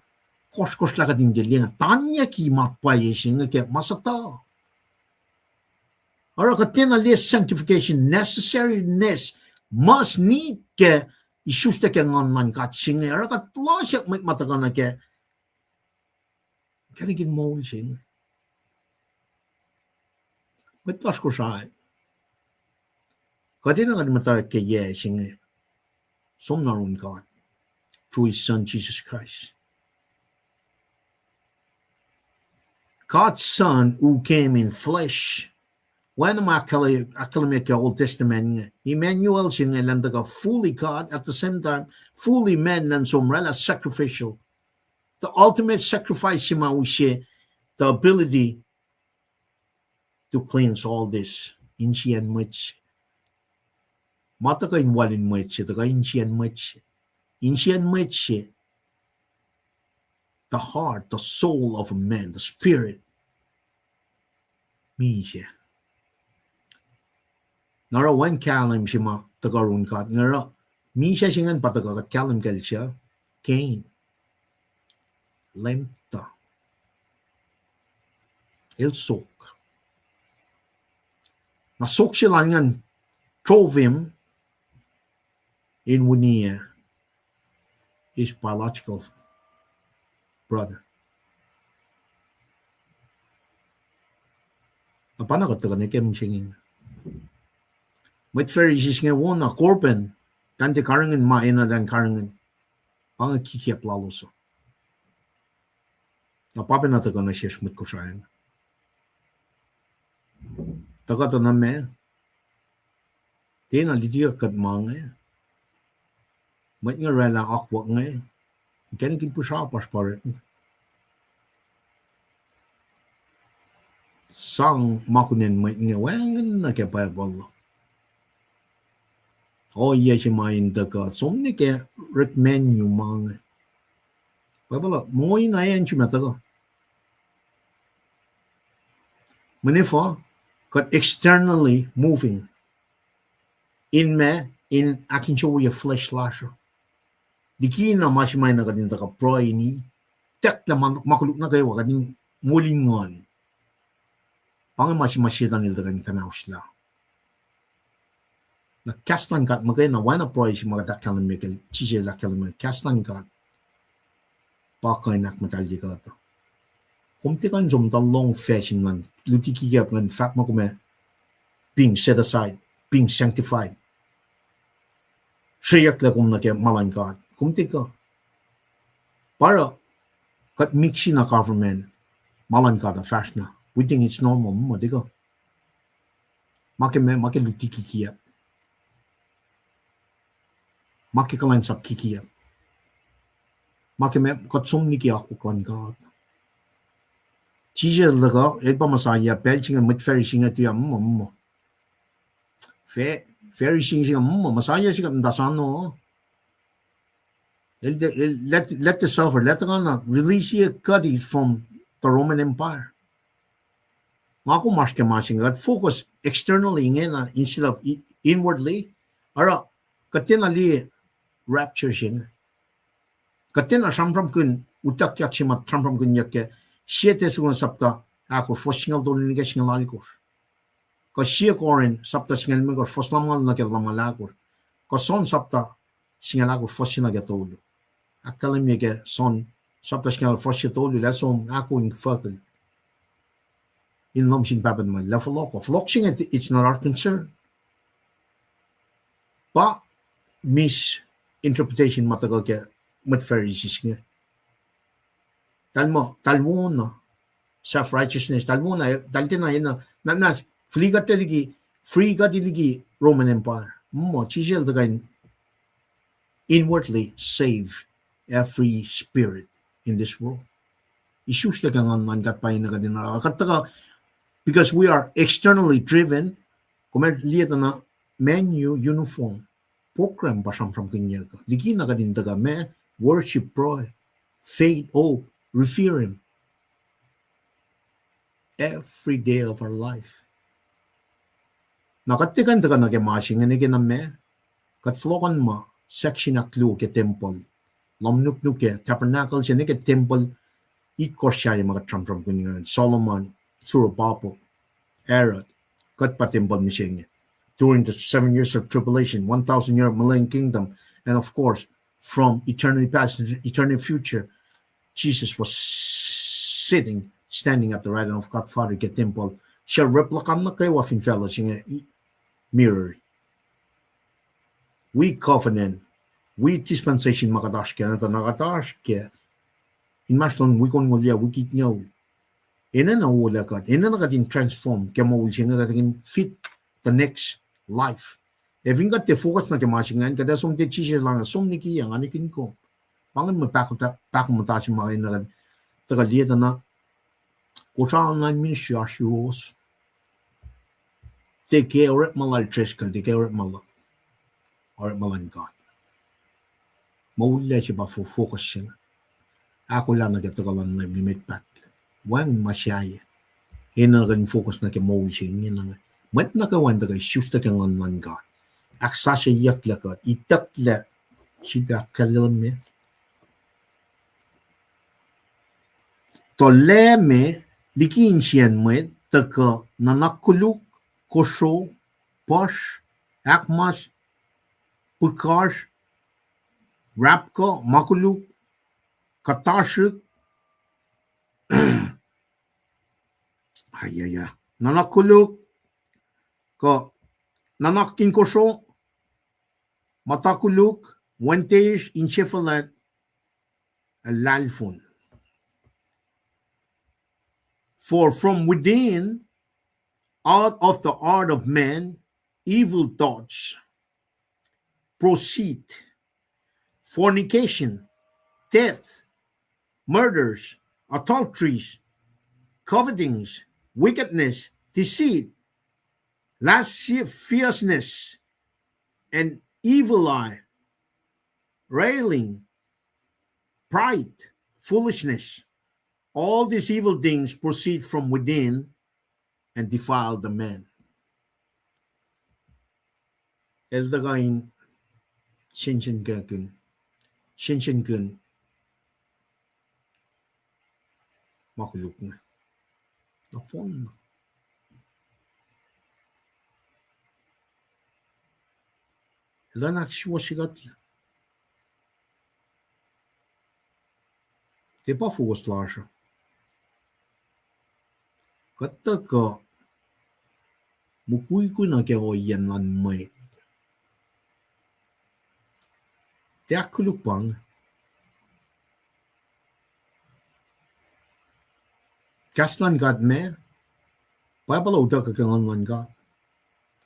kohsrkohsr lah kuht in tiac liye na tanyucki ma pwacye se inge ke ma suhtuhuh. Oruh kuht tiacna liye sanctification, necessariness, must need ke isuslac ke nguhn luhn God se inge. Oruh kuht lohsryak mwet ma tuhkuh nuh ke inkacnek in moul se inge. Mwet lasr Kosrae, kuht enenuh kuht in muhtwacwacack ke yac se inge, som nuh yurin God through his Son, Jesus Christ. God's Son who came in flesh. Oacna ma ahkkahlwemye ke Old Testament inge, Emmanuel se inge elan tuhkuh fully God, at the same time, fully man, elan som oraclah sacrificial. The ultimate sacrifice se ma use the ability to cleanse all this. Insiyacn mwet se. Ma tuhkuh in wal in mwet se, tuhkuh insiyacn mwet se. Insiyacn mwet se, the heart, the soul of a man, the spirit. Misac. Na oruh wacngihn kahlwem se ma tuhkuh yurin God inge oruh, misac se ingacn pa tuhkuh kuht kahlwem kacl se, Cain. Leum tuh. El sok. Na sok se lal ingacn drove him in winiyac his biological brother. Na pa na kuht tuhkuh nuh ke mihsenge. Mwet Pharisees inge wona Corban, tante karihngihn ma enenuh in karihngihn. Pa inge kikiap lalos uh. Na pa pacna tuhkuh nuh sesr mwet Kosrae. Tuhkuh tuh na ma, tiacna lutiyuck kuht ma inge. Mwet inge oraclah akwuck inge, inkacnek in pihsrapasr pa orekma. Sang ma kunacn mwet inge wacngihn nuh ke Bible uh. Ohiyac se ma in tuhkuh, som nuh ke orekma ma inge. Bible uh mongo na acn se ma tuhkuh. Mweyen efuh, kuht externally moving in ma, in ahkinsewowoye flesh lasr uh. Likina ma se ma enenuh kuht in tuhkuh pruhe in itucklac ma, ma koluk nuh kwewa kuht in moul in nguhn. Pa inge ma se ma Setan el tuhkuh in kuhnauslah. Na kahs luhn God muhkwena, oacna pruhe se ma kuht ahkkahlwemye ke, Jisus el ahkkahlwemye, kahs luhn God pa kuh in ahkmuhtahlye kuht. Kom tiac kuh in som tuh lohng facsin luhn luti kikiap ingacn, fahk ma kom ac being set aside, being sanctified. Sreyucklac kom nuh ke ma luhn God. Kom tiac kuh. Pa oruh, kuht mixi na government, ma luhn God uh fahsr na. We think it's normal, ma tiac kuh. Ma ke ma, ma ke luti kikiap. Ma ke kuhlwacnsap kikiap. Ma ke ma kuht som liki akwuck luhn God. Jisus el tuhkuh, el pa Messiah, pacl se inge mwet Pharisee inge tuyak, mm, mm. Pha-, Pharisee se inge, mm, Messiah se inge muhta sano. El, el, let, let the suffer, let the, release your cutty from the Roman Empire. Nga kom oasr ke ma se inge, kuht focus externally ingena instead of i-, inwardly. Oruh, kuht tiacna liye rapture se inge. Kuht tiacna sramsramkihn utuckyak se ma sramsramkihnyuck ke Sie Thessalonians sapta ahkosr, fuhs singucul tolu nuh ke singucul alkosr. Kuh Sie Corinth sapta singucul limekohsr, fuhs lumngaul nuh ke lumngaul ahkosr. Kuh John sapta singucul ahkosr, fuhs se nuh ke tolu. Ahkkahlwemye ke John sapta singucul, fuhs se tolu, lah som ahko infuckihl in lohm sin Pahpah tuhmwacl, lah fohlohkoh. Fohlohk se inge, it's not our concern. Pa misinterpretation ma tuhkuh ke mwet Pharisees inge. Tal muh, tal wona, self-righteousness, tal wona, tal tiacna, na, na, flee kuht liki, free kuht liki Roman Empire. Muh, Jisus el tuhkuh in inwardly save every spirit in this world. Isuslac ke nguhn luhn God pa inge kuht in, kuht tuhkuh, because we are externally driven, kom liye tuh na Man U uniform, program pa sramsramkihnyuck uh. Likina kuht in tuhkuh ma, worship, pruhe, faith, hope, revere Him every day of our life. Na kuht tiac kuh in tuhkuh nuh ke ma se inge nwe ke na ma, kuht fohlohkohnma section ahkluo ke tempuhl, lohm nuknuk ke tabernacle se nwe ke tempuhl, itkohsr sahyac ma kuht sramsramkihn inge, Solomon, Zerubbabel, Herod, kuht pa tempuhl mihsenge. During the seven years of tribulation, one thousand year millennial kingdom, and of course, from eternity past to eternity future, Jesus was sitting, standing at the right hand of God Father ke tempuhl. Sel replica nuh kwewa fin facluh se inge, mirror. Wi covenant, wi dispensation ma kuht oasr kac, na tuh na kuht oasr kac, inmahsrlon wi kol ngulia, wi kit nguul. Enenuh wolac kuht, enenuh kuht in transform ke moul se inge kuht in fit the next life. Ac fin kuht tiac focus nuh ke ma se ingacn, kuht ac som tiac Jisus lah nga som liki, nga nihkihn kom. Pa ingacn mwe pahkomuhta se ma enenuh kuht tuhkuh liye tuh na Kosrae online ministry oasr yuruwos. Tiac ke orekma lal Driscoll, tiac ke orekma luhk, orekma luhn God. Moul lac se pa fo-, focus se inge. Ahkolah nuh ke tuhkuh luhn Leum nimet pahtlac. Wacngihn ma sahyac. Enenuh kuht in focus nuh ke moul se inge. Mwet nuh kwewa in tuhkuh isuslac ke nguhn luhn God. Ahksasucyeyucklac kuht, itucklac, sifilpac ahkkahlwemye. Tuh Leum liki insiyacn mwet tuhkuh nuhnak koluk, kosro, puhsr, ahkmas, pihkasr, rapkuh, ma koluk, kuhtasrihk, nuhnak koluk, kuh nuhnak in kosro, muhta koluk, wenteisr, insefuhlwact, ac lahlfon. For from within, out of the heart of man, evil thoughts proceed, fornication, theft, murders, adulteries, covetings, wickedness, deceit, lasciviousness, and evil eye, railing, pride, foolishness. All these evil things proceed from within and defile the man. El tuhkuh in sensenkihn, sensenkihn ma koluk inge. Nohfohn. Elan ahksuwohsye kuht. Tiac pa focus lasr uh. Kuht tuhkuh mukwikwi nuh ke ohiyacn luhn mwet. Tiac ahkkoluk pa inge. Kahs luhn God ma, Bible uh utuckuh ke nguhn luhn God.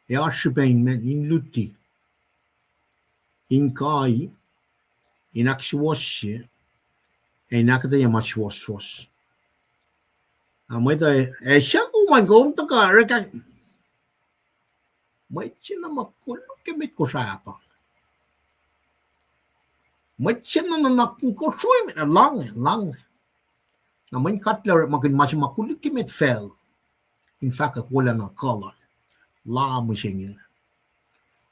Ac oasr srihpac in ma, in luti, in kai, in ahksuwohsye, ac in ahkuhtweyac ma suwohswohs. Na mwet uh, ac siyuck kom an kom tuhkuh orekma. Mwet se na ma koluk ke met Kosrae pa. Mwet se na nuhnak in kosro, met, lahnge, lahnge. Na mweyen kuht lah orekmakihn ma se ma koluk ke met facl, in fahkwack wolacna kuh lal, lah mihsenge.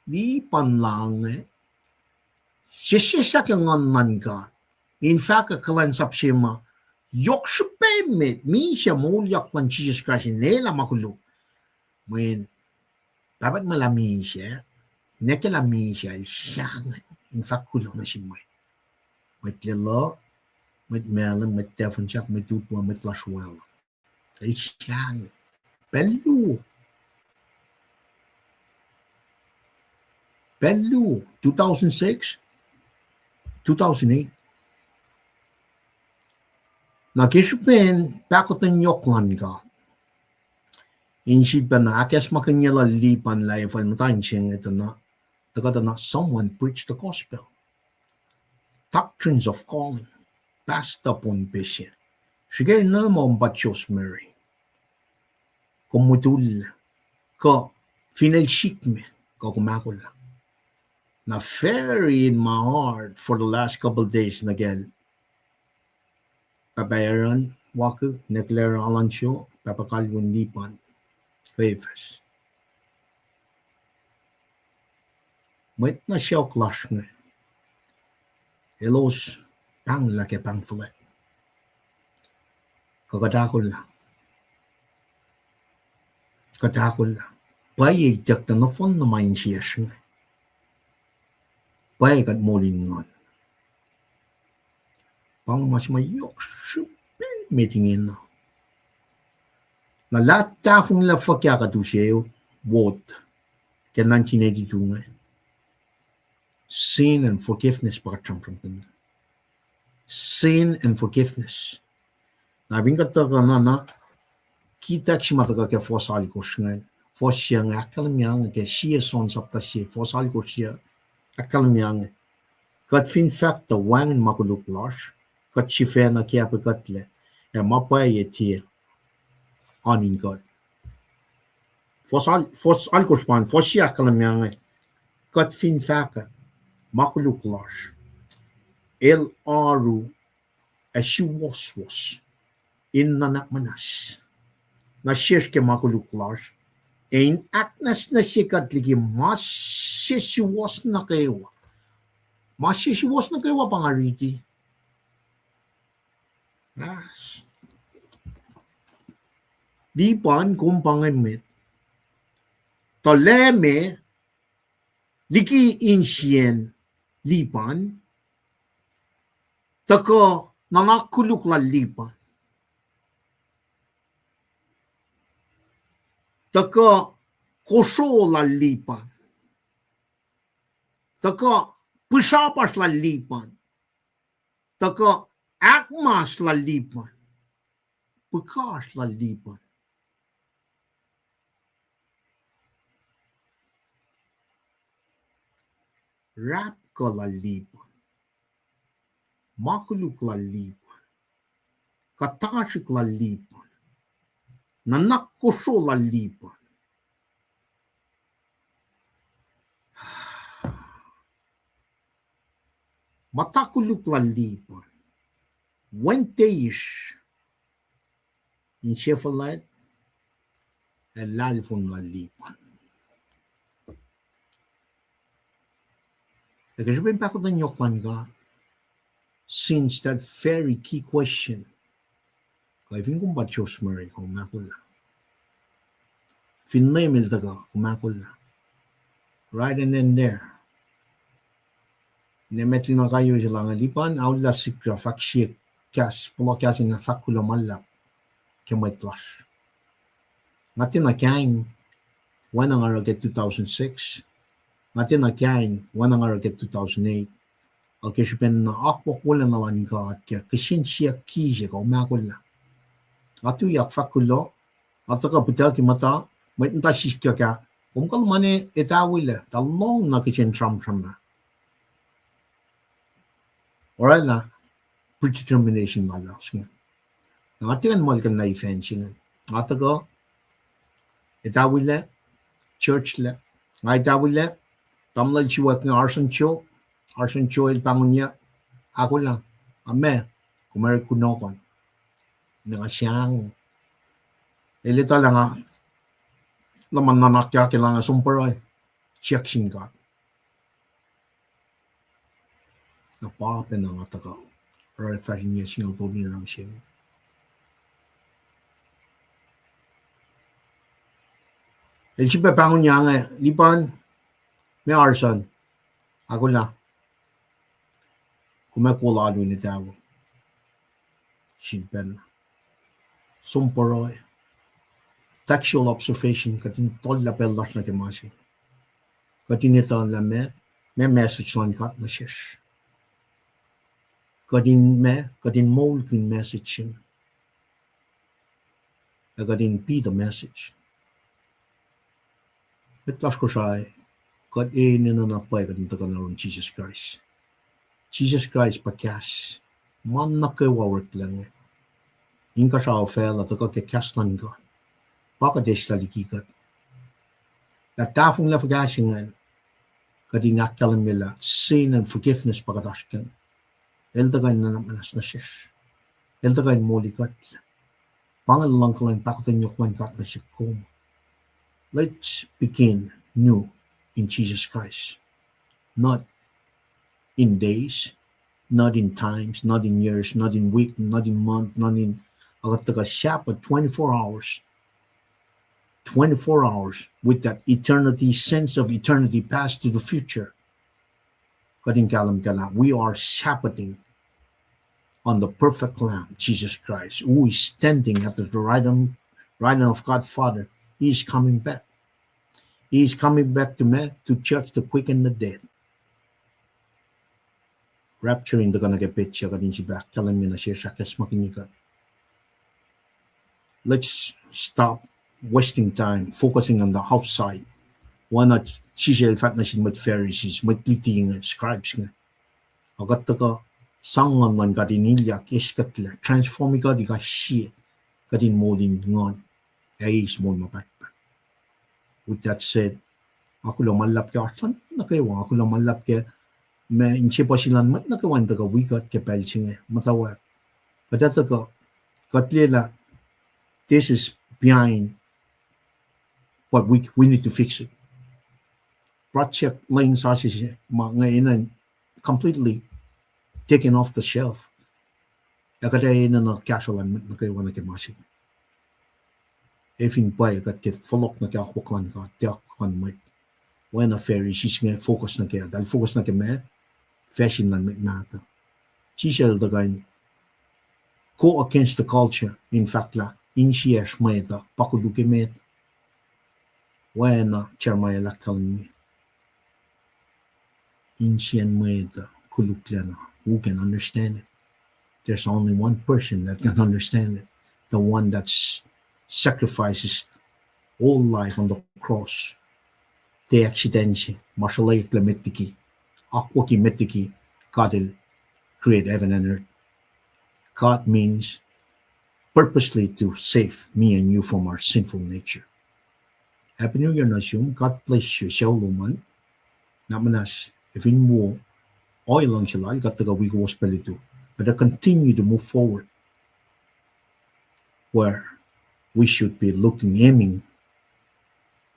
Lipan lahnge, sesseslah ke nguhn luhn God, in fahkwack kuhlwacnsap se ma yohk srihpac met, misac moulyak luhn Jisus Kraist in elah ma koluk. Mweyen Pahpah tuhmwacl ah misac, nwe ke lah misac el sahngweng in fahk kuloh nuh sin mwet. Mwet lelu, mwet malem, mwet tafun sak, mwet utwe, mwet lasr wal. El sahngweng. Pacl luo. Pacl luo, two thousand six, two thousand eight. Na ke srihpen pahkotwen yohk luhn God, in sifilpacna ahkacsmakihnye luhn Lipan lah efuh el muhta in se inge, tuh kuht etuh na someone preach the gospel. Doctrines of calling. Pastor Pohnpei se. Srihke na ma pa Joseph Mary. Kom mutul kuh fin el sikme kuh kom ahkolah. Na very in my heart for the last couple days nuh kacl Pahpah Aaron Waku, Nekler Alancho, Pahpah Kalvin Lipan, Kefas. Mwet na sacohk lasr inge, elos pahnglah ke pahng fuhlwact. Kuh kuht ahkolah? Kuht ahkolah? Pwacye ituckyang nohfohn na ma insiyacsr inge. Pwacye kuht moul in nguhn. Pa inge ma se ma yohk srihpac met ingena. Na lah tahfonglac fuhkah kuht use wot ke nineteen eighty-two inge. Sin and forgiveness pa kuht sramsramkihn. Sin and forgiveness. Na fin kuht tuhkuh na, na, kitak se ma tuhkuh ke fuhs alkosr inge, fuhs se inge ahkkahlwemye inge ke Sie John sapta se, fuhs alkosr se ahkkahlwemye inge. Kuht fin fahk tuh wacngihn ma koluk lasr, kuht sifacna kiacpwe kuhtlac, ac ma pwacye tiac oan in kuht. Fuhs al-, fuhs alkosr pa, fuhs se ahkkahlwemye inge, kuht fin fahk ma koluk lasr, el oaru ac suwohswohs in nuhnak muhnahs nuh sesr ke ma koluk lasr, ac in ahknwacsnwacsye kuht liki ma se suwohs nuh kwewa. Ma se suwohs nuh kwewa pa nga riti. Lipan, kom pa inge met. Tuh Leum, liki insiyacn Lipan, tuhkuh nuhnak koluk lal Lipan, tuhkuh kosro lal Lipan, tuhkuh pihsrapasr lal Lipan, tuhkuh ahkmas lal Lipan, pihkasr lal Lipan, rahpkuh lal Lipan, ma koluk lal Lipan, kuhtasrihk lal Lipan, nuhnak kosro lal Lipan, muhta koluk lal Lipan, wenteisr, insefuhlwact, ac lahlfon lal Lipan. Ac ke srihpen pahkotwen yohk luhn God, since that very key question, kuh fin kom pa Joseph Mary, kom ahkolah? Fin Leum el tuhkuh, kom ahkolah? Right then and there. Nwe met liki na kaiyuck se lah inge, Lipan, aullah sikra fahk sie kahs, puhla kahs in na fahk kuloh ma luhlahp ke mwet lasr. Nga tiacna kaing, oacna nga oruh ke two thousand six. Nga tiacna kaing, oacna nga oruh ke two thousand eight. Ac ke srihpen na akwuck wolacna luhn God ke kihsen siyuck ki se, kom ahkolah? Nga tuyak fahk kuloh, nga tuhkuh pihtucki muhta, mwet muhta siskyak ah, kom kuh luhman etawilac, tuh lohng na kihsen sramsram ah. Oraclah predetermination lalos inge. Na nga tiac muhlkuhnlah event se inge. Nga tuhkuh etawilac, church lac. Nga etawilac, tamuhlwel siyuck inge, Arson Cho, Arson Cho el pahngonyuck, ahkolah, a ma, kom ac kunohkohn. Na nga sang, el etuh lah nga luhman nuhnak ke lah nga som pruhe, siyuck sin God. Na pa pacna nga tuhkuh oruh fahsr in yac singucul tolu na mihsenge. El sifilpac pahngonyuck inge, Lipan, ma Arson, ahkolah, kom ac kol alu in etawi. Sifilpacna som pruhe. Textual observation, kuht in tohllah pacl lasr nuh ke ma se. Kuht in etuh lah ma, ma message luhn God nuh sesr. Kuht in ma, kuht in moulkihn message se inge. Ac kuht in be the message. Mwet lasr Kosrae, kuht enenuh na pwacye kuht in tuhkuh nuh yurin Jisus Kraist. Jisus Kraist pa kahs ma nuh kwewa oreklac inge. Inkuhsrao facluh tuhkuh ke kahs luhn God. Pa kuht eslah liki kuht. Lah tahfonglac fuhkah se ingacn, kuht in ahkkahlwemye lah sin and forgiveness pa kuht oasr kac. El tuhkuh in nuhnak muhnahs nuh sesr. El tuhkuh in moli kuht. Pa inge luhngkuhlwacng pahkotwen yohk luhn God nuh sihk kom. Let's begin new in Jesus Christ. Not in days, not in times, not in years, not in week, not in month, not in, uh, kuht tuhkuh Sabbath twenty-four hours. Twenty-four hours with that eternity, sense of eternity, past to the future. Kuht in kahlwem kac lah we are Sabbathing on the perfect Lamb, Jesus Christ, who is standing at the right hand, right hand of God Father. He is coming back. He is coming back to man to judge the quick and the dead. Rapture in tuhkuh nuh ke petsac kuht in sifilpac ahkkahlwemye nuh sesr, ahkacsmakihnye kuht. Let's stop wasting time focusing on the outside. Oacna Jisus el fahk nuh sin mwet Pharisees, mwet luti inge, scribes inge. Ac kuht tuhkuh sang Nguhn luhn God in ilyak eis kuhtlac, transform kuht ikacsye, kuht in moul in Nguhn, ac eis moul ma pahtpaht. With that said, nga kuloh ma luhlahp ke oasr luhn nuh kwewa, nga kuloh ma luhlahp ke ma insepuhsr luhn mwet nuh kwewa in tuhkuh wi kuht ke pacl se inge, muhtwacwacack. Kuht ac tuhkuh, kuht liye lah this is behind, but we, we need to fix it. Project lwen sasuc se ma inge enenuh completely taken off the shelf. Ac kuht ac enenuh kahsruh luhn mwet nuh kwewa nuh ke ma se inge. Ac fin pwacye kuht ke fohlohk nuh ke akwuck luhn God, tiac akwuck luhn mwet. Oacna Pharisees inge focus nuh ke, eltahl focus nuh ke ma, fashion luhn mwet mahtuh. Jisus el tuhkuh in go against the culture, in fahk lah insiyacsr mwet uh pa koluk emet. Oacna Jeremiah el ahkkahlwemye, insiyacn mwet uh koluklacna, who can understand it? There's only one person that can understand it, the one that s-, sacrifices whole life on the cross. Tiac accident se, ma sruloeklac met liki, akwucki met liki God el create heaven and earth. God means purposely to save me and you from our sinful nature. Happy New Year nuh sum, God bless you, sucu lom an. Na muhnahs, ac fin wo ohiyac luhngse lal, kuht tuhkuh wi kowos pacl lutu. Kuht ac continue to move forward where we should be looking, aiming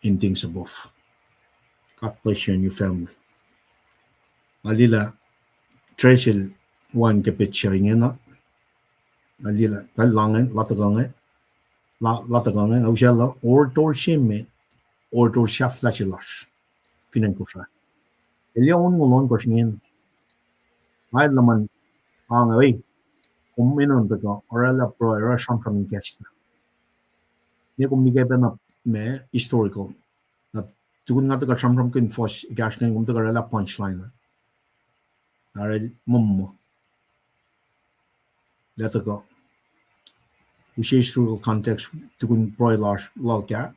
in things above. God bless you and your family. Nga liye lah Tracy el wacngihn ke petsac ingena. Nga liye lah kal langen, la tuhkuh nge, la, la tuhkuh nge, nga usaclah orator se met, orator sahflah se lasr fin acn Kosrae. Elyah onngoul ohnkohsr ingena. Nga luhman ange, e, kom enenuh tuhkuh oraclah pruhe, oruh sramsram in kahsruh. Ne kom nike pacna ma historical. Na tukun nga tuhkuh sramsramkihn fuhs ekahsr ingacn, kom tuhkuh oraclah punchline. Na el muh, muh lah tuhkuh, use historical context tukun pruhe lasr luhk ah.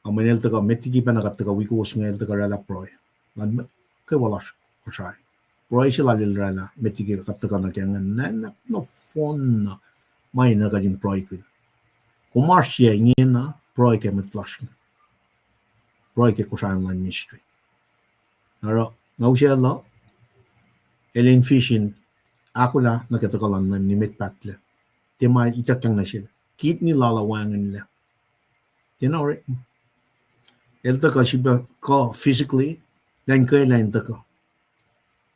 Ac mweyen el tuhkuh met liki pacna kuht tuhkuh wi kowos inge, el tuhkuh oraclah pruhe luhn mwet kwewa lasr Kosrae. Pruhe se lal el oraclah met liki kuht tuhkuh nuh ke ingacn, na, na nohfohn na ma enenuh kuht in pruhekihn. Kom oasr yac ingena, pruhe ke mwet lasr, pruhe ke Kosrae Online Ministry. Oruh nga usaclah el in vision ahkolah nuh ke tuhkuh luhn Leum nimet pahtlac. Tiac ma ituckyang nuh sel. Kidney lal uh wacngihnlac. Tiacna orekma. El tuhkuh srihpac kuh physically, lah in kwelac in tuhkuh.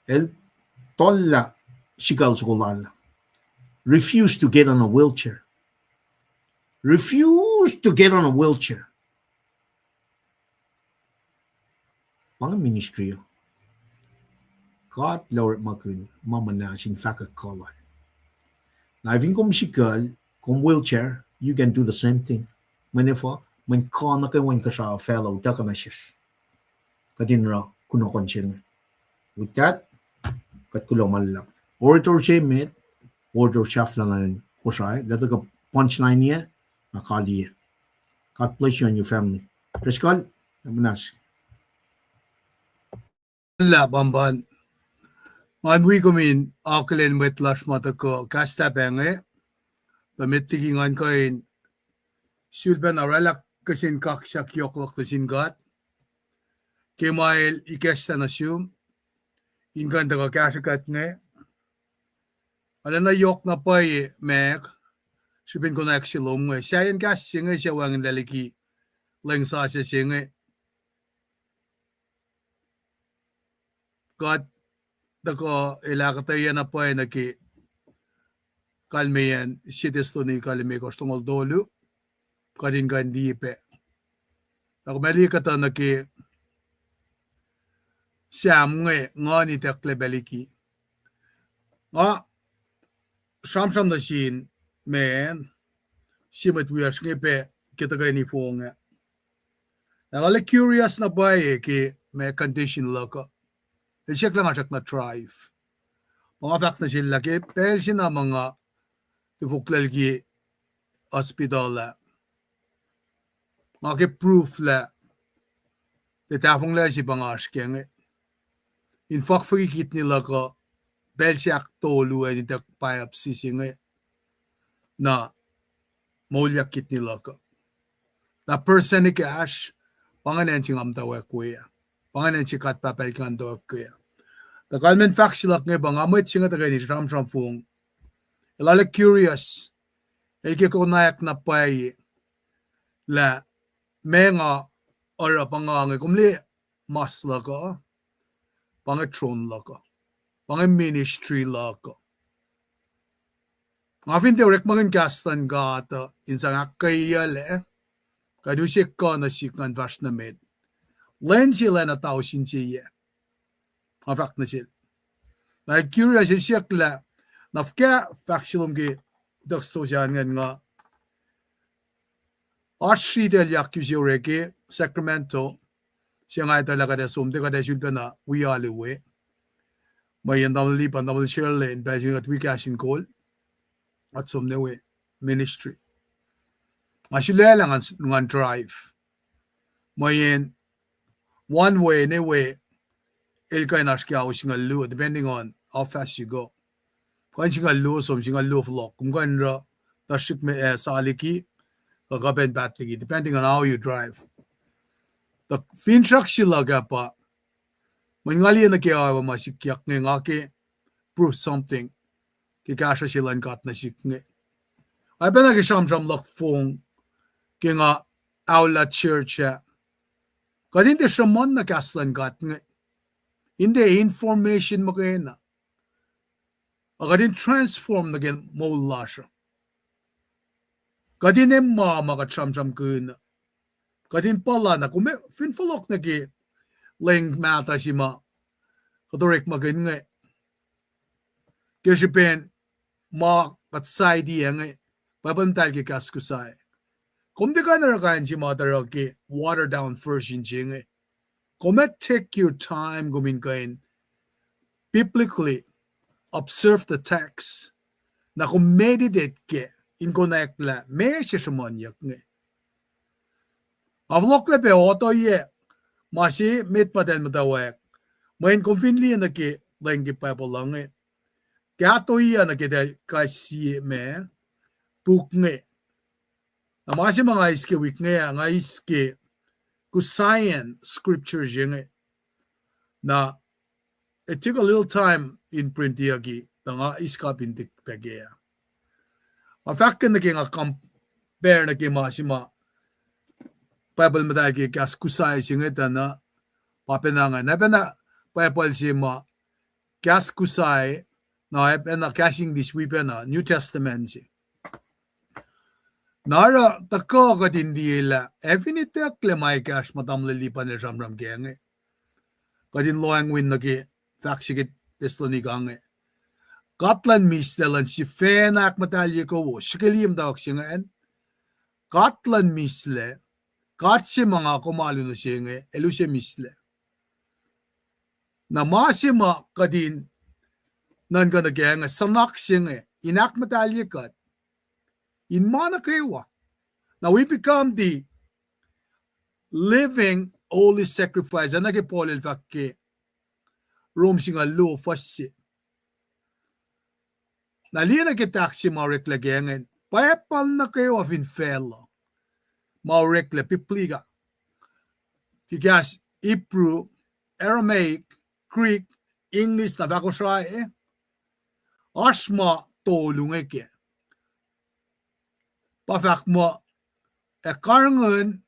El tohllah sikal soko lal. Refuse to get on a wheelchair. Refuse to get on a wheelchair. Pa inge ministry uh. God El orekmakihn ma muhnahs in fahkwack kuh lal. Na fin kom sikal, kom wheelchair, you can do the same thing. Mweyen efuh, mweyen kuh nuh kwewa inkuhsrao facluh utuckuh nuh sesr. Kuht in oruh kunohkohn se inge. With that, kuht kuloh ma luhlahp. orator se met, orator sahflah ngan Kosrae, lah tuhkuh punchline-iyac, na kaliye. God bless you and your family. Praise God, munas. Lah pampan. Ngan wi kom in akihlen mwet lasr ma tuhkuh kahs tahpac inge, tuh met liki ngan kuh in sulpacna oraclah kihsen kaksak yohk luhk nuh sin God ke ma El ikacslah nuh sum in kuh in tuhkuh kahsrwe kuht inge. Arulacna yohk na pwacye, Mac, srihpen konwacack se lom inge. Sahyacn kahs se inge suc wacngihnlac liki lwen sasuc se inge, God tuhkuh El ahkuhtweyac na pwacye nuh ke kalmeyacn Sie Thessalonians limekohsr longoul tolu, kuht in kuh in liye pac. Na kom ac liye kuhtuh nuh ke Sam inge, Nguhn itucklac pac liki. Nga sramsram nuh sin, man, sie mwet wiyacsr inge pac ke tuhkweni fong ah. Na lal ah curious na pwacye ke ma condition luhk uh. El siyuck lah nga srackna drive. Pa nga fahk nuh sel lah ke pacl se na ma nga tifoklac liki hospital ah, nga ke proof lah tiac tahfonglac se pa nga oasr kac inge. In fakfaki kidney luhk uh, pacl se ahktolu an in tuck biopsy se inge, na moulyak kidney luhk uh. Na percent ekahsr, pa ingacn acn se nga muhtwacwacack we ah. Pa ingacn acn se God Pahpah El ke nga muhtwacwacack we ah. Tuh kalmacn fahk se luhk inge pa nga mwet se inge tuhkweni sramsram fong. El arlac curious. El ke konwacack na pwacye lah ma nga oruh pa nga inge, kom liye mas luhk uh, pa inge tron luhk uh, pa inge ministry luhk uh. Nga fin tiac orekmakihn kahs luhn God uh in sang ahkkweyeyuclac, kuh in use kuh nuh sihk ngan fahsr nuh met, lwen se lacna tausin se yac. Nga fahk nuh sel. Na el curious, el siyuck lah, na fuhkah fahk se lom ke text se ingacn nga oasr sritacl yak use orek ke Sacramento, se nga etuh lah kuht ac som tuh kuht ac sulpacna wi alu we. Mweyen tamuhlwel Lipan, tamuhlwel Sherlin, pacl se inge kuht wi kahs in kol, kuht som nuh we ministry. Nga sulaclah ngan, ngan drive. Mweyen one way, ne we, el kuh in oasr ke ao singucul luo, depending on how fast you go. Kuh in singucul luo som, singucul luo fohlohk. Kom kuh in oruh, tuhsruhk ma, eh, sa liki, kuh kuh pac in paht liki, depending on how you drive. Tuh finsrak se luhk ah pa, mweyen nga liye nuh ke ao ma sikyak inge, nga ke prove something ke kahsruh se luhn God nuh sihk inge. Oacpacna ke sramsram luhk fong ke nga aolah church ah, kuht in tiac sruhmuhn na kahs luhn God inge. In tiac information muhkwena, a kuht in transform nuh ke moul lasr uh. Kuht in ema ma kuht sramsramkihn uh. Kuht in puhla na, kom fin fohlohk nuh ke lwen mahtuh se ma kuht orekmakihn inge, ke srihpen ma kuht saiti inge, Bible muhtahl ke kahs Kosrae. Kom tiac kuh in oruh kain se ma tuh oruh ke watered down version se inge. Kom ac take your time, kom in kuh in biblically observe the text. Na kom meditate kac in konwacack lah meac se sruhmuhnyuck inge. Nga fohlohklac pac ohiyac ma se met ma eltahl muhtwacwacack. Mweyen kom fin liye nuh ke lwen ke Bible uh inge, kahto ohiyac nuh ke eltahl kais sie ma puk inge. Na ma se ma nga eis ke wik inge ah, nga eis ke Kosraean scripture se inge. Na it took a little time in printiyucki, tuh nga eis copy in tik pac ke ah. Nga fahk nuh ke nga compare nuh ke ma se ma Bible muhtahl ke kahs Kosrae se inge tuh na, pa pacna ingacn. Na pacna Bible se ma kahs Kosrae, na pacna kahs English wi pacna New Testament se. Na oruh tuhkuh kuht in liye lah ac fin itucklac ma ekahsr ma tamuhlwel Lipan el sramsram kac inge, kuht in lohacng win nuh ke fahk se ke Thessalonica inge. God luhn mislac luhn sifacna ahkmuhtahlye kowos, srihke liye muhtwacwacack se ingacn. God luhn mislac, God se ma nga kom alu nuh se inge, el use mislac. Na ma se ma kuht in nuhnkuh nuh ke inge, sunak se inge in ahkmuhtahlye kuht in ma nuh kwewa. Now we become the living holy sacrifice, oacna ke Paul el fahk ke Rom singucul luo fuhs se. Na liye nuh ke tahk se ma oreklac ke inge, Bible nuh kwewa fin facluh ma oreklac, Biblica, ke kahs Hebrew, Aramaic, Greek, English, na fahk Kosrae, oasr ma tolu inge ke. Pa fahk muh, ac karihngihn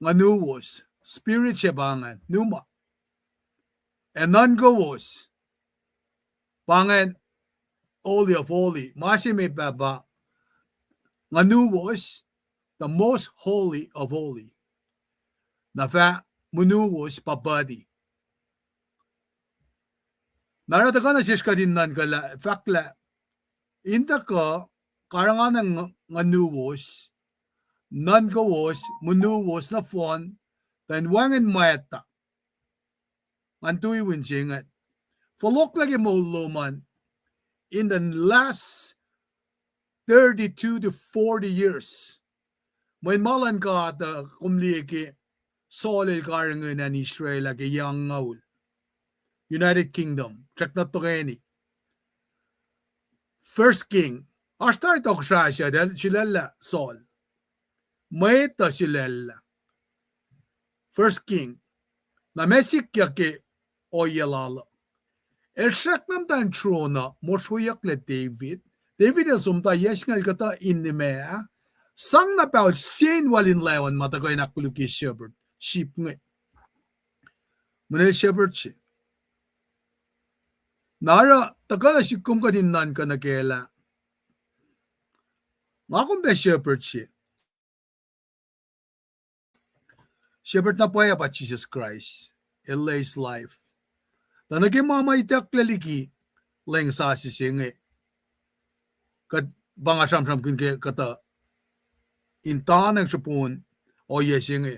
nguhnuwos, spirit se pa ingacn, pneuma. Ac nuhnkowos, pa ingacn, Holy of Holy. Ma se met pa, pa nguhnuwos, the most holy of holy. Na fah munuwos pa body. Na oruh tuhkuh nuh sesr kuht in nuhnkuh lah, fahk lah, in tuhkuh karihngihn nguhnuwos, nuhnkowos, munuwos nohfohn, tuh in wacngihn mwacta. Ngan tui win se inge. Fohlohklac ke moul lom an in the last thirty-two to forty years. Mweyen ma luhn God uh, kom liye ke Saul el karihngihn acn Israel ah ke yac angngaul. United Kingdom, srackna tuhkweni. First King. Oasr tari tohkohsrah se, el sulaclah Saul. Mwet uh sulaclah. First King. Na ma sikyak ke ohiyac lal uh, el srackna muhta in throne uh, mosrweyucklac David. David el som muhta yac singucul kuhtuh in nime ah, sang na pahol sie in wal in leun ma tuhkuh in ahkkolukye shepherd, sheep inge. Mweyen el shepherd se. Na oruh tuhkuh nuh sihk kom kuht in nuhnkuh nuh ke lah, nga kom pac shepherd se. Shepherd na pwacye pa Jisus Kraist, el lays life. Tuh nuh ke ma ma itucklac liki lwen sasuc se inge, kuht pa nga sramsramkihn ke kuhtuh in tanacng srihpen ohiyac se inge.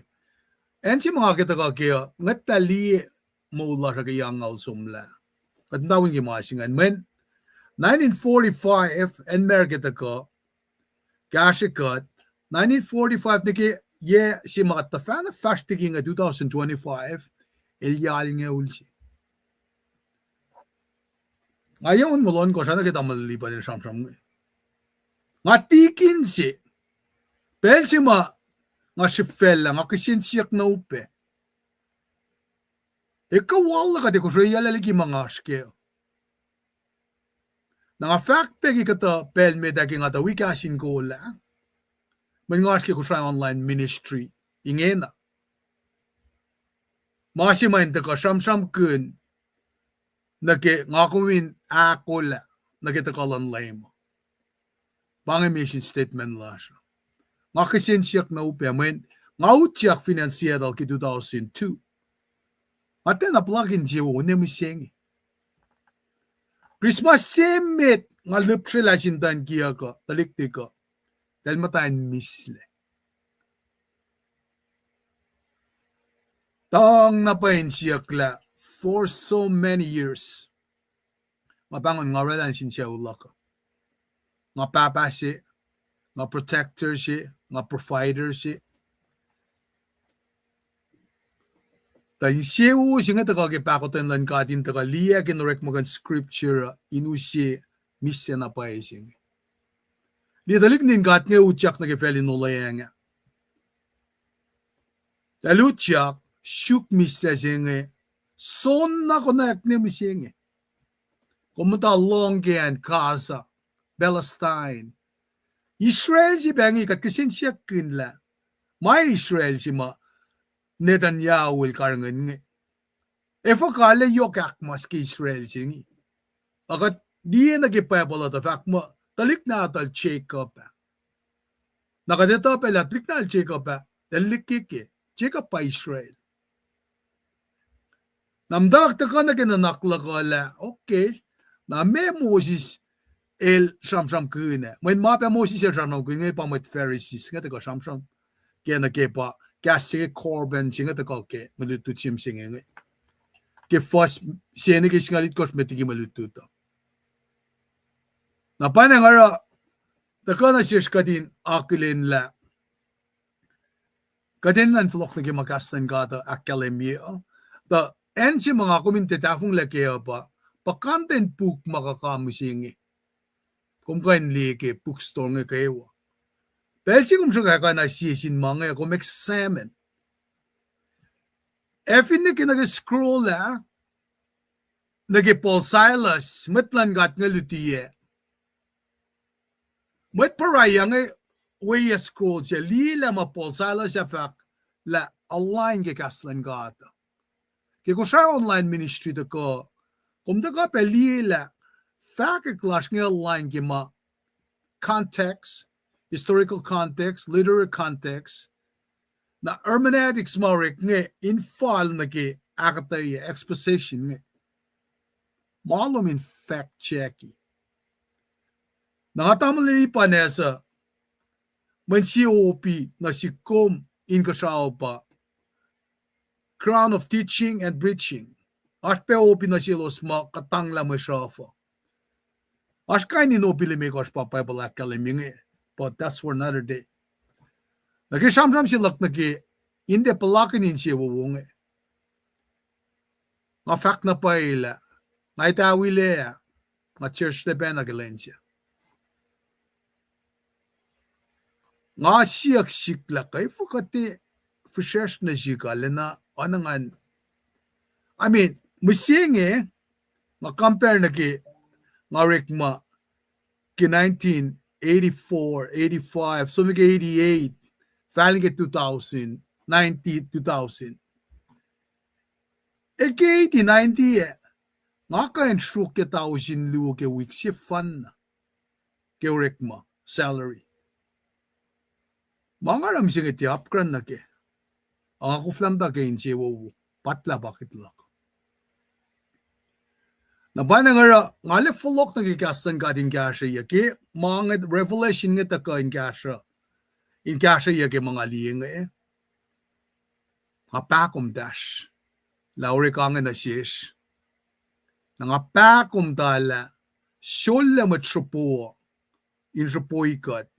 Acn se ma nga ke tuhkuh kac uh, ngwetlah liye moul lasr uh ke yac angngaul somlah. Kuht muhta win ke ma se ingacn. Mweyen nineteen forty-five, acn America tuhkuh, kahsrwe kuht, nineteen forty-five nuh ke yac se ma kuht tuhfahna fahsr liki inge two thousand twenty-five, el yac alngoul se. Nga yac on moul ohnkohsr ah nuh ke tamuhlwel Lipan el sramsram inge. Nga tikin se, pacl se ma nga sifaclah, nga kihsen siyuck na upac, ekuh wal luhk uh tiac kosreyuclac liki ma nga oasr kac. Na nga fahk pac ke kuhtuh pacl met ah ke nga tuh wi kahs in kol ah, mweyen nga oasr ke Kosrae online ministry ingena. Ma se ma in tuhkuh sramsramkihn nuh ke nga kom in ahkolah nuh ke tuhkuh luhn Leum. Pa inge mission statement lasr uh. Nga kihsen siyuck na upac, mweyen nga utyak fin acn Seattle ke two thousand two. Nga tiacna puhlakihn sie wo ne mihsenge. Christmas se met nga lihpsrelah sin tuh in kiyuck uh, tuhlihk tikuh, tahl muhta in mihslac. Tuhng na pwacye in siyucklah for so many years. Nga pahngon nga oraclah nuh sin sucu luhk uh. Nga pahpah se, nga protector se, nga provider se. Tuh insewowo se inge tuhkuh ke pahkotwen luhn God in tuhkuh liye ke orekmakihn scripture uh in use mihslac na pwacye se inge. Liye tuhlihk nuhtin God inge utyak nuh ke facl in olweacng ah. Tahl utyak, suk mihslac se inge, soenna konwacack ne mihsenge. Kom muhta lohng ke acn Gaza, Palestine. Israel se pac inge kuht kihsen siyuck kihn lah, ma Israel se ma Netanyahu el karihngihn inge, efuh kalwe yohk ahkmas ke Israel se inge? A kuht liye nuh ke Bible uh tuh fahk muh tuhlihk nahtuhl Jacob ah. Na kuht etuh pac lah tuhlihk nahtuhl Jacob ah, elihkeke, Jacob pa Israel. Na muhtwacwacack tuhkuh nuh ke nuhnak luhk uh lah, okay, na meac Moses el sramsramkihn ah? Mweyen ma pac Moses el sramsramkihn inge pa mwet Pharisees inge tuhkuh sramsram ke nuh ke pa kahs se inge, korban se inge tuhkuh ke mwe lutlut se mihsenge inge. ke fuhs se nuh ke singucul itkohsr met liki mwe lutlut uh. Na pa na nga oruh, tuhkuh nuh sesr kuht in akihlen lah kuht enenuh in fohlohk nuh ke ma kahs luhn God uh ahkkahlwemye uh. Tuh acn se ma nga kom in tiac tahfonglac kac uh pa, puhkantwen puk ma kuh ka mihsenge. Kom kuh in liye ke bookstore inge kwewa. Pacl se kom sruhkwack na sie sin ma inge, kom examine. Ac finne ke nuh ke scroll ah, nuh ke Paul Silas, mwet luhn God inge lutiyac. Mwet pruhe inge, weyac scroll se, liye lah ma Paul Silas ac fahk lah align ke kahs luhn God. Ke Kosrae online ministry tuhkuh, kom tuhkuh pac liye lah fahkwack lasr inge align ke ma context, historical context, literary context, na hermeneutics ma orek inge in fal nuh ke ahkuhtweyac, exposition inge. Ma lom in fact check-i. Na nga tamuhlwel Liban ac suc, mweyen sie opi nuh sihk kom inkuhsrao pa crown of teaching and preaching. Oasr pac opi nuh selos ma kuhtanglah mwe sruhf uh. Oasr kain in opi limekohsr pa Bible ahkkahlwemye inge, but that's for another day. Nuh ke sramsram se luhk nuh ke in tiac puhlakihn insewowo inge, nga fahk na pwacye lah nga etawilac ah, nga church le pacna ke lwen se. Nga siyuck sihk lah kwefuh kuht tiac fihsracsr nuh sihk arulacna oacna ngan, I mean, mihsenge, nga compare nuh ke nga orekma ke nineteen eighty-four, eighty-five, som nuh ke eighty-eight, fahlin ke two thousand, ninety, two thousand. Ke eighty, ninety ah, nga kuh in sruokyac tausin luo ke wik sefanna ke orekma salary. Ma nga oruh mihsenge tiac apkuhran nuh kac. Ac nga koflah muhta ke insewowo, patlah pakiht luhk. Na pa na nga oruh, nga arlac fohlohk nuh ke kahs luhn God in kahsrweyuc ke ma inge, revelation inge tuhkuh in kahsruh, in kahsrweyuc ke ma nga liye inge. Nga pahkomuhtasr lah orek inge nuh sesr. Na nga pahkomuhta lah sollac mwet sropo in sropoi kuht.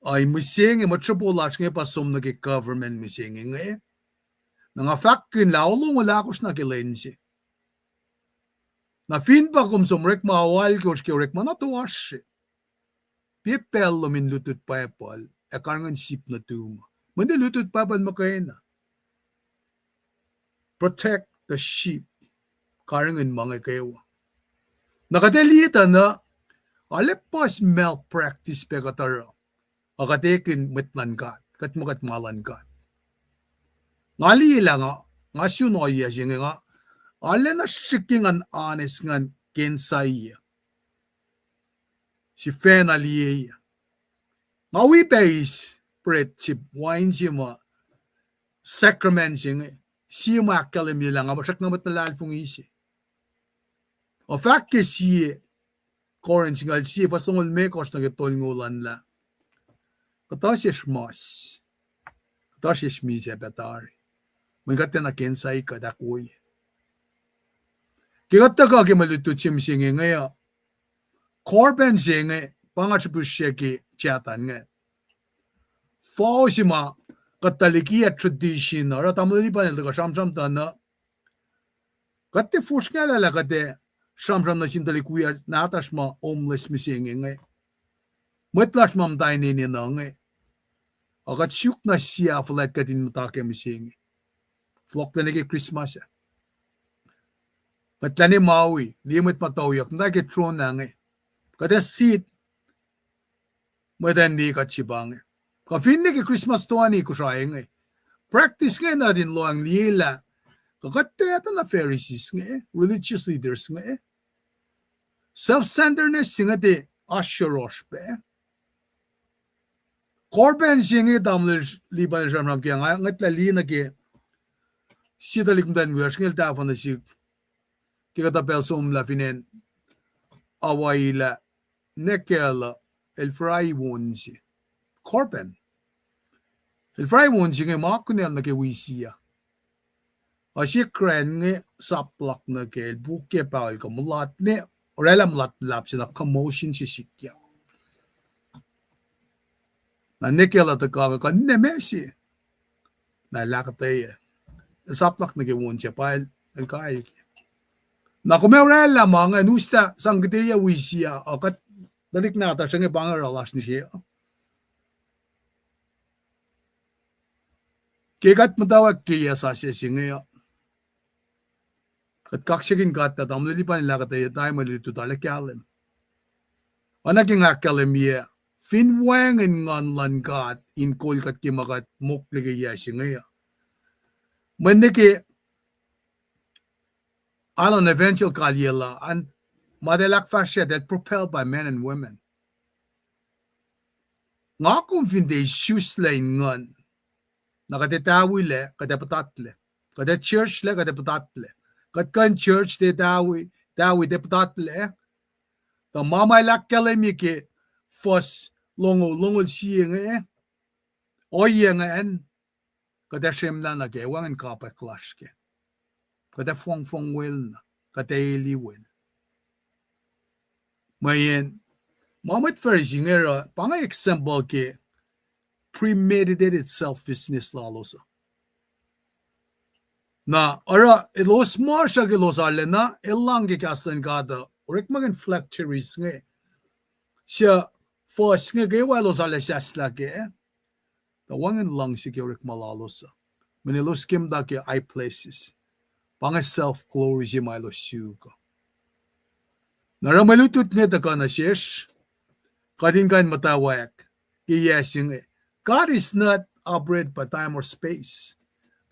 Ac mihsenge mwet sropo lasr inge pa som nuh ke government mihsenge inge. Na nga fahkkihn lah olong ohlakosr na ke lwen se. Na fin pa kom som orekma oalkosr ke orekma na toasr se, pa pacl lom in lutlut Bible ac karihngihn sip nuhtum. Mweyen lutlut Bible muhkwena. Protect the sheep. Karihngihn ma inge kwewa. Na kuht ac liye tuh na, arlac puhs malpractice pac kuht oruh, ac kuht ekihn mwet luhn God, kuht ma kuht ma luhn God. Nga liye lah nga, nga sun ohiyac se inge nga, arlac na srihke ngan honest ngan kensaiyac. Sifacna liye. Nga wi pac eis bread se, wain se ma sacrament se inge, sie ma ahkkahlwemye lah nga srackna mwet luhlahlfongi se. Ac fahk ke sie Corinth singucul sie fuhs longoul limekohsr nuh ke tolngoul an lah, kuhtuh sesr mas, kuhtuh sesr misac pac tari. Mweyen kuht tiacna kensai kuht ahkwoye. Ke kuht tuhkuh ke mwe lutlut se mihsenge inge uh, Corban se inge pa nga srihpihsrye ke chatan inge. Fal se ma kuht tuh liki ah tradition, oruh tamuhlwel Liban el tuhkuh sramsram tuh na, kuht tiac fosrngahlah lah kuht ac sramsram nuh sin tuhlihk wiyacl nahtuhsr ma homeless mihsenge inge. Mwet lasr ma muhta in enenuh inge. Ac kuht suk na sie fuhlwact kuht in muhta ke mihsenge. Fohlohklac nuh ke Christmas ah. Mwet lah ne Maui, liye mwet ma toyuck, muhta ke tron ah inge. Kuht ac sit, mwet an liye kuht se pa inge. Kuh finne ke Christmas toeni Kosrae inge, practice inge na in lohacng liye lah, kuh kuht tiac pacna Pharisees inge, religious leaders inge. Self-centeredness se inge tiac oasr yohrohsr pac. Corban se inge tamuhlwel Liban el sramsram ke, nga ngwetlah liye nuh ke sie tuhlihk muhtwacn wiyacsr inge el tahfuh nuh sihk ke kuhtuh pacl somlah fin acn Hawaii lah, ne kacl uh, el fry won se. Corban. El fry won se inge ma kunacl nuh ke wi se ah. Ac sie kran inge sap luhk nuh ke el puk ke pahol kuh mulat ne, oraclah mulat luhlahp se na commotion se sikyak. Na nwe ke el tuhkuh inge kuh ninac ma se, na el ahkuhtweyac. El sap luhk nuh ke won se pa el, el kaelke. Na kom ac oraclah ma inge, uslah sang kuhtwena wi siyuck uh, kuht tuhlihk nahtuhsr inge pa inge oruh lasr nuh se uh. Ke kuht muhtwacwacack ke yac sasuc se inge uh, kuht kaksakihn God tuh tamuhlwel Lipan el ahkuhtweyac tari mwe lutlut arlac kahlwem. Oacna ke nga ahkkahlwemye, fin wacngihn Nguhn luhn God in kol kuht ke ma kuht mokle ke yac se inge uh, mweyen nuh ke Alu Evangel Kaliela an, ma eltahl ahkfahsrye, eltahl propelled by men and women. Nga kom fin tiac isuslac in nguhn, na kuht ac tawilac, kuht ac puhtatlac. Kuht ac churchlac, kuht ac puhtatlac. Kuht kuh in church, tiac tawi, tawi, tiac puhtatlac. Tuh ma ma el ahkkahlwemye ke fuhs longo, longoul sie inge, ohiyac ingacn, kuht ac srwemlah nuh ke wacngihn kapwack lasr kac. Kuht ac fongfong wel na, kuht ac eli wel. Mweyen ma mwet Pharisee inge oruh, pa inge example ke premeditated selfishness lalos uh. Na oruh elos ma sruhk elos arulacna, elos lohng ke kahs luhn God uh, orekmakihn phylacteries inge. Suc fuhs inge kwewa elos arlac sahslah kac, tuh wacngihn luhngse ke orekma lalos uh. Mweyen elos ke muhta ke high places. Pa inge self-glory se ma elos suk uh. Na oruh mwe lutlut inge tuhkuh nuh sesr, kuht in kuh in muhtwacwacack ke yac se inge. God is not operated by time or space.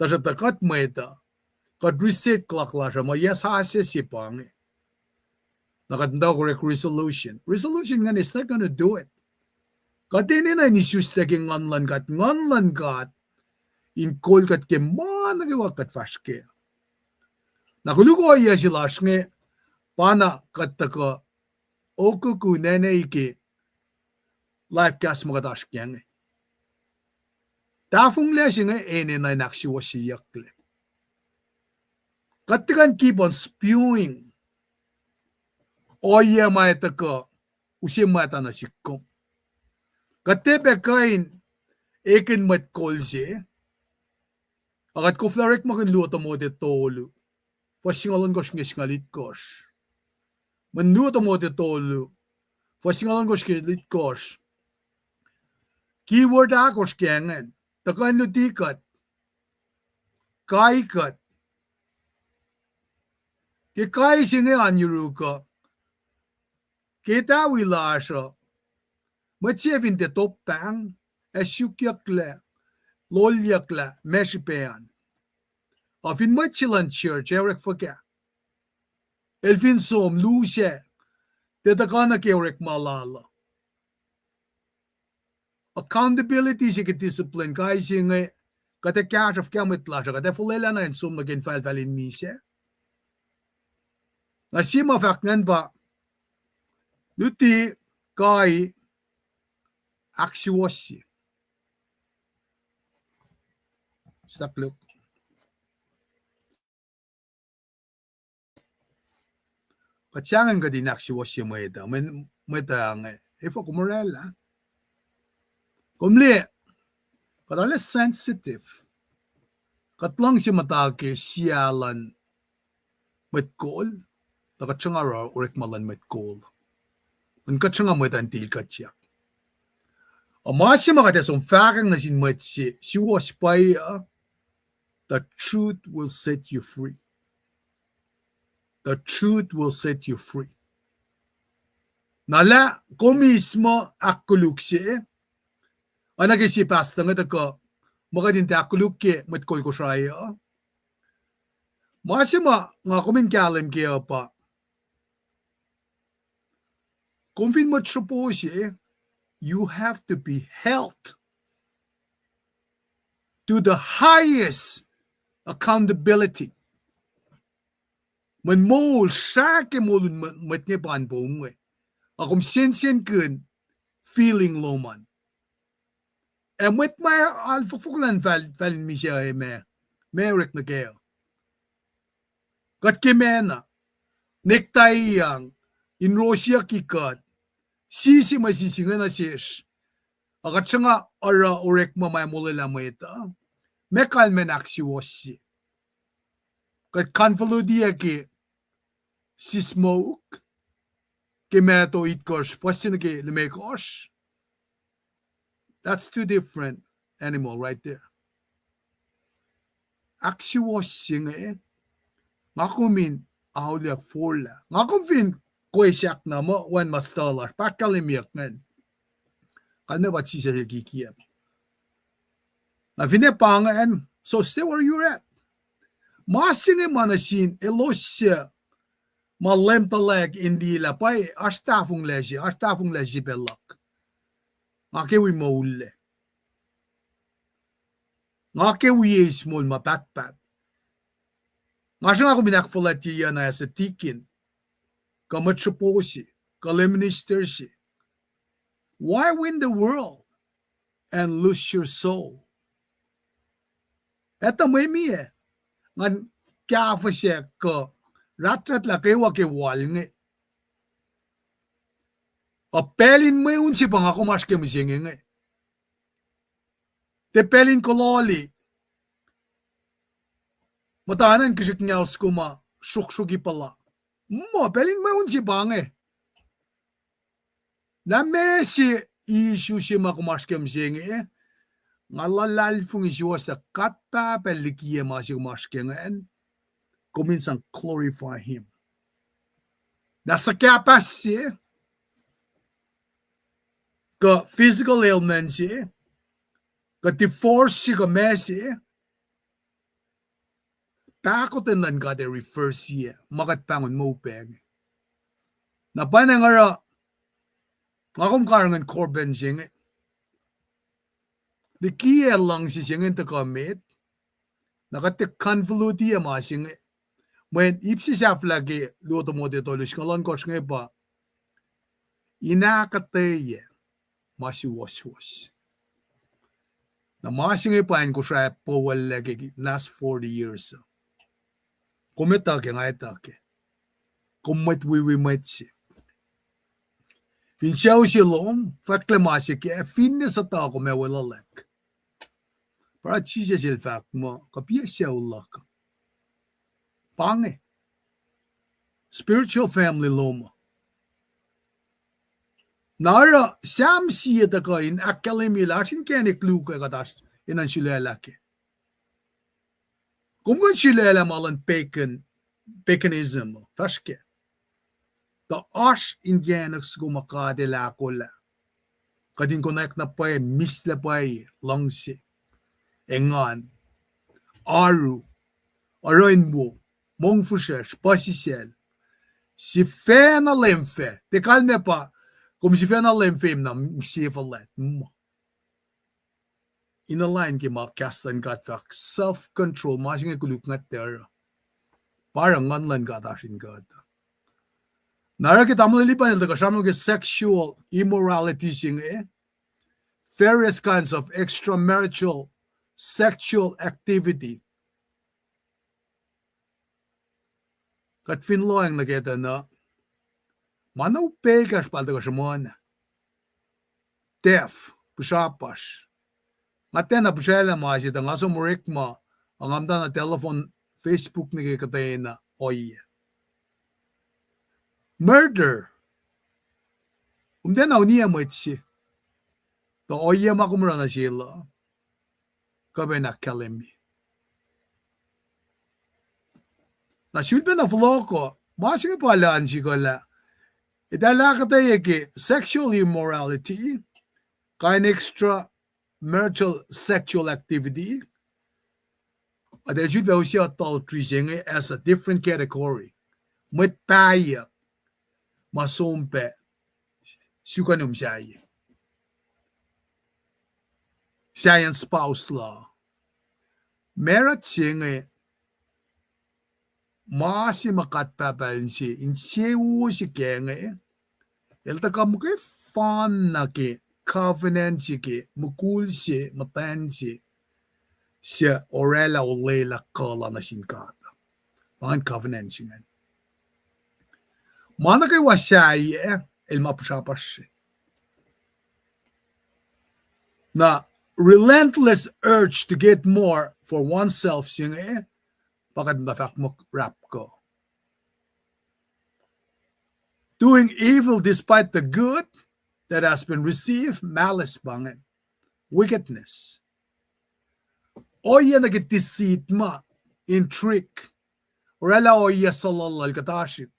Tuhsruhktuh kuht mwet uh, kuht reset clock lasr uh, ma yac sasuc se pa inge. Na kuht muhtwacwacack orek resolution. Resolution ingacn is not gonna do it. Kuht enenuh in isuslac ke Nguhn luhn God, Nguhn luhn God in kol kuht ke ma nuh kwewa kuht fahsr kac. Na koluk ohiyac se lasr inge, pa na kuht tuhkuh okuku nene ke life kahs ma kuht oasr kac inge. Tahfonglac se inge enenuh in ahksuwohsyeyucklac. Kuht tiac kuh in keep on spewing ohiyac ma tuhkuh use mwata nuh sihk kom. Kuht tiac pac kuh in ekihn mwet kol se, a kuht koflah orekmakihn Luo Timothy tolu, fuhs singucul ohnkohsr nuh ke singucul itkohsr. Mweyen Luo Timothy tolu, fuhs singucul ohnkohsr ke itkohsr, keyword ahkosr ke ingacn, tuhkuh in luti kuht, kai kuht. Ke kai se inge an yuruk uh, ke tawi lasr uh, mwet se fin tiac top pahng, ac sukyucklac, lolyucklac, ma srihpac an. A fin mwet se luhn church ac orek fuhkah, el fin som lusac, tiac tuhkuh nuh ke orekma lal uh. Accountability se ke discipline, kai se inge, kuht ac kahsruh fuhkah mwet lasr uh, kuht ac fuhlwelahna in som nuh ke infahlfahl in misac. Na sie ma fahk ingacn pa, luti, kai, ahksuwohsye. Stop look. Kuht sahngweng kuht in ahksuwohsye mwet uh, mwe, mwet uh inge, efuh kom oraclah? Kom liye, kuht arlac sensitive. Kuht luhngse muhta ke sia luhn mwet kol, tuh kuht sruhnga orekma luhn mwet kol. Mweyen kuht sruhnga mwet uh in tilkuhtyak. A ma se ma kuht ac som fahkwack nuh sin mwet se, suwohs pwacye uh, the truth will set you free. The truth will set you free. Na lah kom eis muh ahkkoluk se, oacna ke sie pastor inge tuhkuh, ma kuht in tiac ahkkoluk ke mwet kol Kosrae uh. Ma se ma nga kom in kahlwem kac uh pa, kom fin mwet sropo se, you have to be held to the highest accountability. Mweyen moul srah ke moul in mwet, mwet inge pa in poun we. Ac kom sensenkihn feeling lom an. Ac mwet ma al fokfokl an fal, fal in misac uh, ma, ma orek nuh kac uh. Kuht ke mena, nektaiyang, in rosyucki kuht, sisi mwe sisi inge nuh sesr. A kuht sruhnga oruh orekma ma molwelah mwet uh. Meac kalmacn ahksuwohsye? Kuht convolute-iyac ke sismohuk, ke Matthew itkohsr, fuhs se nuh ke limekohsr. That's two different animal right there. Ahksuwohsye inge, nga kom in auliyak forlah. Nga kom fin kwesak na muh wacngihn ma study lasr, pa ahkkahlwemyeyuck ingacn. Kalmac pa Jisus el kikiacp. Na finne pa ingacn, so stay where you're at. Ma se inge ma nuh sin elos suc ma Leum tuhlac in liye lah pwacye, oasr tahfonglac se, oasr tahfonglac se pac luhk. Nga ke wi moullac. Nga ke wi eis moul ma pahtpaht. Nga sruhnga kom in ahkfuhlwactyeyuc na as a deacon, kuh mwet sropo se, kuh lay minister se. Why win the world and lose your soul? Etuh mwe miac, ngan kahfihsrack kuh rahtrat lah kwewa ke wal inge. A pacl in mweun se pa nga kom oasr ke mihsenge inge. Tiac pacl in kololi. Muhtana in kihsrihk ngaos kom uh sruoksruokki puhla. Muh pacl in mweun se pa inge. Na ma se issue se ma kom oasr ke mihsenge, nga luhlahlfongi suwohs lah God Pahpah likiyac ma se kom oasr ke ingacn, kom in sang glorify Him. Na suhkahpahs se, kuh physical ailment se, kuh divorce se kuh ma se, pahkotwen luhn God ac reverse-iyac ma kuht pahngon ma upac inge. Na pwacnwacng oruh, nga kom karihngihn Corbin se inge. Likiyac luhngse se inge in tuhkuh met. Na kuht tiac convolute-iyac ma se inge. Mweyen ip se sahflah ke luo Timote tolu singucul ohnkohsr inge pa in ahkuhtweyac ma suwohswohs. Na ma se inge pa in Kosrae powullac ke last forty years uh. Kom etuh ke, nga etuh ke. Kom mwet wiwi mwet se. Fin sucu se lom fahklac ma se kac, finne suhtuh kom ac weluhlahk. Pa oruh Jisus el fahk muh kuh piac sucu luhk? Pa inge spiritual family lom uh. Na oruh Sam sie tuhkuh in ahkkahlwemye lah oasr inkacnek luo kuht oasr enenuh in sulaclah kac. Kom kuh in sulaclah ma luhn pagan, paganism uh, fahsr kac. Tuh oasr inkacnek soko ma God El ahkolah kuht in konwacack na pwacye, mihslac pwacye, luhngse, engan, oaru, oruh in wo, mongfihsrwacsr, puhsisacl, sifacna Leum fac. Tiac kalmac pa, kom sifacna Leum fac na mihsenge fuhlwact. In align ke ma kahs luhn God fahk, self control, ma se inge koluk ngetacruh. Pa oruh Nguhn luhn God oasr in kuht. Na oruh ke tamuhlwel Lipan el tuhkuh sramsram ke sexual immorality se inge, various kinds of extramarital sexual activity. Kuht fin lohacng nuh kac tuh na, ma na upac kacsr pa el tuhkuh sruhmuhn. Theft, pihsrapasr. Nga tiacna pihsraclah ma se tuh nga som orekma, a nga muhtana telephone, Facebook nuh ke kuhtwena ohiyac. Murder. Kom tiacna uniyac mwet se, tuh ohiyac ma kom oruh nuh sel uh, kuh pacna ahkkahlwemye. Na sulpacna fohlohko, ma se inge pa luhn sikuhlah, eltahl ahkuhtweyac ke sexual immorality, kain extramarital sexual activity, eltahl sulpac use adultery se inge as a different category. Mwet pahyuck ma som pac sukunuhm sahyac, sahyacn spouse la. Marriage se inge, ma se ma God Pahpah El inse, insewowo se kac inge, El tuhkuh muhkwena nuh ke covenant se ke mukul se, muhtwacn se, suc orwaclah olwelah kuh la nuh sin God. Pa ingacn covenant se ingacn. Ma nuh kwewa sahyac, el ma puhsrapasr se. Na relentless urge to get more for oneself se inge, pa kuht muhta fahk muh rapko. Doing evil despite the good that has been received, malice pa ingacn, wickedness. Ohiyac nuh ke deceit ma, in trick, oraclah ohiyac suhluhluhl kuhtasrihk.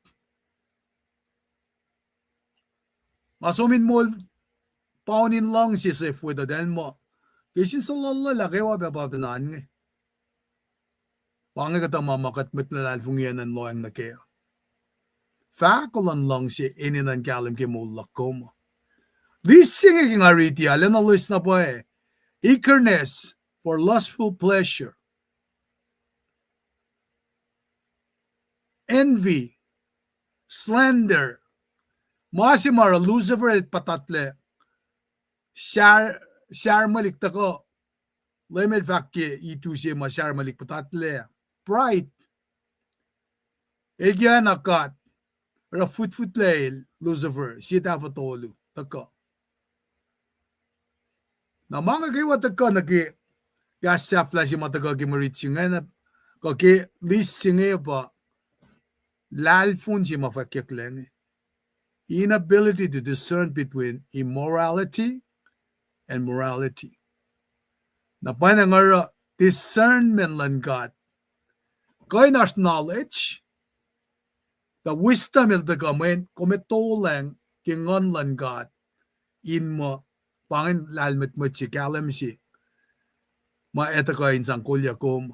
Nga som in moul paun in luhngse sef wetuh, eltahl muh, ke sin suhluhluhl lah kwewa pac pa pacna inge. Pa inge kuhtuh ma ma kuht mwet luhlahlfongi enenuh in lohacng nuh kac. Fahko luhn luhngse enenuh in kahlwem ke moul luhk kom. Lis se inge ke nga riti ah, lwen na loes na pwacye, eagerness for lustful pleasure, envy, slander, ma se ma oruh Lucifer el puhtatlac, sahyac, sahyac mulik tuhkuh, Leum el fahk ke itu se ma sahyac mulik puhtatlac, pride. El ke oacna God, oruh futfutlac el Lucifer, sie tahfuh tolu tuhkuh. Na ma inge kwewa tuhkuh nuh ke kahs sahflah se ma tuhkuh ke mwe rit se ingacn, kuh ke lis se inge pa lahlfon se ma fwackyucklac inge. Inability to discern between immorality and morality. Na pwacnwacng oruh discernment luhn God, kuh in oasr knowledge, tuh wisdom el tuhkuh mweyen kom ac tolacng ke Nguhn luhn God, in muh pa ingacn lahlmwetmwet se, kahlwem se ma ac tuhkuh in sang kolyuck kom.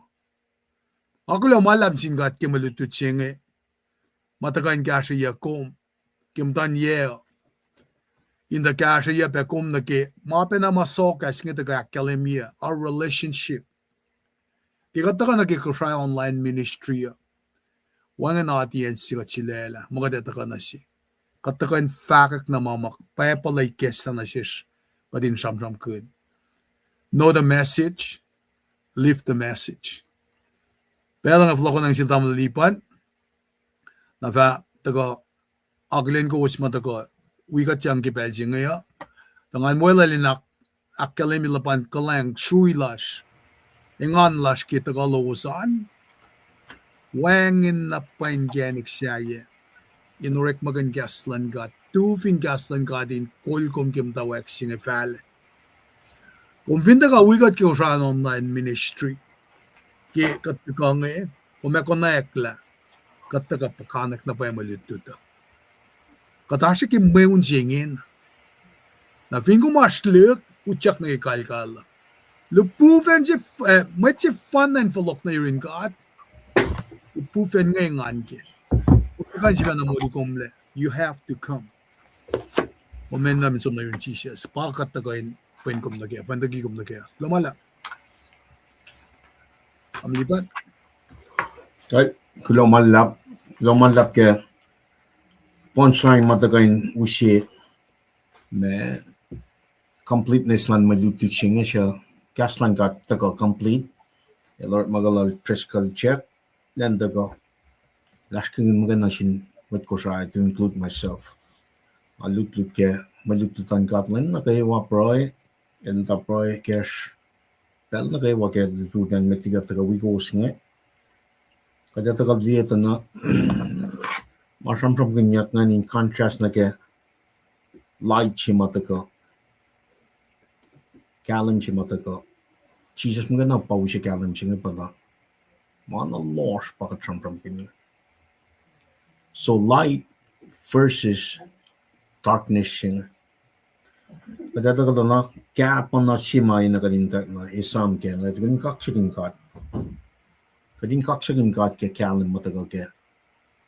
Nga kuloh ma luhlahp sin God ke mwe lutlut se inge, ma tuhkuh in kahsrweyuc kom ke muhtuhn yac uh, in tuh kahsrweyuc pac kom nuh ke ma pacna ma sohkahs inge tuhkuh ahkkahlwemye our relationship. Ke kuht tuhkuh nuh ke Kosrae online ministry uh, wacngihn audience se kuht sulaclah, ma kuht ac tuhkuh nuh se. Kuht tuhkuh in fahkwack na ma ma Bible uh ikacslah nuh sesr, kuht in sramsramkihn. Know the message, live the message. Pacl inge fohlohkohnwacng sel tamuhlwel Lipan, na fah tuhkuh akihlen kowos ma tuhkuh wi kuht yang ke pacl se inge uh. Tuh ngan weluhl in ahk-, ahkkahlwemye luhpan kuhlwacng srui lasr, engan lasr ke tuhkuh lowos an. Wacngihn na pwacye inkacnek sahyac in orekmakihn kahs luhn God, tu fin kahs luhn God in kol kom ke muhtwacwacack se inge fahlac. Kom fin tuhkuh wi kuht ke Kosrae online ministry, ke kuht tuhkuh inge, kom ac konwacack lah kuht tuhkuh puhkantwen na pwacye mwe lutlut uh. Kuht oasr ke mweun se ingena. Na fin kom oasr lihk, utyak nuh ke kalkal uh. Lihpufacn se, eh, mwet sefanna in fohlohk nuh yurin God, lihpufacn inge engan kac. Kom kuh in sifacna moli komlac, you have to come. Kom enenuh in som nuh yurin Jisus. Pa kuht tuhkuh in pwen kom nuh kac, pwen tuki kom nuh kac. Kuloh ma luhlahp. Am lipan. Kai, kuloh ma luhlahp. Kuloh ma luhlahp ke punchline ma tuhkuh in use me completeness luhn mwe lutlut se inge, su kahs luhn God tuhkuh complete. El orekma ke lal Driscoll Jack, lwen tuhkuh, lasr ke muhkwena sin mwet Kosrae, to include myself. Nga lutlut ke mwe lutlut luhn God lwen nuh kwewa, pruhe, ac muhta pruhe kacsr pacl nuh kwewa ke lutlut an, met liki kuht tuhkuh wi kowos inge. Kuht ac tuhkuh liye tuh na ma sramsramkihnyuck ingacn in contrast nuh ke light se ma tuhkuh, kahlwem se ma tuhkuh. Jisus muhkwena pa use kahlwem se inge pa na ma na lohsr pa kuht sramsramkihn. So light versus darkness se inge. Kuht ac tuhkuh tuh na, kahpana se ma enenuh kuht in tuhkuh na esam kac, kuht in kaksakihn God. Kuht in kaksakihn God ke kahlwem ma tuhkuh ke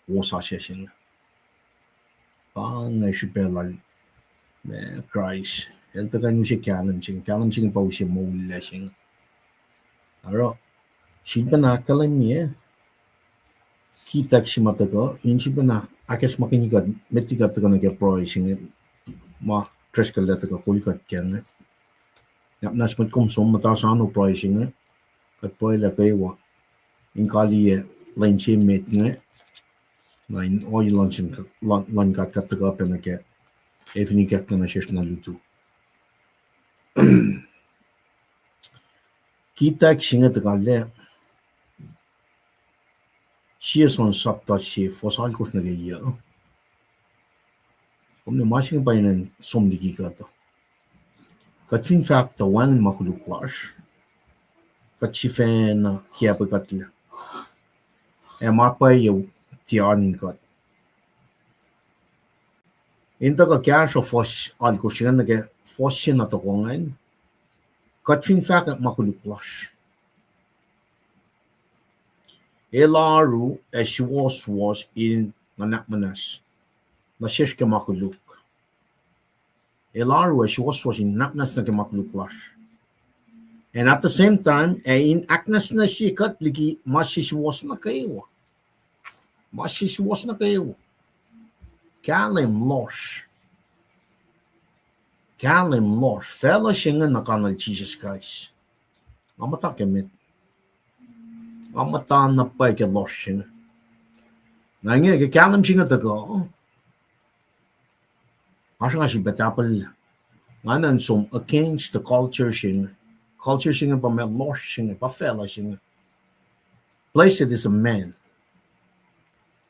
wosasuc se inge. Pa inge srihpac lal, eh, Kraist. El tuhkuh in use kahlwem se inge, kahlwem se inge pa use moul se inge. Oruh, sifilpacna ahkkahlwemye, kitack se ma tuhkuh, in sifilpacna ahkacsmakihnye kuht, met liki kuht tuhkuh nuh ke pruhe se inge, ma Driscoll el tuhkuh kol kuht kac inge. Nwacsnwacs mwet, kom som muhta sano pruhe se inge, kuht pruhe lah kwewa in kaliyac lwen se met inge, na in ohiyac luhn, luhn God kuht tuhkuh pacna ke, ac fin ikacklah nuh sesr na lutu. Kitak se inge tuhkuh lah, sie John sapta se fuhs alkosr nuh ke yuc. Kom ne ma se inge pa inen som liki kuht. Kuht fin fahk tuh wacngihn ma koluk lasr, kuht sifacna kiacpwe kuhtlac. Ac ma pwacye tiac oan in kuht. In tuhkuh kahsruh fuhs alkosr se inge nuh ke fuhs se na tohkoh ingacn, kuht fin fahkwack ma koluk lasr, El oaru ac suwohswohs in nuhnak muhnahs nuh sesr ke ma koluk. El oaru ac suwohswohs in nuhnak muhnahs nuh ke ma koluk lasr. And at the same time, ac in ahknwacsnwacsye kuht liki ma sesuwohs nuh kwewa. Ma sesuwohs nuh kwewa. Kahlwem lohsr. Kahlwem lohsr. Facluh se inge na kanuhl Jisus Kraist. Nga muhta ke met. Nga muhta na pwacye ke lohsr se inge. Na inge ke kahlwem se inge tuhkuh, oasr nga sifilpac tahpuhl, nga nuh in som against the culture se inge. Culture se inge pa ma lohsr se inge, pa facluh se inge. Blessed is a man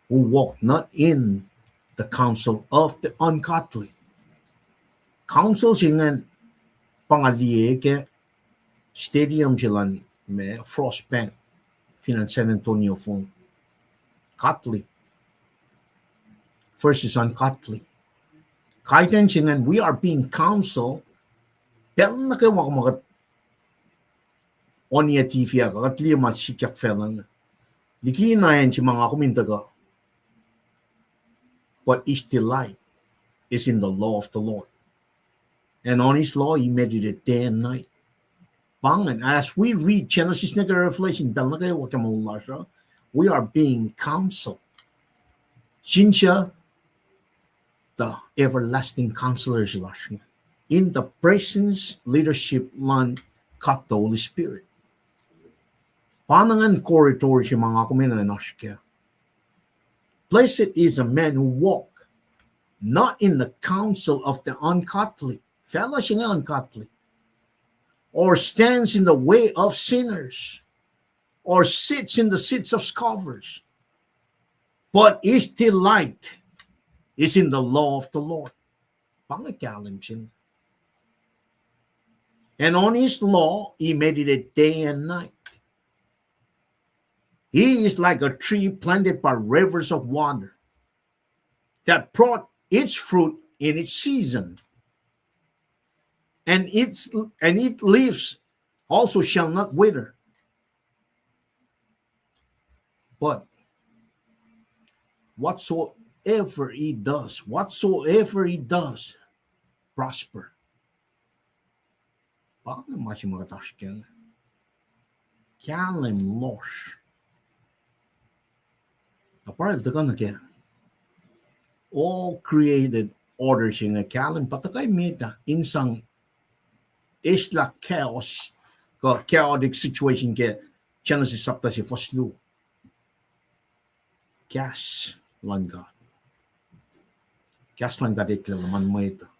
who walk not in the counsel of the ungodly. Counsel se ingacn pa nga liye ke stadium se luhn ma Frost Bank fin acn San Antonio fong. Godly versus ungodly. Kaitacng se ingacn, we are being counsel. Pacl nuh kwewa ma kuht onia T V ah, kuht liye ma sikyak facluh inge. Likina acn se ma nga kom in tuhkuh. But his delight is in the law of the Lord. And on his law he meditated day and night. Pa ingacn, as we read Genesis nuh ke Revelation, pacl nuh kwewa ke moul lasr uh, we are being counseled. Since uh, the everlasting counselor se lasr inge, in the presence, leadership luhn God the Holy Spirit. Pa ingacn corridor se ma nga kom enenuh in oasr kac. Blessed is a man who walk not in the counsel of the ungodly. Facluh se inge ungodly. Or stands in the way of sinners, or sits in the seats of scoffers. But his delight is in the law of the Lord. Pa inge kahlwem se inge. And on his law he meditated day and night. He is like a tree planted by rivers of water that brought its fruit in its season, and its, and its leaves also shall not wither. But whatsoever he does, whatsoever he does, prosper. Pa inge ma se ma kuht oasr kac. Kahlwem lohsr. Na pa el tuhkuh nuh ke all created order se inge, kahlwem pa tuhkuh met ah in sang eslah chaos kuh chaotic situation ke Genesis sapta se fuhs luo. Kahs luhn God. Kahs luhn God eklac luhman mwet uh.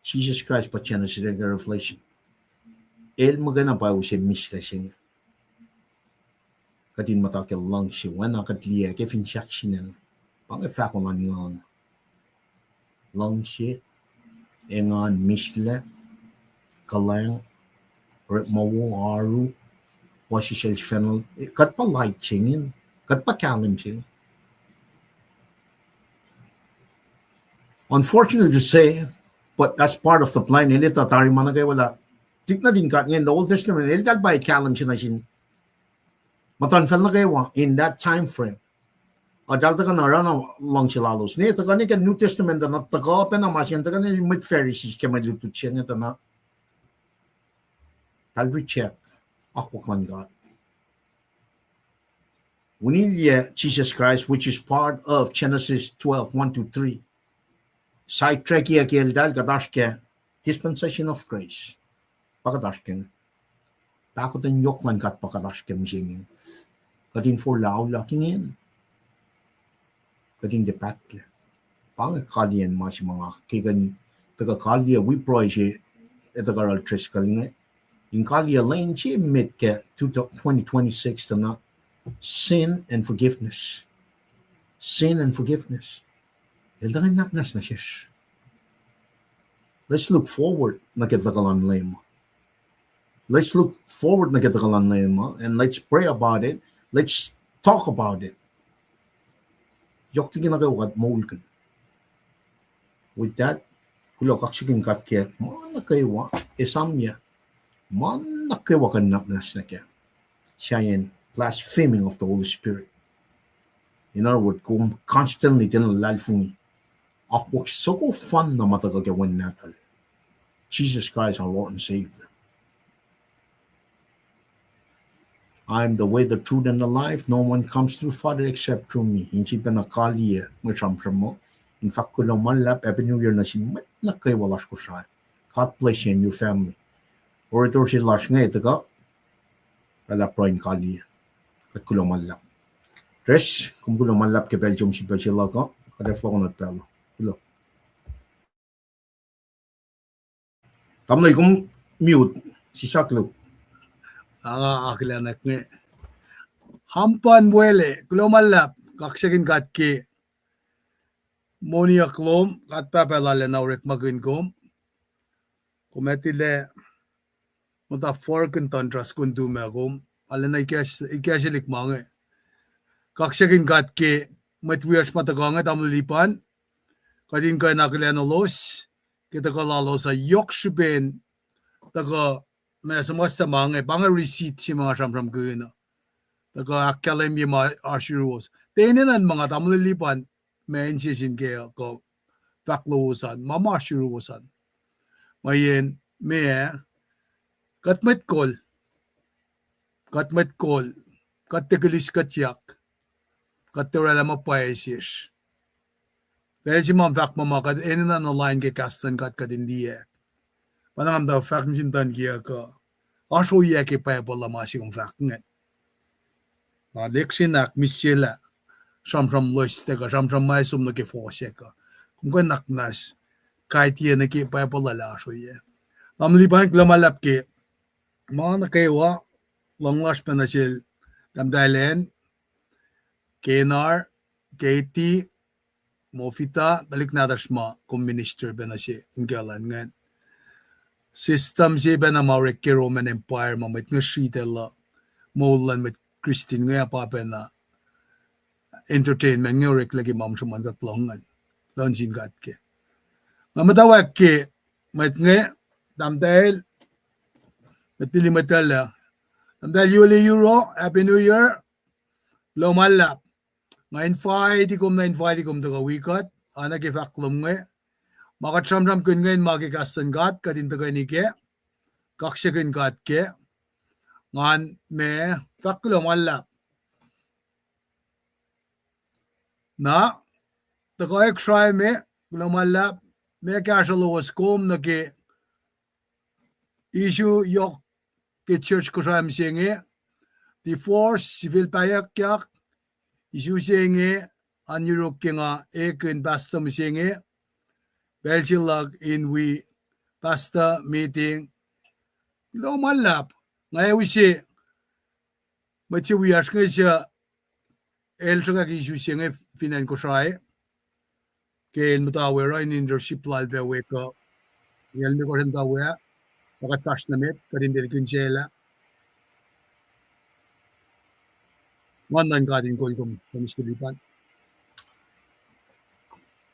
Jisus Kraist pa Genesis nuh ke Revelation. El muhkwena pa use mihslac se inge. Kuht in muhta ke luhngse, oacna kuht liye ke fin sahk sinacng. Pa inge fahko luhn Nguhn. Luhngse, engan, mihslac, kuhlwacng, orekma wo, oaru, puhsisacl sifacna. Kuht pa light se inge. Kuht pa kahlwem se inge. Unfortunate to say, but that's part of the plan. El etuh tari ma nuh kwewa lah, tikna tin God inge in the Old Testament, eltahl pa kahlwem se nuh sin muhtuhnfacl nuh kwewa in that time frame. Eltahl tuhkuh na oruh na luhngse lalos. Ne tuhkuh ne ke New Testament tuh na tuhkuh pacna ma se inge, tuhkuh ne mwet Pharisees ke mwe lutlut se inge tuh na eltahl reject akwuck luhn God. Wi nilyac Jesus Christ, which is part of Genesis twelve, one to three. Sidetrack-i ke eltahl, kuht oasr ke dispensation of grace. Pa kuht oasr ke inge. Pahkotwen yohk luhn God pa kuht oasr ke mihsenge. Kuht in forlah auliyak ingena. Kuht in tiac pahtlac. Pa inge kaliyacn ma se ma nga ke kuh in tuhkuh kaliyac wi pruhe se, e, tuhkuh oral Driscoll inge, in kaliyac lwen se met ke twenty twenty-six tuh na, sin and forgiveness. Sin and forgiveness. El tuhkuh nwacsnwacs nuh sesr. Let's look forward nuh ke tuhkuh luhn Leum. Let's look forward nuh ke tuhkuh luhn Leum, uh, and let's pray about it. Let's talk about it. Yohk liki nuh kwewa kuht moulkihn. With that, kuloh, kaksakihn God ke ma nuh kwewa, esamyac, ma nuh kwewa kuh in nwacsnwacs nuh kac. Sahyacn blaspheming of the Holy Spirit. In other words, kom constantly tiacna luhlahlfongi. Akwuck soko fanna ma tuhkuh ke Wen Nahtuhl, Jesus Christ, our Lord and Savior. I am the way, the truth, and the life. No one comes to the Father except through me. In sifilpacna kaliyac mwe sramsram uh, in fahk kuloh ma luhlahp, Happy New Year nuh sin mwet nuh kwewa lasr Kosrae. God bless you and your family. Orator se lasr inge tuhkuh, oraclah pruhe in kaliyac. Kuht kuloh ma luhlahp. Dres, kom kuloh ma luhlahp ke pacl som sifilpac se luhk uh, kuht ac fohlohk nuh pacl uh. Kuloh. Tamuhlwel, kom mute, sisaklu. Nga akihlenak inge. Hampan wele, kuloh ma luhlahp, kaksakihn God ke moniyuck lom, God Pahpah lal ac na orekmakihn kom. Kom ac tilac muhta forkihn tuhn trust kuhn tumac kom, arulacna ikacslah liki ma inge. Kaksakihn God ke mwet wiyacsr ma tuhkuh inge, tamuhlwel Lipan, kuht in kuh in akihlenulos ke tuhkuh lalos uh, yohk srihpen tuhkuh ma suhmuhslah ma inge, pa inge receipt se ma nga sramsramkihn uh. Tuhkuh ahkkahlwemye ma oasr yuruwos. Tiac enenuh in muh nga, tamuhlwel Lipan, ma insiyacsr in ke kuh fahk lowos an, ma ma oasr yuruwos an. Mweyen, meac, kuht mwet kol, kuht mwet kol, kuht tiac kiliskuhtyak, kuht tiac oraclah ma pwacye sesr. Pacl se ma fahk muh ma kuht enenuh in lain ke kahs luhn God kuht in liyacack. Pa na nga muhta fahk nuh sin tuhn kiyuhk uh, oasr ohiyac ke Bible uh ma se kom fahk ingacn. Na lihksreni ahkmihsyelah sramsram loes tuh kuh sramsram ma som nuh ke fohsack uh. Kom kuh in nwacsnwacs kaitiyac nuh ke Bible uh lah oasr ohiyac. Tamuhlwel Lipan, kuloh ma luhlahp ke ma nuh kwewa, luhng lasr pacna sel tahmtahel acn, Kenar, Katie, Mofita, tuhlihk nahtuhsr ma kom minister pacna se inkucl an ingacn. System se pacna ma orek ke Roman Empire ma mwet inge sritacl uh moul luhn mwet Christian inge, ac pa pacna entertainment inge oreklac ke ma sruhmuhn kuht lohng ingacn. Luhngse sin God kac. Nga muhtwacwacack ke mwet inge, tahmtahel, mwet lili mwet elu, tahmtahel Yuli Euro, Happy New Year. Kuloh ma luhlahp. Nga invite kom, na invite kom tuhkuh wi kuht, oacna ke fahk lom inge. Ma kuht sramsramkihn inge in ma ke kahs luhn God, kuht in tuhkweni kac, kaksakihn God kac. Ngan ma fahk kuloh ma luhlahp. Na, tuhkuh Kosrae me, kuloh ma luhlahp, ma kahsruh lowos kom nuh ke issue yohk ke church Kosrae mihsenge, divorce, sifil pahyuckyak, issue se inge, an yuruk ke nga ekihn pastor mihsenge, pacl se luhk in wi pastor meeting, kuloh ma luhlahp, nga ac use mwet se wiyacsr inge suc el sruhkwack issue se inge fin acn Kosrae, ke el muhta we oruh in leadership lal pac we kuh, el me kohsr muhta we ah, pa kuht fahsr nuh met, kuht in tilac kihn sel ah. Nguhn luhn God in kol kom, Mister Lipan.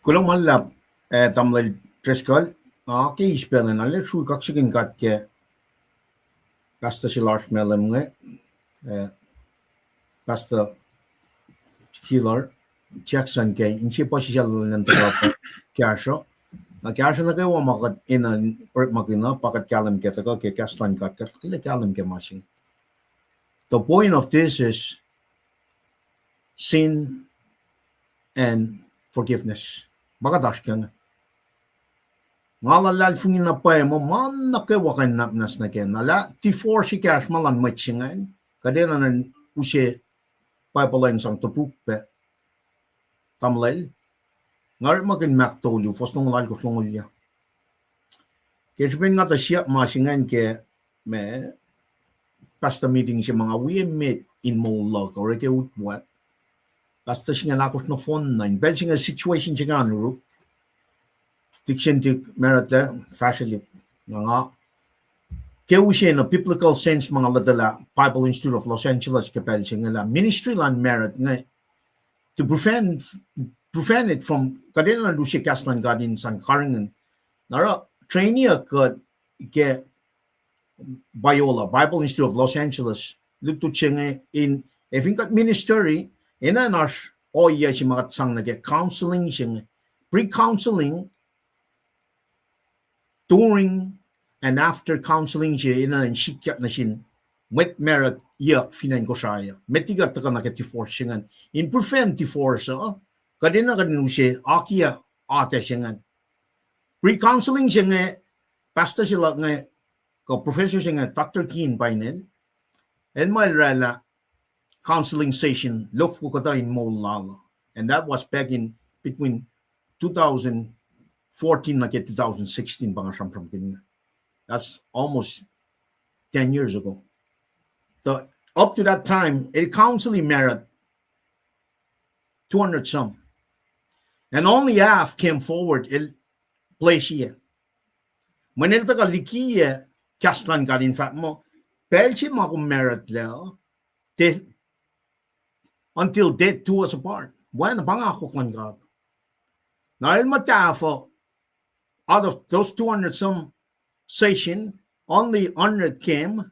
Kuloh ma luhlahp, eh, tamuhlwel Driscoll, ah, ke eis pacl an, arlac srui kaksakihn God ke pastor se lasr Malem inge, eh, Pastor Killer Jackson ke inse puhsisacl lal an tuhkuh kahsruh. Na kahsruh nuh kwewa ma kuht enenuh orekmakihn uh, pa kuht kahlwem ke tuhkuh ke kahs luhn God, kuht kahlwem ke ma se inge. The point of this is sin and forgiveness. Ma kuht oasr kac inge. Nga luhlahlfongi na pwacye muh ma nuh kwewa kuh in nwacsnwacs nuh kac. Na lah divorce ekahsr ma luhn mwet se ingacn, kuht enenuh in use Bible in sang topuk pac. Tamuhlwel, nga orekmakihn Mark tolu, fuhs longoul alkosr, longoul yac. Ke srihpen nga tuh siyuck ma se ingacn ke ma pastor meeting se ma nga wi emet in moul luhk uh, orek ke utwat. Pastor singucul ahkosr nohfohn na in pacl se inge situation se inge oanuruk. Diksen Dik Merritt ah fahsrwelihk, na nga ke use in a biblical sense ma nga lotwelah Bible Institute of Los Angeles ke pacl se inge lah ministry luhn Merritt inge to prevent, prevent it from, kuht enenuh in use kahs luhn God in sang karihngihn. Na oruh train-i uh kuht ke Biola, Bible Institute of Los Angeles, lutlut se inge in, ac fin kuht ministry, enenuh in oasr ohiyac se ma kuht sang nuh ke counseling se inge, pre-counseling, during and after counseling se enenuh in sikyak nuh sin mwet Merritt iyuck fin acn Kosrae uh. Met liki kuht tuhkuh nuh ke divorce se ingacn, in prevent divorce uh, kuht enenuh kuht in use akiyac atac se ingacn. Pre-counseling se inge, pastor se luhk inge, kuh professor se inge, Doctor Keane pa inel, el muh el oraclah counseling session luofoko kuhtuh in moul lal uh. And that was back in between two thousand fourteen nuh ke two thousand sixteen pa nga sramsramkihn inge. That's almost ten years ago. So up to that time, el counsel-i Merritt two hundred some. And only half came forward, el place-i. Mweyen el tuhkuh likiyac kahs luhn God in fahk muh, pacl se ma kom Merritt lac, until death do us apart. Oacna pa inge akwuck luhn God. Na el muh tahfuh, out of those two hundred some session, only hundred came,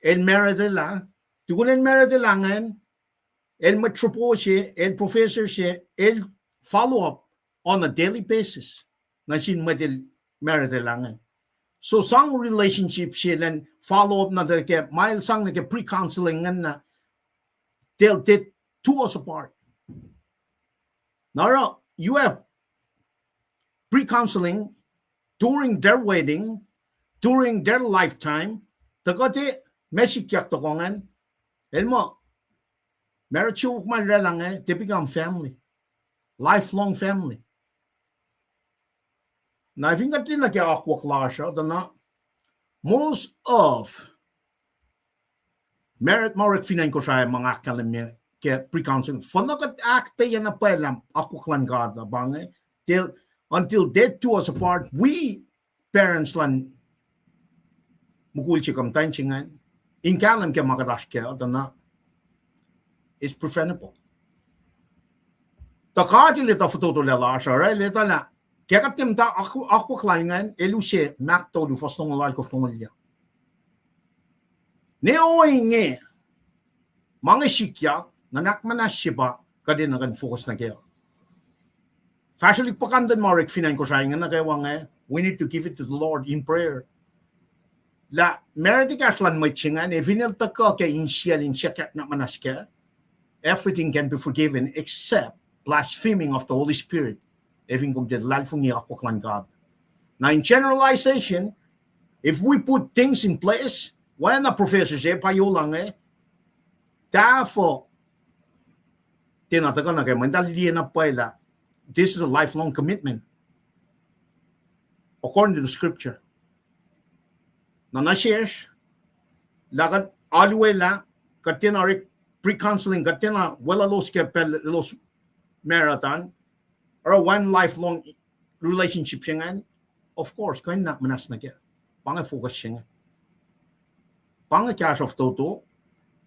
el Merritt-lah, tukun el Merritt-lah ingacn, el mwet sropo se, el professor se, el follow up on a daily basis nuh sin mwet el Merritt-lah ingacn. So sang relationship se elan follow up nuh ke ma el sang nuh ke pre-counseling ingacn, till death do us apart. Na oruh you have pre-counseling during their wedding, during their lifetime, tuhkuh tiac ma sikyak tohkoh ingacn, el muh Merritt siofok ma el oraclah inge, they become family, lifelong family. Na fin kuht liye nuh ke akwuck lasr uh, tuh na most of Merritt ma orek fin acn Kosrae ma nga ahkkahlwemye ke pre-counseling, fuhnuh kuht ahkuhtweyac na pwacye lah akwuck luhn God uh pa inge, till, until death do us apart, wi parents luhn mukul se kuh muhtwacn se ingacn in kahlwem ke ma kuht oasr kac uh, tuh na it's preventable. Tuh God El etuh fototolac lasr uh, El etuh lah ke kuht tiac muhta, akwuck lal ingacn, El use Mark tolu, fuhs longoul alkosr, longoul yac. Ne ohinge, ma inge sikyak, nuhnak muhnahs se pa kuht enenuh in focus nuh kac. Fahsrwelihk puhkantwen ma orek fin acn Kosrae inge nuh kwewa inge, we need to give it to the Lord in prayer. Lah Merritt ekahsr luhn mwet se ingacn, ac fin el tuhkuh ke insiyacl in siyuckyak nuhnak muhnahs kac, everything can be forgiven except blaspheming of the Holy Spirit. Ac fin kom tiac luhlahlfongi akwuck luhn God. Now in generalization, if we put things in place, oacna professor se pa yola inge, tahfuh tiacna tuhkuh nuh kac, mweyen eltahl liye na pwacye lah this is a lifelong commitment according to the scripture. Na nuh sesr, lah kuht alu lah, kuht tiacna orek pre-counseling, kuht tiacna weluhlos ke pacl elos married an, oruh one lifelong relationship se ingacn, of course, kuh in nuhnak muhnahs nuh kac. Pa inge focus se inge. Pa inge kahsruh fototo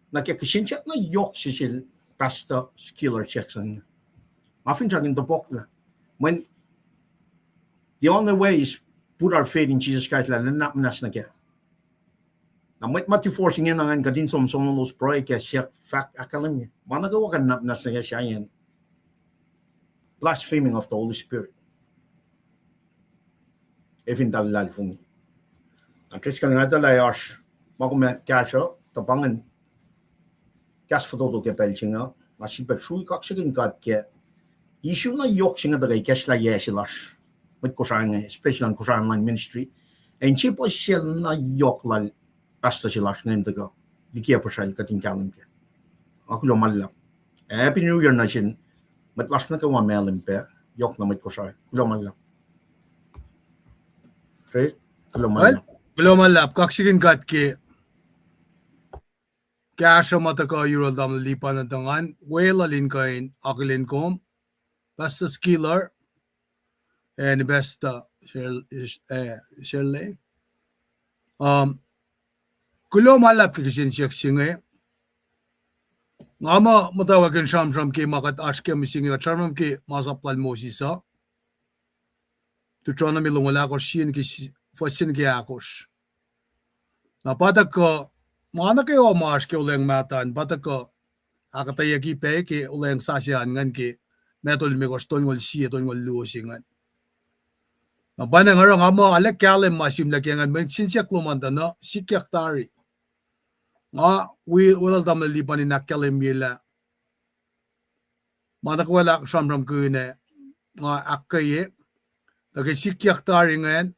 nuh ke kihsen siyuck na yohk se sel Pastor Skillar Jackson. Nga finsrak in topuklah, mweyen the only way is put our faith in Jesus Christ, lah nuhnak muhnahs nuh kac. Na mwet ma divorce ingena ingacn, kuht in som, som elos pruhe ke siyuck fahk ahkkahlwemye ma nuh kwewa kuh in nuhnak muhnahs nuh kac, sahyacn blaspheming of the Holy Spirit. Ac fin eltahl luhlahlfongi. Na Driscoll, nga etuh lah oasr ma kom ac kahsruh, tuh pa ingacn kahs fototo ke pacl se inge. Nga sifilpac srui kaksakihn God ke issue na yohk se inge tuhkuh ikacslah yac se lasr mwet Kosrae inge, especially on Kosrae Online Ministry. Ac inse puhsisacl na yohk lal pastor se lasr inge in tuhkuh liki puhsral kuht in kahlwem kac. Ac kuloh ma luhlahp. Happy New Year nuh sin mwet lasr nuh kwewa mahlwem pac, yohk na mwet Kosrae. Kuloh ma luhlahp. Kuloh ma luhlahp. Kuloh ma luhlahp, kaksakihn God ke kahsruh ma tuhkuh yohrohl tamuhlwel Lipan uh tuh ngan weluhl in kuh in akihlen kom, Pastor Skiller, ac Pastor Shirley. Um, kuloh ma luhlahp ke kihsen siyuck se inge. Nga muh muhtwacwacack in sramsram ke ma kuht oasr ke mihsenge, kuht sramsram ke masap lal Moses uh. Deuteronomy longoul ahkosr, sie nuh ke, fuhs sie nuh ke ahkosr. Na pa tuhkuh, ma nuh kwewa ma oasr ke Olweacng Mahtuh an, pa tuhkuh ahkuhtweyucki pac ke Olweacng Sasuc an ingacn ke Matthew limekohsr, tolngoul sie, tolngoul luo se ingacn. Na pa na nga oruh nga muh arlac kahlwem ma sihmlac ke ingacn, mweyen kihsen siyuck lom an tuh na sikyak tari. Nga wi weluhl tamuhlwel Lipan in ahkkahlwemyelah ma nuh kwewa lah sramsramkihn ah, nga ahkkweye, tuh ke sikyak tari ingacn,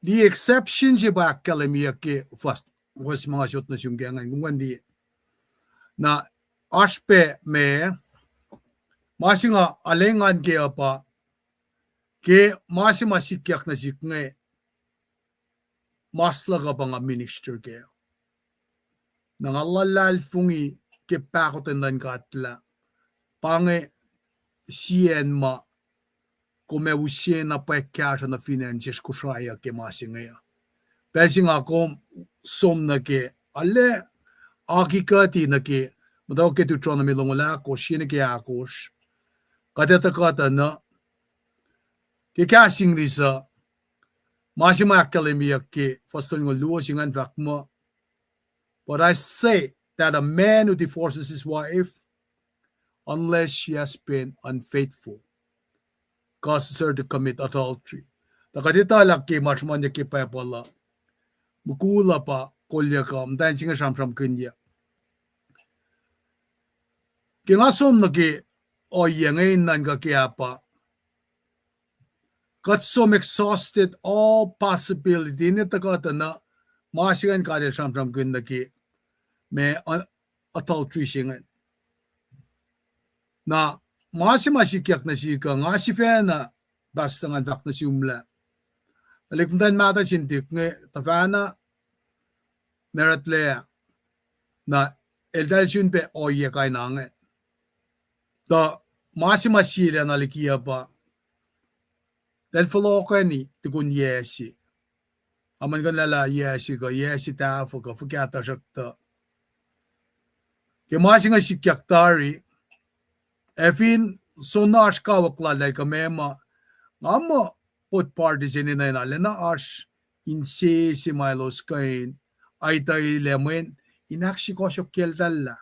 liye exception se pa ahkkahlwemyeyuck ke fuhs, fuhs ma nga sot nuh sum ke ingacn, kom kuh in liye. Na oasr pac ma, ma se nga arlac engan kac uh pa, ke ma se ma sikyak nuh sihk inge, mas luhk uh pa nga minister kac. Na nga luhlahlfongi ke pahkotwen luhn God lah pa inge sie acn ma kom ac use na pwacye kahsruh nuh fin acn sesr Kosrae uh ke ma se inge uh. Pacl se nga kom som nuh ke, arlac aki kuhti nuh ke, muhtwacwacack ke Deuteronomy longoul ahkosr, sie nuh ke ahkosr, kuht etuh kuhtuh na ke kahs English uh, ma se ma ahkkahlwemyeyuck ke fuhs tolngoul luo se ingacn fahk muh, But I say that a man who divorces his wife, unless she has been unfaithful, causes her to commit adultery. Tuh kuht etuh lah ke ma sruhmuhnyuck ke Bible uh, mukul uh pa kolyuck uh, muhtwacn se inge sramsramkihnyuck. Ke nga som nuh ke ohiyac inge in nuhnkuh ke ah pa, kuht som exhausted all possibility in etuh kuhtuh na ma se ingacn God El sramsramkihn nuh ke ma, uh, adultery se ingacn. Na ma se ma sikyak nuh sihk uh, nga sifacna pastor ngan fahk nuh sumlah, tuhlihk muhtwacn mahtuh se inge tuhfahna married lac, na eltahl sun pac ohiyac kain inge. Tuh ma se ma sie lah na liki uh pa, eltahl fohlohkweni tukun yac se. Amen, kuh lah yac se kuh yac se tahfuh kuh fuhkah, tuhsruhktuh ke ma se inge sikyak tari, ac fin soenna oasr kawuck laltahl kuh meac ma, nga muh both parties enenuh in arulacna oasr insese ma elos kuh in aituhlac mweyen in ahksrihkohsohkyeltahllah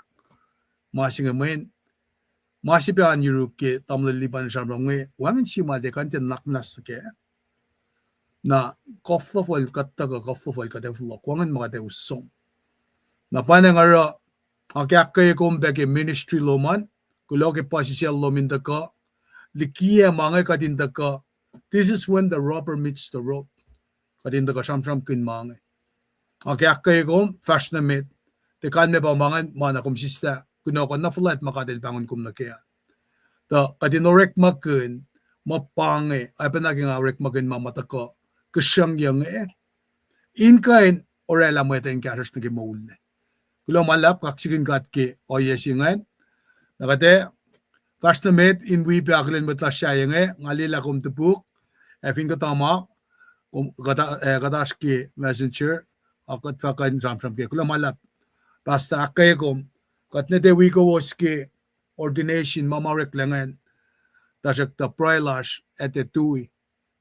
ma se inge, mweyen ma se pac oan yuruk ke tamuhlwel Lipan sramsram inge, wacngihn sie ma tiac kuh in tiac nuhnak muhnahs nuh kac. Na koflofel kuht tuhkuh, koflofel kuht ac fohlohk, wacngihn ma kuht ac us som. Na pa na nga oruh, nga ahkkweye kom pac ke ministry lom an, kuloh ke puhsisacl lom in tuhkuh likiyac ma inge, kuht in tuhkuh, this is when the rubber meets the road. Kuht in tuhkuh sramsramkihn ma inge. Nga ahkkweye kom fahsr nuh met, tiac kalmac pa ma ingacn, ma na kom sislah kunohkohn na fuhlwact ma God El pahngon kom nuh kac. Tuh kuht in orekmakihn ma pa inge, oacpacna ke nga orekmakihn ma ma tuhkuh kihsrucngyuc inge, in kuh in oraclah mwet in kahsruhsr nuh ke moul lac. Kuloh ma luhlahp, kaksakihn God ke ohiyac se ingacn. Na kuht ac fahsr nuh met in wi pac akihlen mwet lasr sahyac inge, nga liyelah kom topuk, ac fin kuhtuh ma, kom kuhta-, eh, kuht oasr ke messenger, a kuht fah kuh in sramsram kac. Kuloh ma luhlahp, pastor, ahkkweye kom. Kuht ne tiac wi kowos ke ordination ma ma oreklac ingacn, tuhsruhktuh pruhe lasr ac tiac tui,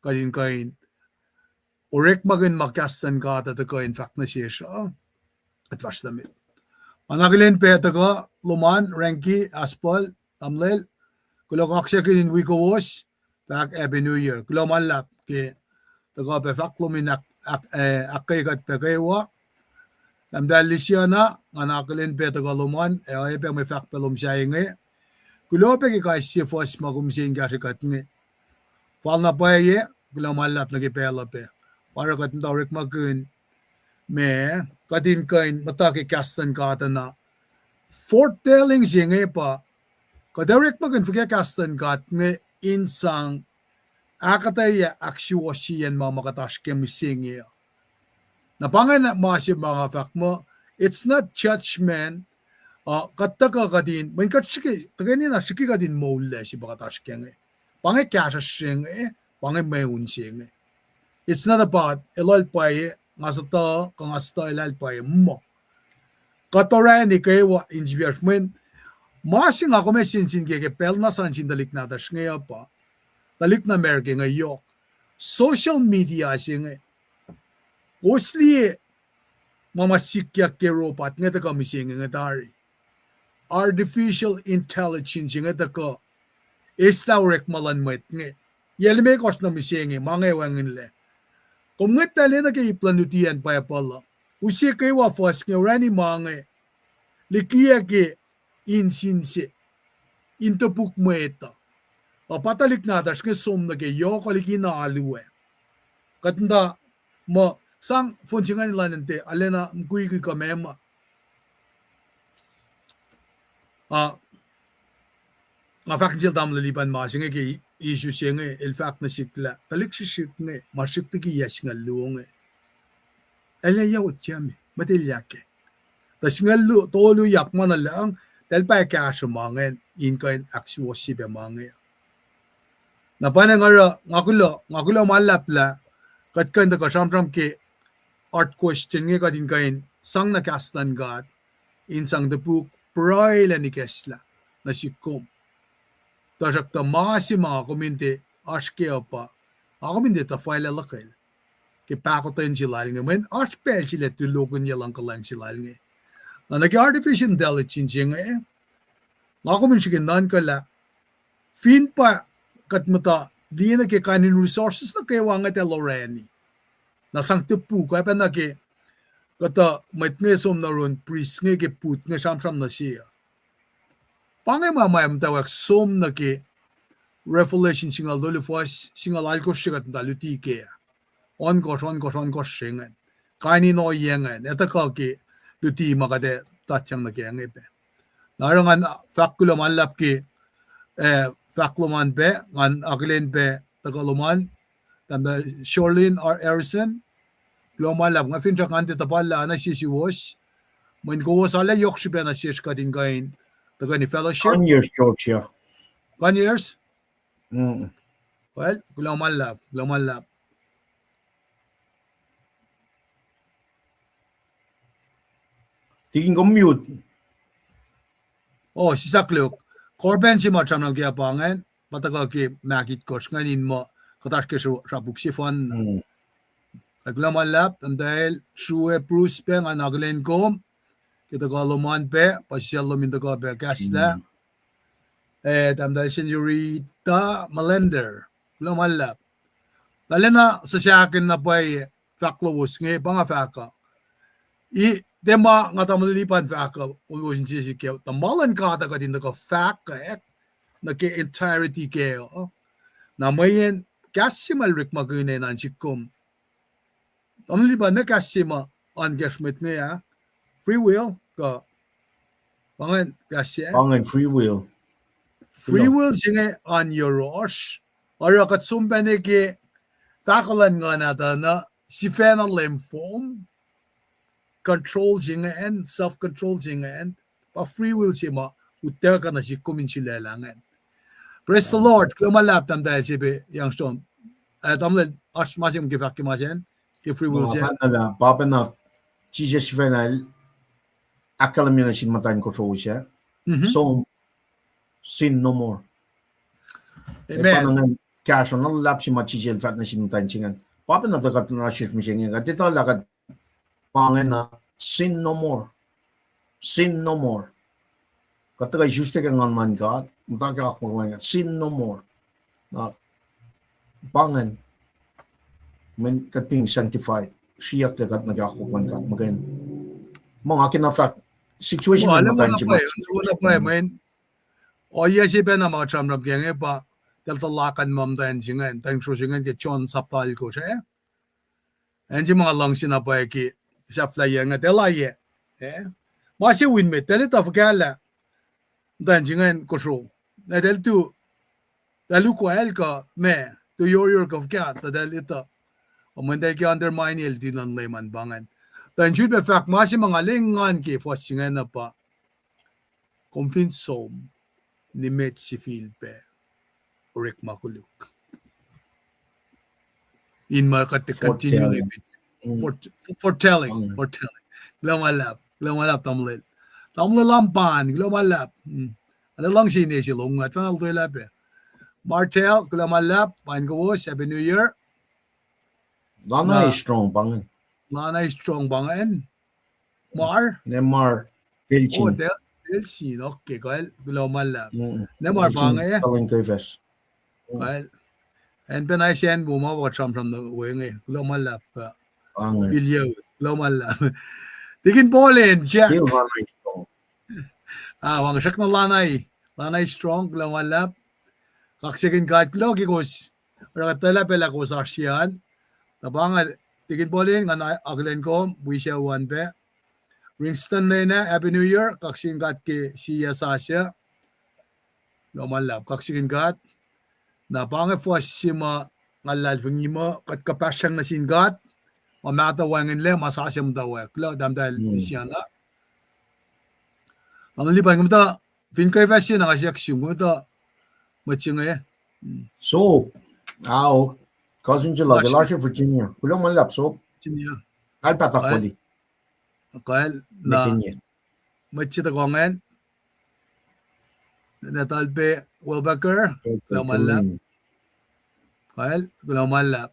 kuht in kuh in orekmakihn ma kahs luhn God uh tuhkuh in fahk nuh sesr uh. Kuht fahsr nuh met. Nga akihlen pac tuhkuh lom an, Frankie, Asbal, tamuhlwel, kuloh kaksakihn in wi kowos, fahk Happy New Year. Kuloh ma luhlahp ke tuhkuh pac fahk lom in ahk-, ahk-, eh, ahkkweye kuht pac kwewa. Tahmtahel Lisiana, nga na akihlen pac tuhkuh lom an, ac oacyacpac mwe fahk pac lom sahyac inge. Kuloh pac ke kais sie fuhs ma kom mihsenge in kahsrwe kuht inge. Fal na pwacye, kuloh ma luhlahp nuh ke pacl uh pac. Pa oruh kuht muhta orekmakihn ma kuht in kuh in muhta ke kahs luhn God uh na foretelling se inge pa, kuht orekmakihn fuhkah kahs luhn God inge in sang ahkuhtweyac ahksuwohsyeyacn ma ma kuht oasr ke mihsenge uh. Na pa ingacn ma se ma nga fahk muh, it's not judgment, uh, kuht tuhkuh kuht in, mweyen kuht srihke, tuhkweni na srihke kuht in moullac se pa kuht oasr ke inge. Pa inge kahsruhsr se inge, pa inge mweun se inge. It's not about elos pwacye, nga suhtuh, kuh nga suhtuh elos pwacye, muh kuht orani kwewa in sifacna mweyen ma se nga kom ac sensen ke ke pacl na sang sin tuhlihk nahtuhsr inge uh pa, tuhlihk nuh America inge yohk. Social media se inge, kowos liye ma ma sikyak ke robot inge tuhkuh mihsenge inge tari. Artificial intelligence inge tuhkuh eslah orekma luhn mwet inge. Yac limekohsr nuh mihsenge, ma inge wacngihnlac. Kom ngwetlah lwen nuh ke ip luhn luti acn Bible uh, use kwewa fuhs inge, orani ma inge, likiyac ke insin se, in topuk mwet uh. Ac pa tuhlihk nahtuhsr inge som nuh ke yohk uh liki na alu ah. Kuht muhta muh sang fon se ingacn elan in tiac arulacna mukwikwi kuh meac ma. Ah, nga fahk nuh sel tamuhlwel Lipan ma se inge ke issue se inge, el fahk nuh sihk lah tuhlihk srihsrihk inge ma srihk liki yac singucul luo inge, el ac yac otyami, met el yak ah. Tuh singucul luo, tolu yak ma na lucng, eltahl pa kahsruh ma ingacn in kuh in ahksuwohsye pac ma inge. Na pa na nga oruh, nga kuloh, nga kuloh ma luhlahp lah kuht kuh in tuhkuh sramsram ke hard question inge, kuht in kuh in sang nuh kahs luhn God in sang topuk pruhe lac in ikacslah nuh sihk kom. Tuhsruhktuh ma se ma nga kom in tiac oasr ke uh pa, nga kom in tiac tuhfahlah luhkwel ke pahkotwen se lal inge, mweyen oasr pacl se lac tulokihnyac luhngkuhlwacng se lal inge. Na nuh ke artificial intelligence se inge, nga kom in srihke nuhnkuh lah fin pa kuht muhta liye nuh ke kain in resources nuh kwewa inge eltahl orani, na sang topuk, oacpacna ke kuhtuh mwet inge som nuh yurin priest inge ke put inge sramsram nuh se uh. Pa inge ma ma muhtwacwacack som nuh ke Revelation singucul tolu fuhs singucul alkosr se kuht muhta luti ke ah. Ohnkohsr, ohnkohsr, ohnkohsr se ingacn. Kain in ohiyac ingacn, ac tuhkuh ke luti ma kuht ac tatyang nuh ke inge pac. Na oruh ngan fahk kuloh ma luhlahp ke, eh, fahk lom an pac, ngan akihlen pac tuhkuh lom an, Tahmtahel Shirley R. Harrison, kuloh ma luhlahp, nga finsrak ngan tiac tuhpahllah na sie suwos, mweyen kowos arlac yohk srihpac nuh sesr kuht in kuh in, tuhkweni fellowship. Conyers, Georgia. Conyers? Well, kuloh ma luhlahp, kuloh ma luhlahp. Tikin, kom mute. Oh, sislah luk. Korban se ma sramsram ke pa ingacn, pa tuhkuh ke mahkitkohsr ingacn in muh kuht oasr ke sra-, srapuk sefanna. Ac kuloh ma luhlahp, Tahmtahel Srue Bruce pac, ngan akihlen kom ke tuhkuh lom an pac, pa sisacl lom in tuhkuh pac kahslah. Eh, Tahmtahel Senorita Melander, kuloh ma luhlahp. Na lacna suhsahkihn na pwacye fahk lowos inge, pa nga fahk uh, i, tiac ma nga tamuhlwel Lipan fahk uh, owos in sese ke, tuh ma luhn God uh kuht in tuhkuh fahkwack nuh ke entirety kac uh. Na mweyen kahs se ma el orekmakihn an sihk kom, tamuhlwel Lipan, meac kahs se ma oan kacsr mwet inge ah? Free will kuh, pa ingacn kahs se ah? Pa ingacn free will. Free will se inge oan yohrohsr. Oruh kuht som pacna ke fahko luhn nguhn ah tuh na sifacna leum fom control se ingacn, self control se ingacn, pa free will se ma utuckuh nuh sihk kom in sulaclah ingacn. Praise the Lord. Kuloh ma luhlahp, Tahmtahel se pac Youngstone. Eh, tamuhlwel, oasr ma se kom ke fahk ke ma se an, ke free will se. Fahk na lah pa pacna Jisus sifacna el ahkkahlwemye nuh sin muhtwacn kosro se, so, sin no more. Amen. Kahsruh na luhlahp se ma Jisus el fahk nuh sin muhtwacn se ingacn. Pa pacna tuh kuht na sesr mihsenge, kuht etuh lah kuht pa ingacn, sin no more. Sin no more. Kuht tuhkuh isuslac ke nguhn luhn God, muhta ke akwuck luhn God, sin no more. Na pa ingacn, mweyen kuht being sanctified, sriyucklac kuht nuh ke akwuck luhn God muhkwena. Ma nga kena fahk, situation luhn muhtwacn se ma, mweyen ohiyac se pacna ma kuht sramsram ke inge pa, eltahl tuhkuh ma muhtwacn se ingacn, muhtwacn kosro se ingacn ke John sapta alkosr ah. Acn se ma nga luhngse na pwacye ke sahflahiyac inge, eltahl ohiyac, eh? Ma se win met, eltahl etuh fuhkah lah muhtwacn se ingacn kosro. Na eltahl tu, eltahl ukwacl kuh ma, tu yoryol kuh fuhkah, tuh eltahl etuh. Omuhn eltahl ke undermine el ti luhn Leum an pa ingacn. Tuh in sulpac fahk ma se ma nga leng engan ke fuhs se ingacn uh pa, kom fin som, nimet sifilpac orekma koluk. In ma kuht continue foretelling, foretelling. Kuloh ma luhlahp, kuloh ma luhlahp tamuhlwel. Tamuhlwel Lampan, kuloh ma luhlahp. Arlac luhngse ine se lom, nga tuh na lotwelah pac. Martel, kuloh ma luhlahp, pain kowos, Happy New Year. Lana Strong pa ingacn. Lana Strong pa ingacn. Mar? Nemar Telsin. Telsin, okay, kal, kuloh ma luhlahp. Nemar pa inge. Kal, acn pacna sacn wo ma pa sramsram nuh we inge, kuloh ma luhlahp. Pil yac, kuloh ma luhlahp. Tikin Paul in, Jack. Ah, wacngihn srackna Lanai. Lanai Strong, kuloh ma luhlahp. Kaksakihn God, kuloh ke kowos oruh kuhtwaclah pacl ah kowos oasr an. Na pa inge, Tikin Paul in, ngan akihlen kom wi sucu an pac. Ringston Lena, Happy New Year, kaksakihn God ke sie sasuc. Kuloh ma luhlahp, kaksakihn God. Na pa inge fuhs se ma nga luhlahlfongi muh kuht kuhpahsryang nuh sin God, ma mahtuh wacngihnlac, ma sasuc muhta wacngihn. Kuloh Tahmtahel Lisiana. Tamuhlwel Lipan, kom etuh, fin kwacfe se na nga siyuck sum, kom etuh mwet se inge? Sop, ao, cousin se lal ke lasr Virginia. Kuloh ma luhlahp, Sop. Virginia. Kal paht akwucki. Kal na mwet se tuhkuh ingacn. Nahtuhl pac Welbecker, kuloh ma luhlahp. Kal, kuloh ma luhlahp.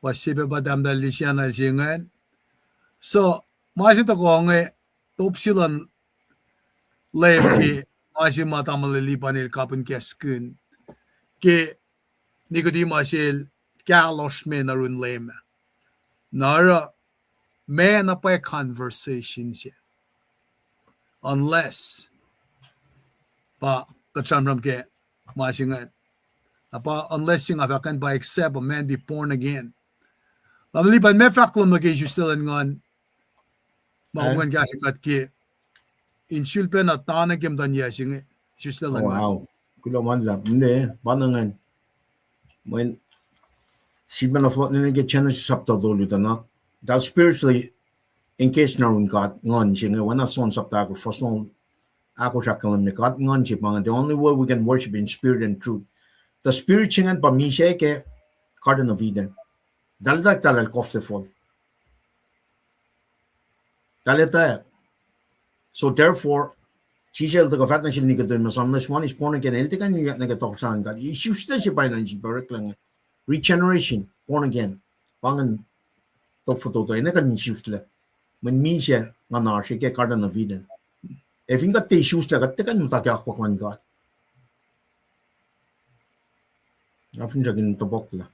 Fuhs se pac pa Tahmtahel Lisiana el se ingacn. So, ma se tuhkuh inge, top se luhn Leum ke ma se ma tamuhlwel Lipan el kapihn kahskihn ke Nicodemus el kahlohsr me nuh yurin Leum. Na oruh, ma na pwacye conversation se. Unless pa kuht sramsram ke ma se ingacn. Na pa unless se nga fahk an pa except a man be born again. Tamuhlwel Lipan, meac fahk lom nuh ke isuslac luhn nguhn ma kom kuh in kahsrwe kuht ke in sulpac na tana ke muhtuhn yac se inge, isuslac luhn nguhn. Kuloh ma luhlahp, ne, pa na ingacn. Mweyen, sifilpac na fohlohk nuh ke Genesis sapta tolu tuh na, eltahl spiritually engage nuh yurin God, nguhn se inge, oacna John sapta ahkosr, fuhs longoul ahkosr ahkkahlwemye, God nguhn se pa inge, the only way we can worship in spirit and truth. The spirit se ingacn pa misac ke Garden of Eden. Eltahl etuh eltahl koflefol. Eltahl etuh. So therefore, Jisus el tuhkuh fahk nuh sel Nicodemus, unless one is born again, el tiac kuh in ilyak nuh ke tohkohsrahi luhn God. Isuslac se pa inge nuh sel pa oreklac inge. Regeneration, born again. Pa ingacn top fototo, el tiac kuh in isuslac. Mweyen misac nguhnasr ke Garden of Eden. Ac fin kuht tiac isuslac, kuht tiac kuh in muhta ke akwuck luhn God. Nga finsrak in topuklah.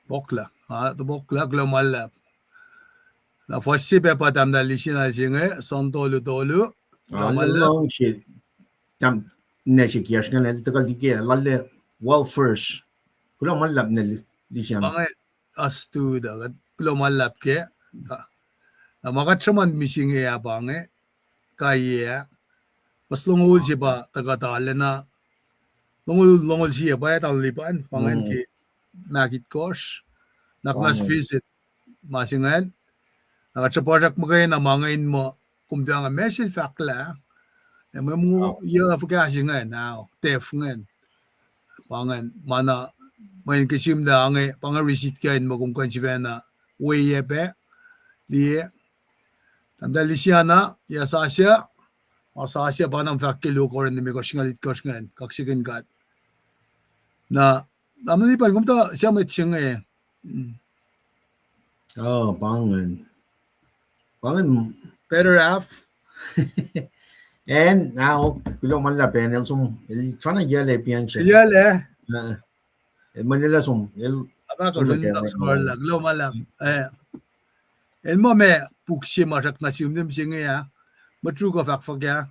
Topuklah, ah, topuklah, kuloh ma luhlahp. Na fuhs se pac pa Tahmtahel Lisiana se inge, John tolu tolu. Kuloh ma luhlahp. Luhngse, tam, ne se kiyacsr ingacn, el tuhkuh liki, lal, well first. Kuloh ma luhlahp ne Lisiana. Pa inge, astuda, kuloh ma luhlahp ke. Na ma kuht sruhmuhn mihsenge ah pa inge, kaiyac ah. Fuhs longoul se pa tuhkuh tala na. Longoul, longoul sie pa Tahmtahel Lipan, pa ingacn ke Mahkitkohsr. Na kuht visit ma se ingacn. Na kuht sruhpuhsrak muhkwena ma inge in muh, kom tiac nga ma sel fahklah. Ac mwe mu, yac fuhkah se ingacn, ao, tef ingacn. Pa ingacn, ma na, mweyen ke sihmlac inge, pa inge receipt kac in muh kom kuh in sifacna weyac pac, liye. Tahmtahel Lisiana, yac sasuc, ma sasuc pa na fahk ke luo Korint limekohsr singucul itkohsr ingacn, kaksakihn God. Na, Tahmtahel Lipan, kom tuh suc mwet se inge. Oh, pa ingacn. Pa ingacn, better half. Acn, na, kuloh ma luhlahp acn, el som, el fana yac lac pian se. Yac lac. El mwe lwelah som, el, kuloh ma luhlahp. El muh ma puk se ma srackna sihmlac se inge ah, mwet Ruk uh fahkfuhk ah.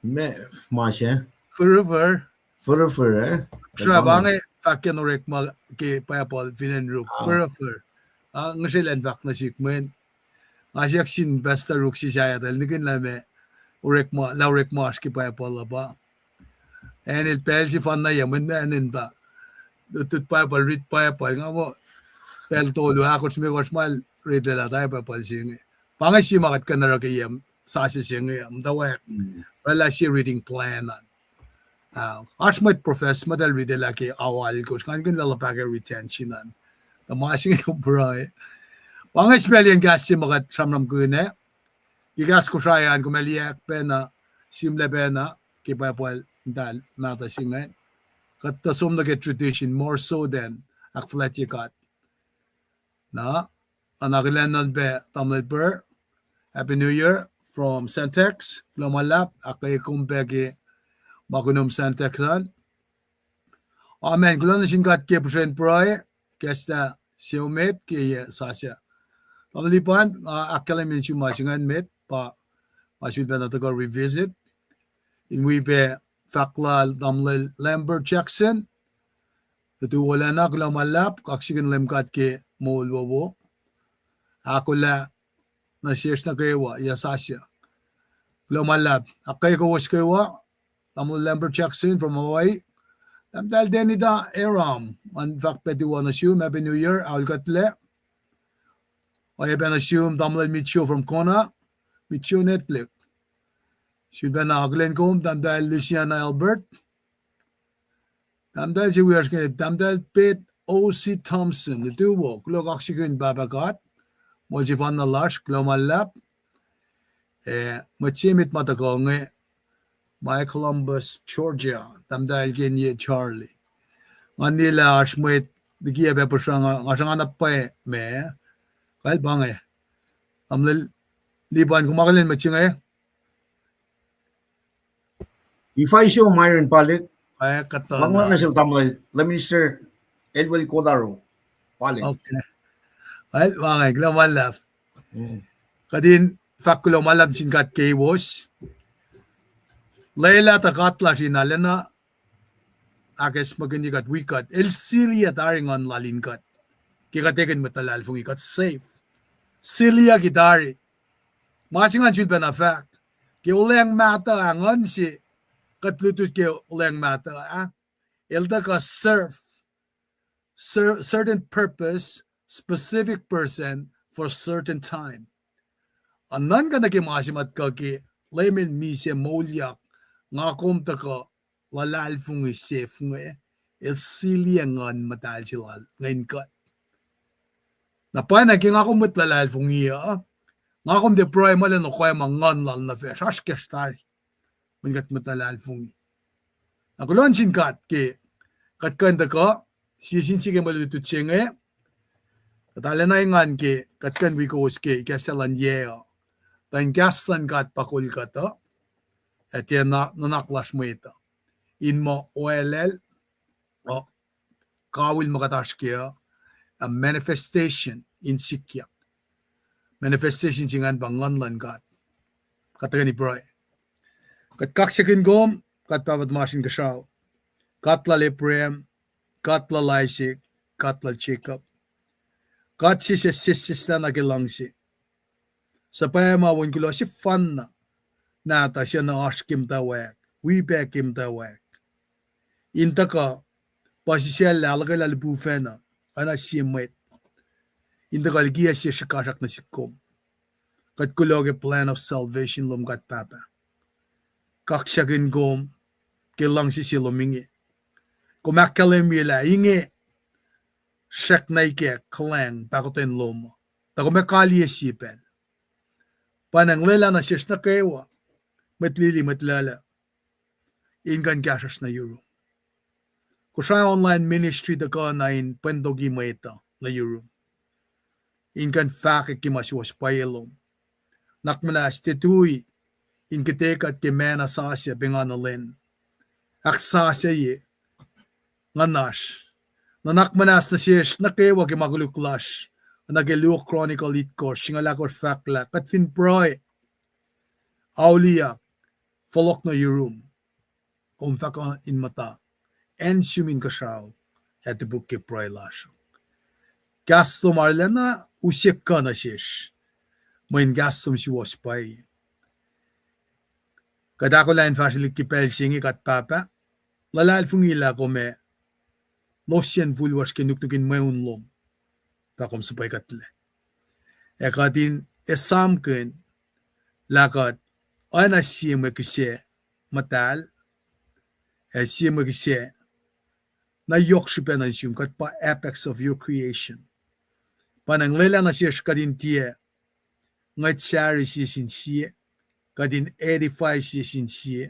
Ma, ma se? Firifer. Firifer, eh? Sra pa inge fahk ke orekma ke Bible fin acn Ruk, firifer. Ah, nga srwaclah in fahk nuh sihk mweyen nga siyuck sin Pastor Ruk sisaya, eltahl nihkihn lah ma Orekma, lah orekma oasr ke Bible uh pa, acn el pacl sefanna yac, mweyen acn in tuh lutlut Bible, read Bible, nga muh pacl tolu, ahkosr limekohsr ma el read lah tari Bible se inge. Pa inge sie ma kuht kuh in oruh ke yac sasuc se inge, muhtwacwacack, oraclah sie reading plan an. Ah, oasr mwet professor, mwet el read lah ke ao alkosr, ngan kihn lah luhpah ke retention an. Tuh ma se inge pruhe. Pa inge sipacl in kahs se ma kuht sramsramkihn ah. Ke kahs Kosrae an, kom ac liye pacna, sihmlac pacna ke Bible, ntal mahtuh se ingacn. Kuht tuh som nuh ke tradition more so than ahkfuhlwactye God. Na, na akihlen nuh pac tamuhlwel Burr, Happy New Year from Santex, kuloh ma luhlahp, ahkkweye kom pac ke ma kunom Santex an. Amen. Kuloh nuh sin God ke puhsren pruhe, kahs lah suc met ke yac sasuc. Tamuhlwel Lipan, nga ahkkahlwemye nuh sum ma se ingacn met, pa nga sulpac na tuhkuh revisit in wi pac fahk lal tamuhlwel Lambert Jackson. Nuhtum wolacna, kuloh ma luhlahp, kaksakihn Leum God ke moul wowo. Ahkolah nuh sesr nuh kwewa yac sasuc. Kuloh ma luhlahp, ahkkweye kowos kwewa, tamuhlwel Lambert Jackson from Hawaii. Tahmtahel Danita Aram, ngan fahk pac tuh wo nuh sum, Happy New Year, aol kuhtlac. Oacyacpac nuh sum tamuhlwel Mitchell from Kona, Mitchell Netlik. Sulpac na akihlen kom, tahmtahel Luciana Albert. Tahmtahel se wiyacsr ke, tahmtahel Pet O C Thompson, nuhtum wo, kuloh kaksakihn Pahpah God, moul sefanna lasr, kuloh ma luhlahp. Eh, mwet se met ma tuhkuh inge, ma Columbus, Georgia, tahmtahel Kenye Charlie. Ngan liye lah oasr mwet likiyac pac puhsra, nga sruhnga na pwacye ma, kal pa inge. Tamuhlwel Lipan, kom akihlen mwet se inge. Ifaiso Myron Palik. Ac, kuhtuh na. Wacngihn nuh sel tamuhlwel, Minister Elwell Kodaro Palik. Okay. Ac, wacngihn, kuloh ma luhlahp. Kuht in fahk kuloh ma luhlahp sin God keiwos. Lwelah tuh God lasr in arulacna ahkacsmakihnye kuht wi kuht. El siliyac tari nguhn lal in kuht. Ke kuht ekihn mwet luhlahlfongi, kuht save. Siliyucki tari. Ma se ngan sulpac na fahk. Ke olweacng mahtuh ah, nguhn se kuht lutlut ke olweacng mahtuh ah, el tuhkuh serve cer-, certain purpose, specific person for certain time. Ac nuhnkuh nuh ke ma se ma tuhkuh ke Leum El misac moulyak, nga kom tuhkuh luhlahlfongi save inge, El siliyac Nguhn Muhtahl se lal ingacn kuht. Na pwacnwacng ke nga kom mwet luhlahlfongi uh, nga kom tiac pruhe muh lwen okoac ma nguhn lal nuh facsr, oasr kacsr tari. Mweyen kuht mwet luhlahlfongi. Na kuloh nuh sin God ke kuht kuh in tuhkuh, sie sin sie ke mwe lutlut se inge, kuht arulacna engan ke kuht kuh in wi kowos ke ikacslah luhn yac uh. Tuh in kahs luhn God pa kol kuht uh, ac tiac nuhnak lasr mwet uh. In muh oalel, uh, kawihl ma kuht oasr kac uh, a manifestation in sikyak. Manifestation se ingacn pa Nguhn luhn God. Kuht tuhkweni pruhe. Kuht kaksakihn kom, God Pahpah tuhmasr Inkuhsrao. God lal Abraham, God lal Isaac, God lal Jacob. God se suc sesseslah nuh ke luhngse. Suc pa ma wen kuloh sefanna, nahtuhsr suc na oasr ke muhtwacwacack, wi pac ke muhtwacwacack. In tuhkuh puhsisacllah ahluhkwelah lipufacn uh, oacna sie mwet. In tuhkuh likiyac sie srihkasrak nuh sihk kom. Kuht kuloh ke plan of salvation lom God Pahpah. Kaksakihn kom ke luhngse se lom inge. Kom ahkkahlwemye lah inge srackna ikack kuhlwacng pahkotwen lom uh. Tuh kom ac kaliyac sie pacl. Pwacnwacng lwelah nuh sesr nuh kwewa, mwet lili, mwet luhluh, in kuh in kahsruhsr nuh yurum. Kosrae online ministry tuhkuh na in pwentoki mwet uh nuh yurum, in kuh in fahkwack ke ma suwohs pwacye lom. Nuhnak muhnahs tiac tui in kihte kuht ke mahno sasuc pengana lwen. Ahksasucye nguhnasr. Nuhnak muhnahs nuh sesr nuh kwewa ke ma koluk lasr, nuh ke Luo Chronicle itkosr, singucul ahkosr fahk lah kuht fin pruhe, auliyak, fohlohk nuh yurum, kom fah kuh in muhta acn sum inkuhsrao ac topuk ke pruhe lasr. Kahs lom arulacna use kuh nuh sesr, mweyen kahs lom suwohs pwacye. Kuht ahkolah in fahsrwelihk ke pacl se inge, kuht Pahpah, luhlahlfongi lah kom ac lohsr yen fuhlwacsr ke nuknuk in mweun lom, tuh kom suhpwekuhtlac. Ac kuht in esamkihn lah kuht oacna sie mwe kihsac muhtahl, ac sie mwe kihsac na yohk srihpac nuh sum, kuht pa apex of your creation. Pa na lwelah nuh sesr kuht in tiac ngwet sahri sie sin sie, kuht in edify sie sin sie,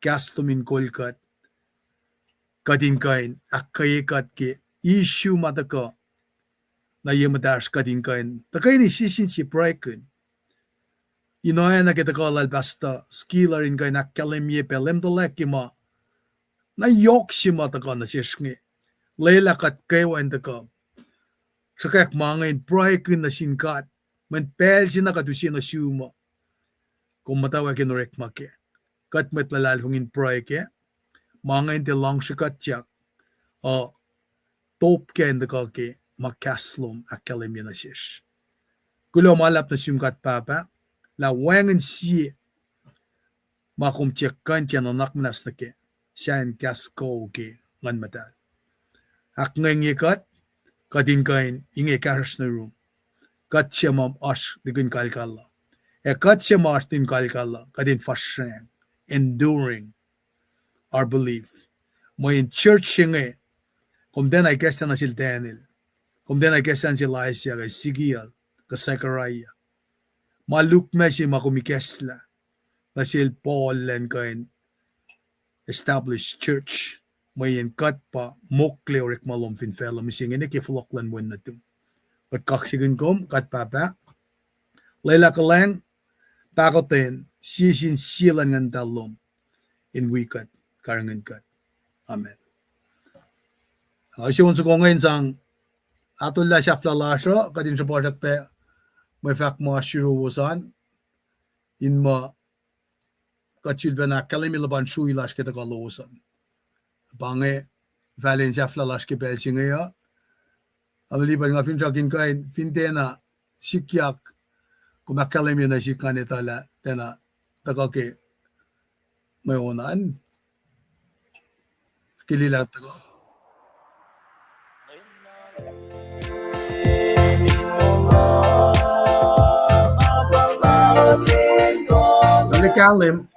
kahs lom in kol kuht, kuht in kuh in ahkkweye kuht ke issue ma tuhkuh, na ye muhtahsr kuht in kuh in tuhkweni sie sin sie pruhekihn. In oacna ke tuhkuh lal Pastor Skillar in kuh in ahkkahlwemye pac Leum tuhlac ke ma na yohk se ma tuhkuh nuh sesr inge. Lwelah kuht kwewa in tuhkuh sruhkwack ma inge in pruhekihn nuh sin God, mweyen pacl se na kuht use nuh sum uh, kom muhtwacwacack in orekma kac. Kuht mwet luhlahlfongi in pruhe kac, ma inge in tiac luhngse kuhtyak, uh, top kac in tuhkuh ke ma kahs lom ahkkahlwemye nuh sesr. Kuloh ma luhlahp nuh sum God Pahpah, lah wacngihn sie ma kom tiac kuh in tiac nuhnak muhnahs nuh kac, sahyacn kahs kuh ke Nguhn Muhtahl. Ahkngwengye kuht, kuht in kuh in inge kahsruhsr nuh yurum. Kuht se ma oasr likihn kalkal uh, ac kuht se ma oasr likihn kalkal uh, kuht in fahsracng, enduring our belief. Mweyen church se inge, kom tiacna ikacslah nuh sel Daniel, kom tiacna ikacslah nuh sel Isaiah, kuh Ezekiel, kuh Zechariah. Ma lukmac se ma kom ikacslah nuh sel Paul elan kuh in establish church, mweyen kuht pa mokle orekma lom fin facluh mihsenge nuh ke fohlohk luhn wen nuhtum. Kuht kaksakihn kom, God Pahpah, lwelah kuhlwacng, pahkotwen, sie sin sie luhn Nguhn Muhtahl lom in wi kuht, karihngihn kuht. Amen. Use on soko inge in sang atollah sahflah lasr uh, kuht in sruhpuhsrak pac mwe fahk ma oasr yuruwos an, in muh kuht sulpacna ahkkahlwemye luhpan srui lasr ke tuhkuh lowos an. Pa inge fahlacn sahflah lasr ke pacl se inge uh. Amelihpan nga finsrak in kuh in fin tiacna sikyak, kom ahkkahlwemye nuh sihk ngan etuh lah tiacna tuhkuh ke mweun an. Kililah tuhkuh. Likalim.